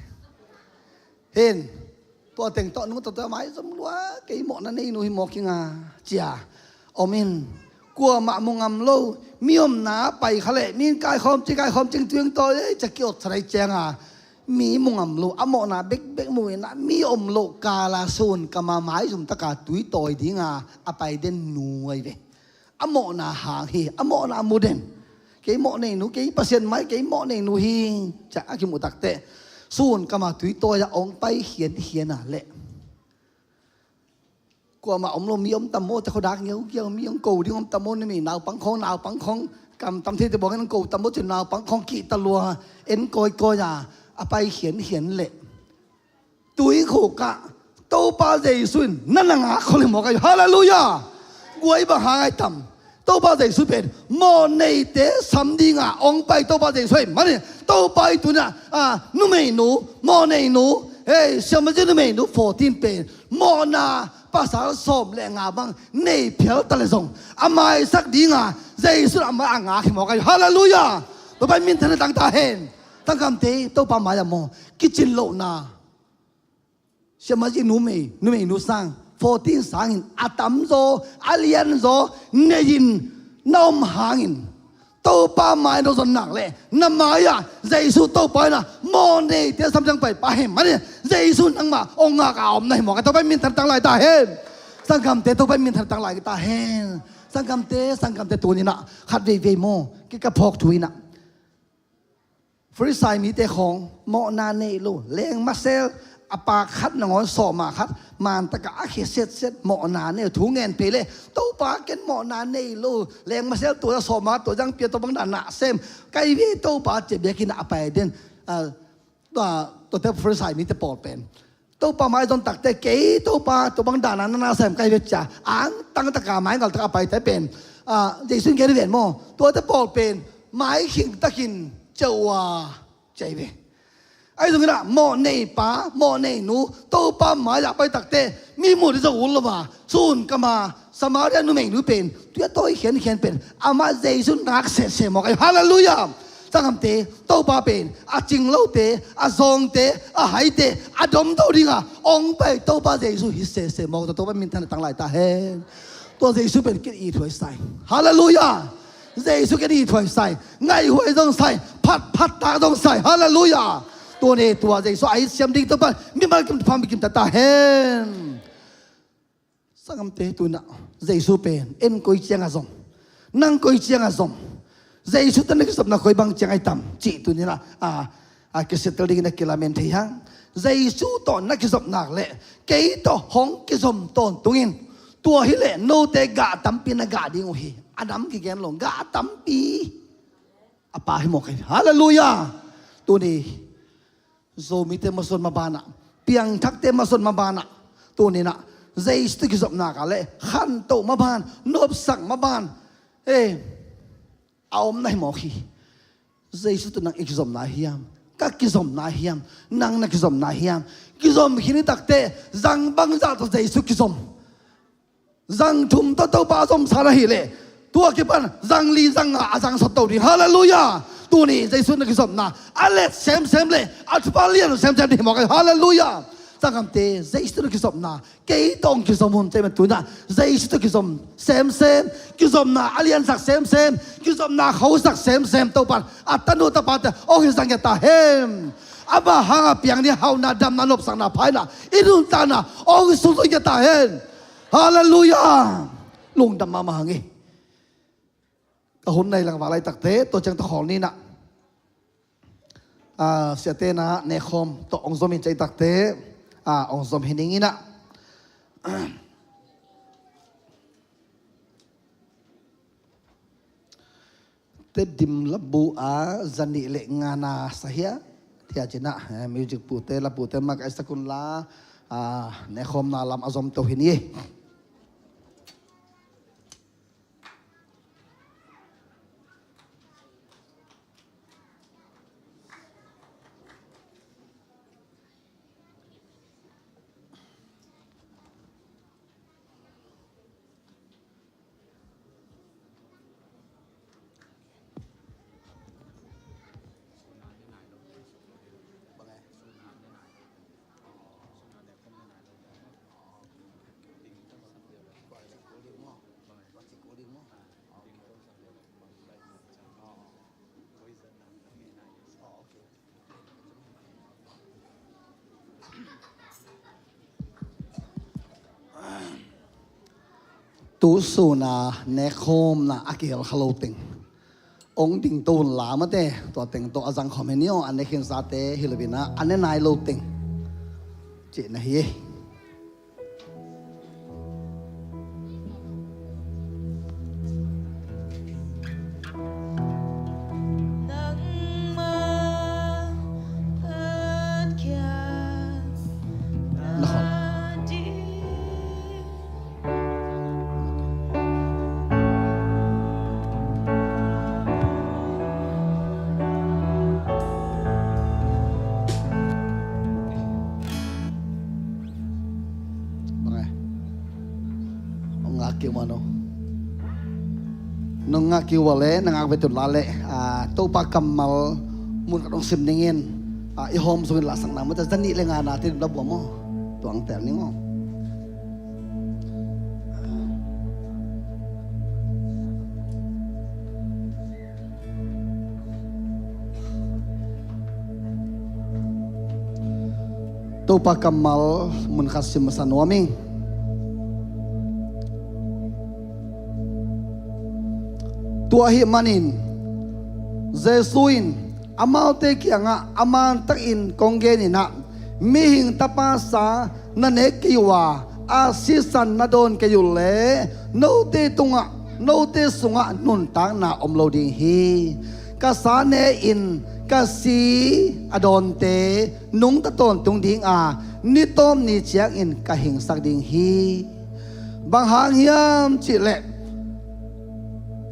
Hin, tua teng tawh nung tawh tua maizum lua, kei mawhna nei nu hi mawk inga, cia om in. Kuamah mu ngam lo, mi omna pai kha leh, mi in kaikhawm cing, kaikhawm cing tuing tawi, eh, cia kiot sa dai cianga. Mi mu ngam lo, a mawhna bekbek mu inah, mi om lo kala sun kama maizum taka tui tawi dinga a pai den nu ahi ve. A mawhna hang hi, a mawhna mu den. Kei mawh nei nu, kei Pasian mai, kei mawh nei nu hi, cia a kimuh takte, sun kama tui tawi a ong pai khiankhian a leh, kuamah om lo, mi om tam maw, cia khuadak ngiaugiau, mi ong ko ding om tam maw, ni mi naupang khawng, naupang khawng, kam tam thei te buangin ong ko tam maw, ci naupang khawng kihta lua, en kawikawi a, a pai khiankhian leh, tuikhuk ah Topa Jesu in na na ngak khol hi mawk ahi. Halleluiah. Kua i bang hang ai tam? Topa Jesu pen mawhneite sam dinga ong pai Topa Jesu ahih manin Topa i tuna, a, numeinu, mawhneinu, hei, siamah ci numeinu fourteen pen mawhna pasal sawm le nga bang nei phial ta le zong a maisak dinga Jesu in amah a ngak hi mawk ahi. Halleluiah. Topa in minthanna tang ta hen. Tangkamte, Topa mai-ah maw, kicin lohna, siamah ci numei, numeinu sang fourteen sangin a tamzaw, a lianzaw nei-in na om hangin Topa mai na zon nak leh na mai-ah Jesu Topa in a mawhneite sam ciang pai pa hi manin Jesu nangmah ong ngak a om na hi mawk ahi. Topa in minthanna tang lai ta hen. Sanggamte, Topa in minthanna tang lai ta hen. Sanggamte, sanggamte, tuni-in a khat veivei maw, kei ka phawk thu in a, Farisai mite khawng mawhna nei lo, lengmasel, a pa khat nangawn sawma khat man taka a khia setset, mawhna nei lo, thu ngen phei leh Topa, ken mawhna nei lo, lengmasel tua sawma tua zang pia, tua bang dan na sem kai ve Topa, ci a biakinn ah a pai den. A, tua, tuate Farisai mite pawl pen Topa mai zon takte, kei Topa, tua bang dan a na sem kai ve, ci a angtang taka maingal taka a paite pen, a, Jesu in gen hi ven maw, tuate pawl pen mai khing takin ciah uh a, ci a hi ve. Ahi zongin a mawhnei pa, mawhnei nu Topa mai-ah pai takte mi muh ding zong ut lo a, sun kam a Samaria numeinu pen tui a tawi khenkhen pen amah Jesu in ngak sehseh mawk ahi. Halleluiah. Sanggamte, Topa pen a cing lote, a zawngte, a haite, a domto dinga ong pai Topa Jesu hi sehseh mawk. Tua Topa minthanna tang lai ta hen. Tua Jesu pen ken it huai sai. Halleluiah. Jesu ken it huai sai. Ngaih huai zong sai. Phat, phat tak zong sai. Halleluiah. Tua ne tua Jesu a it siam ding Topa mimal kim, pha mikim ta ta hen. Sanggamte, tuna Jesu pen en koi cianga zom, nang koi cianga zom, Jesu tawh na kizopna koi bang ciang ai tam cih tuni-in a, a, a kisiatel dingin a kilamen thei hang. Jesu tawh na kizop nak leh kei tawh hong kizom tawntungin, tua hileh note gah tampi na gah ding uh hi. A nam kigen lo, gah tampi a pa hi mawk ahi. Halleluiah. Tuni Zomite masuan mabanah, piangthakte masuan mabanah, tuni-in a Jesu tawh kizopna ka leh khantoh maban, nopsak maban, eh, a om na hi mawk hi. Jesu tawh nang i kizopna hiam, ka kizopna hiam, nang na kizopna hiam? Kizom khin hi takte, zang bangzah tawh Jesu kizom? Zang thum tawh Topa zomsa na hih leh, tua kipan zang li zang nga a zang sawt to ding. Halleluiah. Tuni Jesu na kizopna a let semsem leh a thupha lian semsem ding hi mawk ahi. Halleluiah. Sanggamte, Jesu na kizopna kei tawh hong kizom un, ci a hi manin tuni-in a Jesu tawh kizom semsem, kizopna a liansak semsem, kizopna khosak semsem Topa in a tanu tapate hong hi zang ta hen. Amah hanga piang ding hauhna, damna, nopsakna, phaina, i nuntakna hong sung zong ta hen. Halleluiah. Lungdam mahmah hang hi. Ka hun nai lang va lai takte, tua ciang tawh khawl ni-in a, a, siate na nekhawm tawh hong zom in, ci a hi takte, a, hong zom hi ning in a. Tedim labu a zanih le ngana sahia, tia cina, eh, music pute, la pute mak ai sakun la, ah, nekhawmna lam a zom to hi ni. Tu sun a nekhawmna a kihel kha lo teng, hong ding to un la mate, tua teng tawh a zang khawm hi ni aw, a ne khinsate hi lo in a, a ne nai lo teng cihna hi. Ti mano. Nong ngak kei uh a leh, na ngak ve tun la leh, ah, Topa kammal mun khat hong sim ning in, ah, i hawm zong in la sang na, mate, za nih le nga na te la bua maw. Tuang tel ning aw. Topa kammal mun khat sim masa nuam ing. Tua ahih manin Jesu in amaute kiangah a mantakin kong genin ah, Mihing Tapa sa na nek kei uh a, a sisan na dawn kei uh leh note tungah, note sungah nuntakna om lo ding hi. Ka sa ne-in ka si a dawnte nungta tawntung ding a, ni tawp ni ciangin ka hingsak ding hi. Bang hang hiam cih leh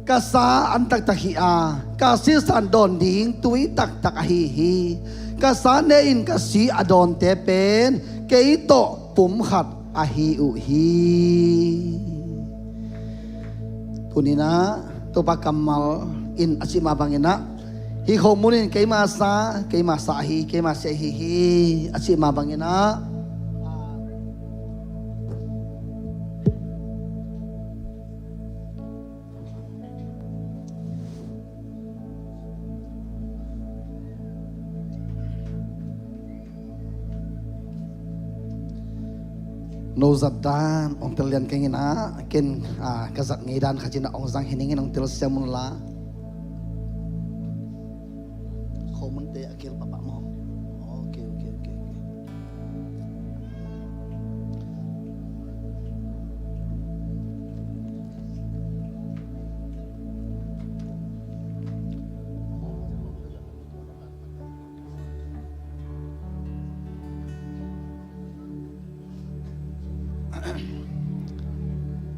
ka sa an taktak hi a, ka sisan dawn ding tui taktak ahi hi. Ka sa ne-in ka si a dawnte pen kei tawh pum khat ahi uh hi. Tuni-in ah Topa kammal in a cih mah bangin ah, hih khomun in keima sa, keima sa ahi, keima si ahi hi, a cih mah bangin ah, no zat dan hong tel lian keng in ah, ken, ah, ka zat ngei dan khat in ah hong zang hi ning in, hong telsiam un la. Khomunte a kil pahpah maw? Ok, ok, ok, ok.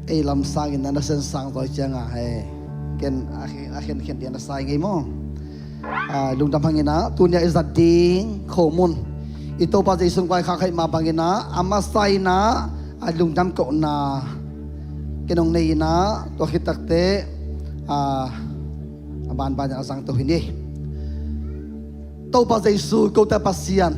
Ei lam sangin na na sen sang tawi cianga hei, ken a khen, a khenkhen dia na sai ngei maw? A, lungdam hangin ah, tuni-a i zat ding khomun, i Topa Jesu hong vaikhak ahih mah bangin ah, a masa in ah, a lungdam kohna ken hong nei in ah, tua khit takteh, a, a banban in a zangto hi ni. Topa Jesu, kote Pasian,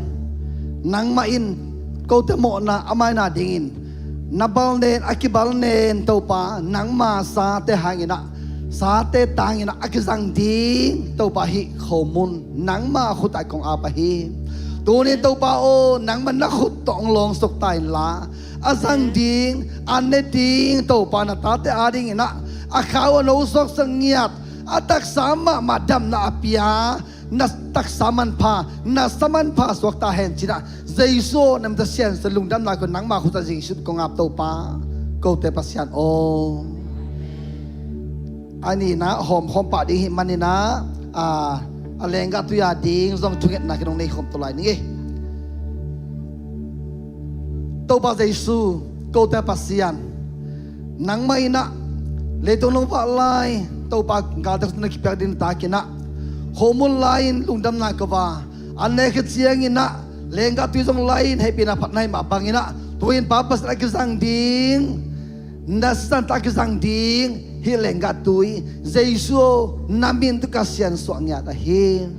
nangmah in kote mawhna a maina dingin na balnen, a kibalnen Topa, nangma sate hangin ah, sate tangin ah a kizang ding Topa, hih khomun nangma khutah kong ap ahi. Tunin Topa aw, nangmah na khut tawh hong lawngsuk ta inla, a zang ding, a ne ding Topa, na tate adingin ah a khau a no suaksak ngiat, a taksa mahmah damna a pia, na taksa manpha, na sa manpha suak ta hen ci-in ah, Jesu aw, na min tawh siansuah, lungdamna kong, nangma khutah Jesu kong ap Topa, kote Pasian aw. A nihna hawmkhawm pah ding hih manin ah, a, a lenggah tui a ding zong thungetna ken hong nei khawm to lai ning ei. Topa Jesu, kote Pasian, nangmah in ah leitung nong vak lai, Topa, galte khut na kipiak ding na takin ah, khomun lai-in lungdamna kong ap a, an ne khit ciangin ah lenggah tui zong lai-in hehpihna phatna hih mah bangin ah, tu-in Pa Pasian a kizang ding, na sisan tawh a kizang ding hih lenggah tui, Jesu aw, na min tawh ka siansuah ngiat ahi.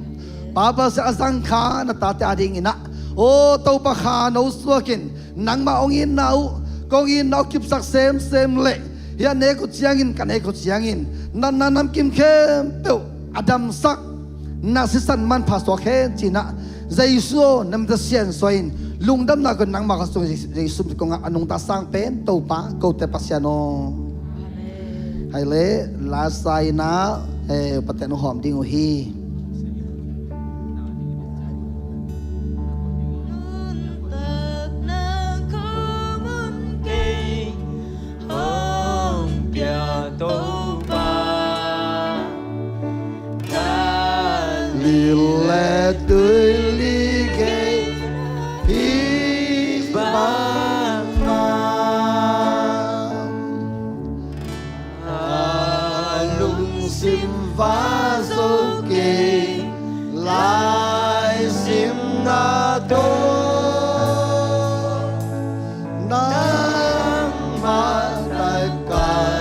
Pa Pasian, a zang kha na tate adingin ah, aw Topa, kha no suakin, nangmah hong itna uh, kong itna uh kipsak semsem leh, hih a nek uh ciangin, ka nek uh ciangin, natna namkim khempeuh a damsak, na sisan manpha suak hen ci-in ah, Jesu aw, na min tawh siansuah in, lungdamna kong, nangma khut sung Jesu, Jesu min tawh kong ap a, nungta sang pen Topa, kote Pasian aw. Hai le, la sa in ah, eh, upate in hong hawm ding uh hi. Nuntakna kong mun kei hong pia Topa, Galilee tuili gei hih bangmah. A lungsim va zo kei lai simna tawh, nangmah tak ka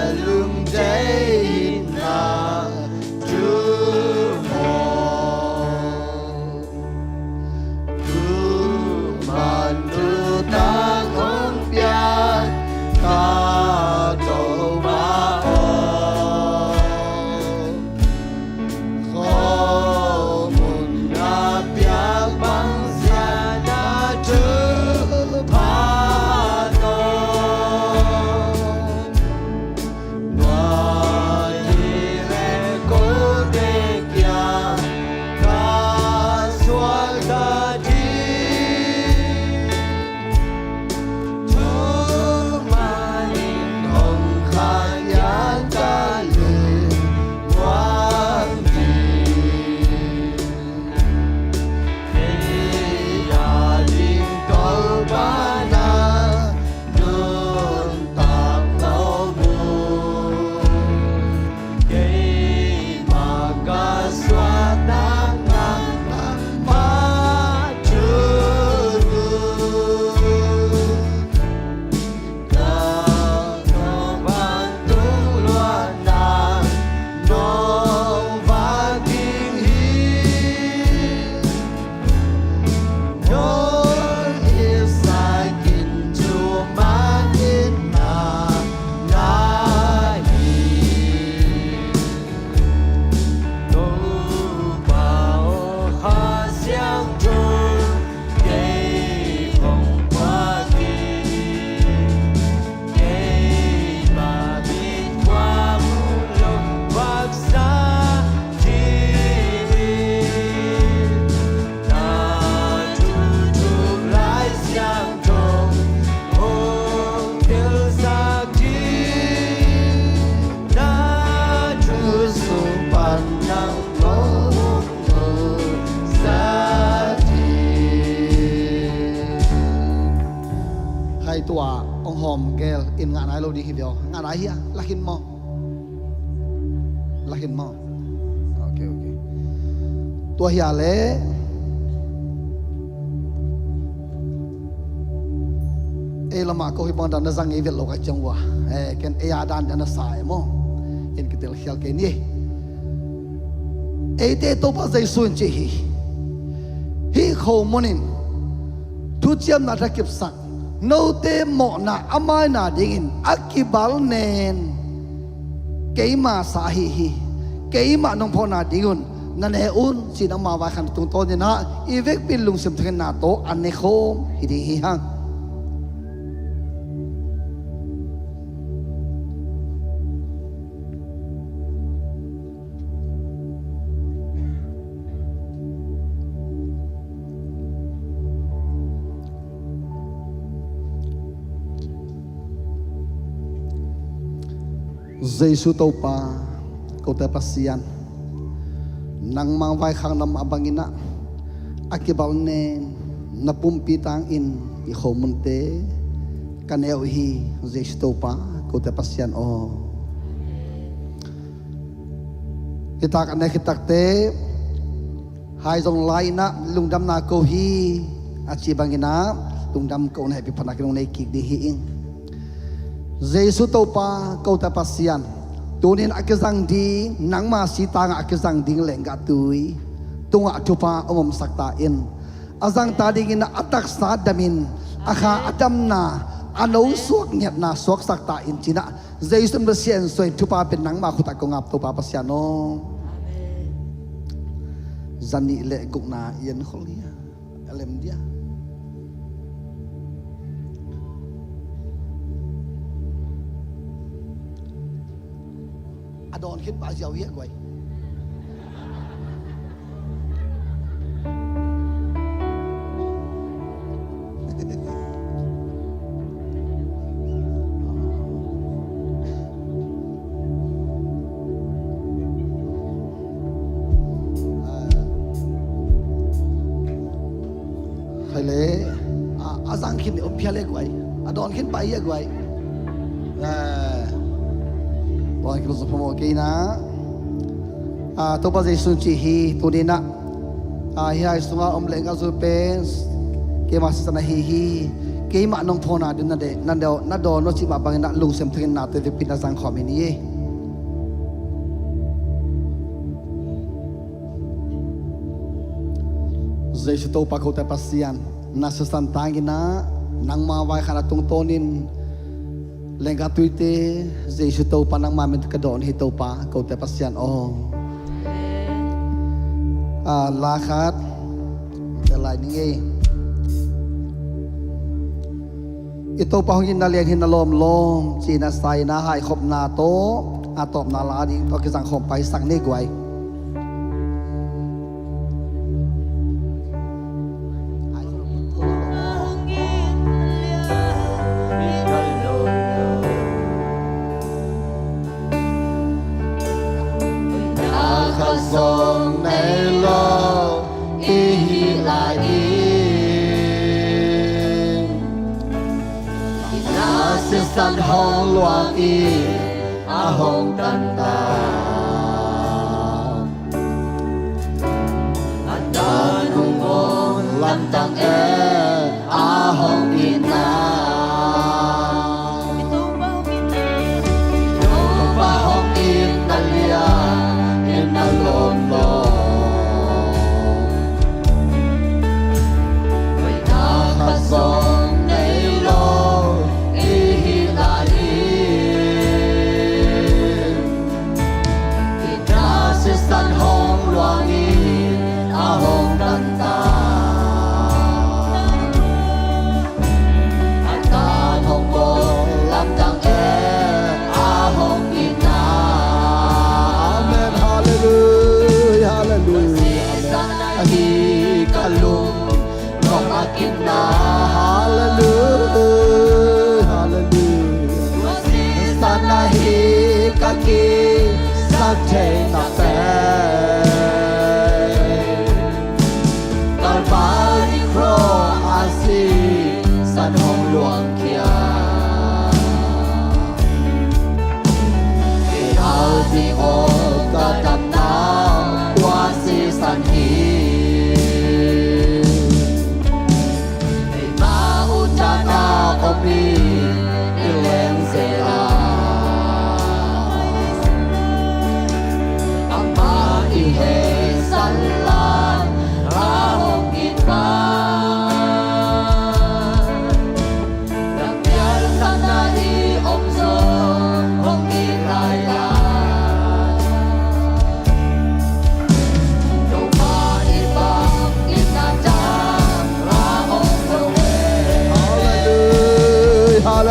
Gel in ngah nai lo ding hi ve aw. Ngah nai hi a, la khin maw? La khin maw? Ok, ok. Tua hi a leh ei lamah ko hi bang dan na zang ei vet lo ka ciang ua. Eh, ken ei a dan dan na sa e maw? In kitel khial kei ni. Eite Topa Jesu in ci hi. Hih khomun in thuciamna tha kipsak, note mawhna a maina dingin a kibal nen keima sa ahi hi. Keimah nong phawkna dingun na ne un, ci-in ama vaikhakna tungtawnin ah i vekpi in lungsim thangin na tawh a nekhawm hi ding hi hang. Jesu Topa, kote Pasian, nangma vaikhakna mah bangin ah a kibal nen na pumpi tangin i khomunte ka ne uh hi. Jesu Topa, kote Pasian aw. Hitak a nek hitakte hai zong lai-in ah lungdamna ko hi a ci bangin ah lungdam kohna hehpihna khat nong nei kik ding hi ing. Jesu Topa, kote Pasian, tunin a kizang ding, nangma sitangah a kizang ding lenggah tui tungah thupha om omsak ta in. A zangta dingin a taksa damin a kha a damna a no suak ngiatna suaksak ta in, ci-in ah Jesu min Pasian suai thupha pen nangma khutah kong ap, Topa Pasian aw. Amen. Zanih le gukna i en khol hi a, a lem dia. A dawn khin pah ziau hi a guai. Hai le, a, a zang khin ni om phial e guai. A dawn khin pah hi a guai. Eh, dawn khin zo phamawh kei na. Ah, Topa Jesu ci hi, tuninah, ah, hih hai sunga om leng a zu pen keima sisan ahi hi. Keimah nong phawkna ding na de, na de, na dawn lo cih mah bangin ah lungsim thangin na tui vekpi na zang khawm hi ni. Jesu Topa kote Pasian, na sisan tanginah nangma vaikhakna tungtawnin lenggah tuite Jesu Topa nangma min ka dawn hi Topa kote Pasian aw. Ah, la khat tel lai ning ei. I Topa hong itna lian hi na lawmlawm, ci-in a sa-in a haikhopna tawh a tawpna la ding tawh kizang khawm paisak ni guai. Kha zong nei lo i hih lai-in, na sisan hong luang in a hong tantan. A dan hong hong lamtang e a hong itna. Topa hong itna lian in na lawmlawm. Hoihna khat zong nei lo i hih lai-in,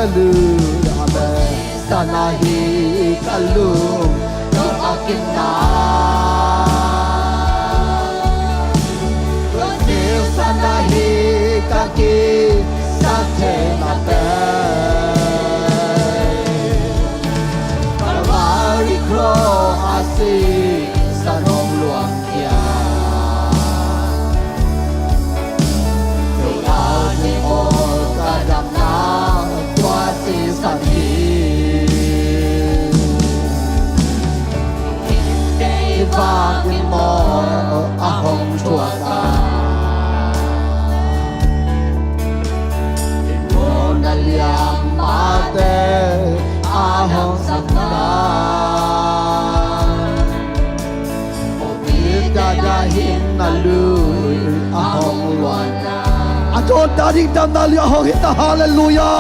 Hallelujah, amen. Sana hi ka lung, tua a kinna. Tua si sana hi ka kisaktheihna pen. Calvary cross a si, san hong luang. A dawn ta ding damna lui a hong hi ta, hallelujah.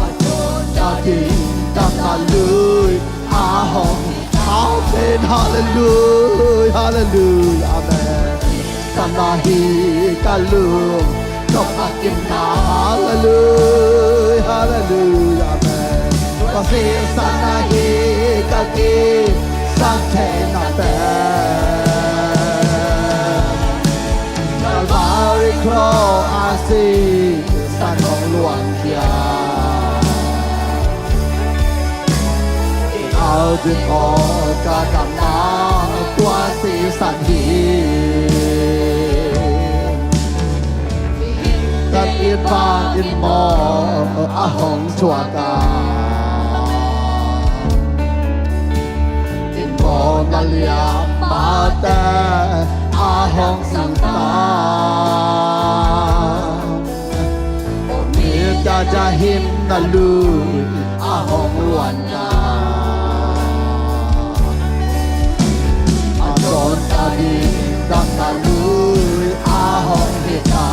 A dawn ta ding damna lui a hong hi ta, amen, hallelujah, hallelujah, amen. Sana hi ka lung, tua a kinna, hallelujah, hallelujah, amen. Pasian sana hi ka kisaktheihna pen. Calvary cross a si, san hong luangkhia. Au ding aw ka damna, tua si san hi. Kan it bangin maw a hong thuak a, in mawhna liammate a hong sangta. Aw mi, Jaja himna lui a hong luanna, a dawn ta ding damna lui a hong hita.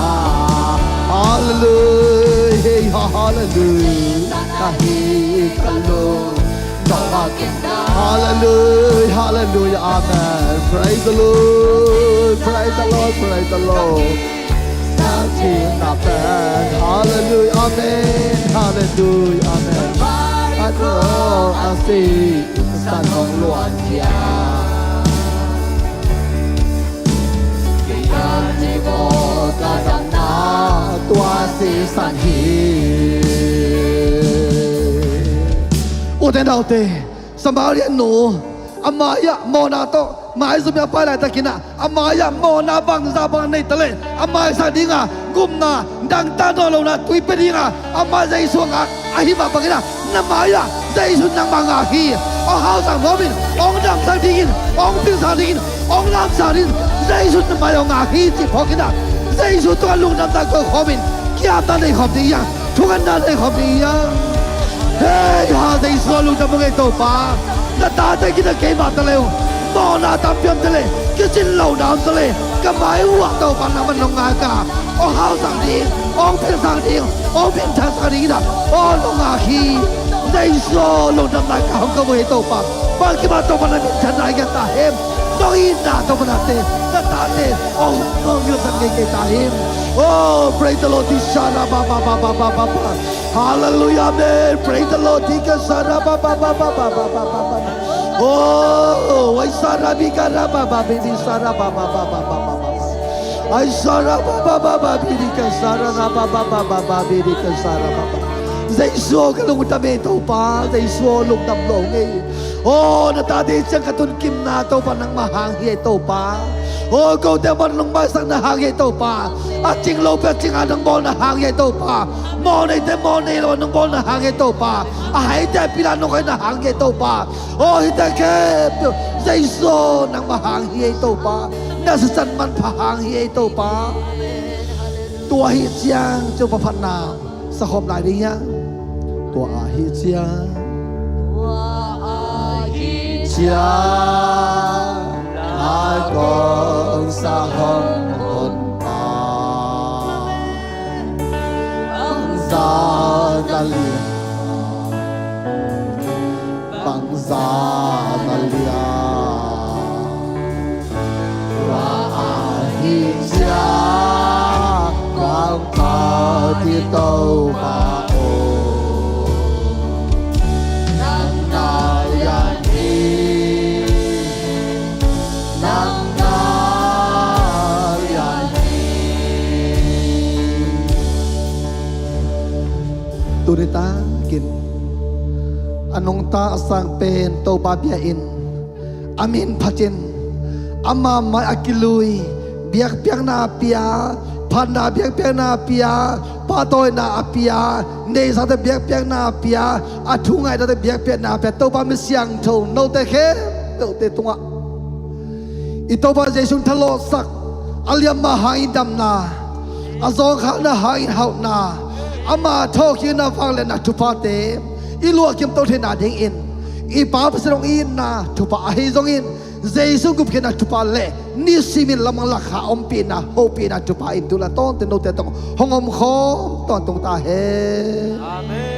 Hallelujah, hey, ha, hallelujah. Ka hi ka lung, ka va kin. Hallelujah, hallelujah, amen. Praise the Lord, praise the Lord, praise the Lord. Hallelujah, amen. Hallelujah, amen. Ato asi san hong luan khia. Kei a ni ko ka damna tua si san hi. Ute naute, Samaria nu, a mai-ah mawhna tawh maizum a pai laitakin ah, a mai-ah mawhna bangzah bang nei ta leh, a maisak dingah gupna, nangta nawn lohna tui pia dingah a mai Jesu a ngak ahi mah bangin ah, na mai-ah Jesu nangmah ngak hi. Hong hausang nuam in, hong damsak dingin, hong pilsak dingin, hong lamsak dingin Jesu na mai-ah hong ngak hi cih phawk in ah, Jesu tungah lungdamna koih khawm in, ki-apna nei khawm ding hi hang. Thungetna nei khawm ding hi hang. Hei ha, Jesu aw, lungdam ung ei Topa. Na tate kiang ah keimah ta leh ung, mawhna tampi om ta leh, kicin lohna om ta leh, ka mai uh ah Topa nangmah nong ngak a, hong hausang ding, hong pilsak ding, hong minthansak ding in ah, aw nong ngak hi. Jesu aw, lungdamna ka hong ko uh hi Topa. Bangkim ah Topa na minthanna i nget ta hen. Nong itna Topa nate, na tate, aw, nong ngilh ngeingei ta hen. Oh, praise the Lord. Di sha ra ba ba ba. Hallelujah, amen. Praise the Lord. Di ka sha ra ba ba. Oh, ai sha ra bi ka ra ba ba bi di sha ra ba ba. Ai sha ra ba ba ba bi di ka sha ra ba ba. Jesu aw, ka lungdam ei Topa. Jesu aw, lungdam lo ngei. Aw, na tate ciang ka tunkimna Topa nangmah hang hi ei Topa. Aw, kote man nong maisakna hang hi ei Topa. A cing lopi a cing a nong bawlna hang hi ei Topa. Mawh neite mawh nei lo a nong bawlna hang hi ei Topa. A haite a pil a nong hoihna hang hi ei Topa. Aw, hihte khempeuh Jesu aw, nangmah hang hi ei Topa. Na sisan manpha hang hi ei Topa. Tua ahih ciang Topa phatna sakhawm lai ding hi hang. Tua ahih ciang, tua ahih ciang, na kong sa hong honpa, bangzah na liang, bangzah na liang. Tua ahih ciang kong phat hi Topa aw. Tuni takin a nungta a sang pen Topa bia in, a min phatin, ama mai a kilui, biakpiakna a pia, phatna biakpiakna a pia, pahtawina a pia, neisate biakpiakna a pia, a thu ngaihtate biakpiakna a pia Topa mi siangtho note khempeuhte tungah i Topa Jesu thalawhsak, a liamma hangin damna, a zawngkhalna hangin hauhna, ama thawhkikna vangliatna thuphate i luahkim to theihna dingin i Pa Pasian hong itna thupha ahi zongin Jesu gupkhiatna thupha le nisimin lamang lakha ompihna hopihna thupha in tu le a tawntung note tawh hong omkhawm tawntung ta hen. Amen.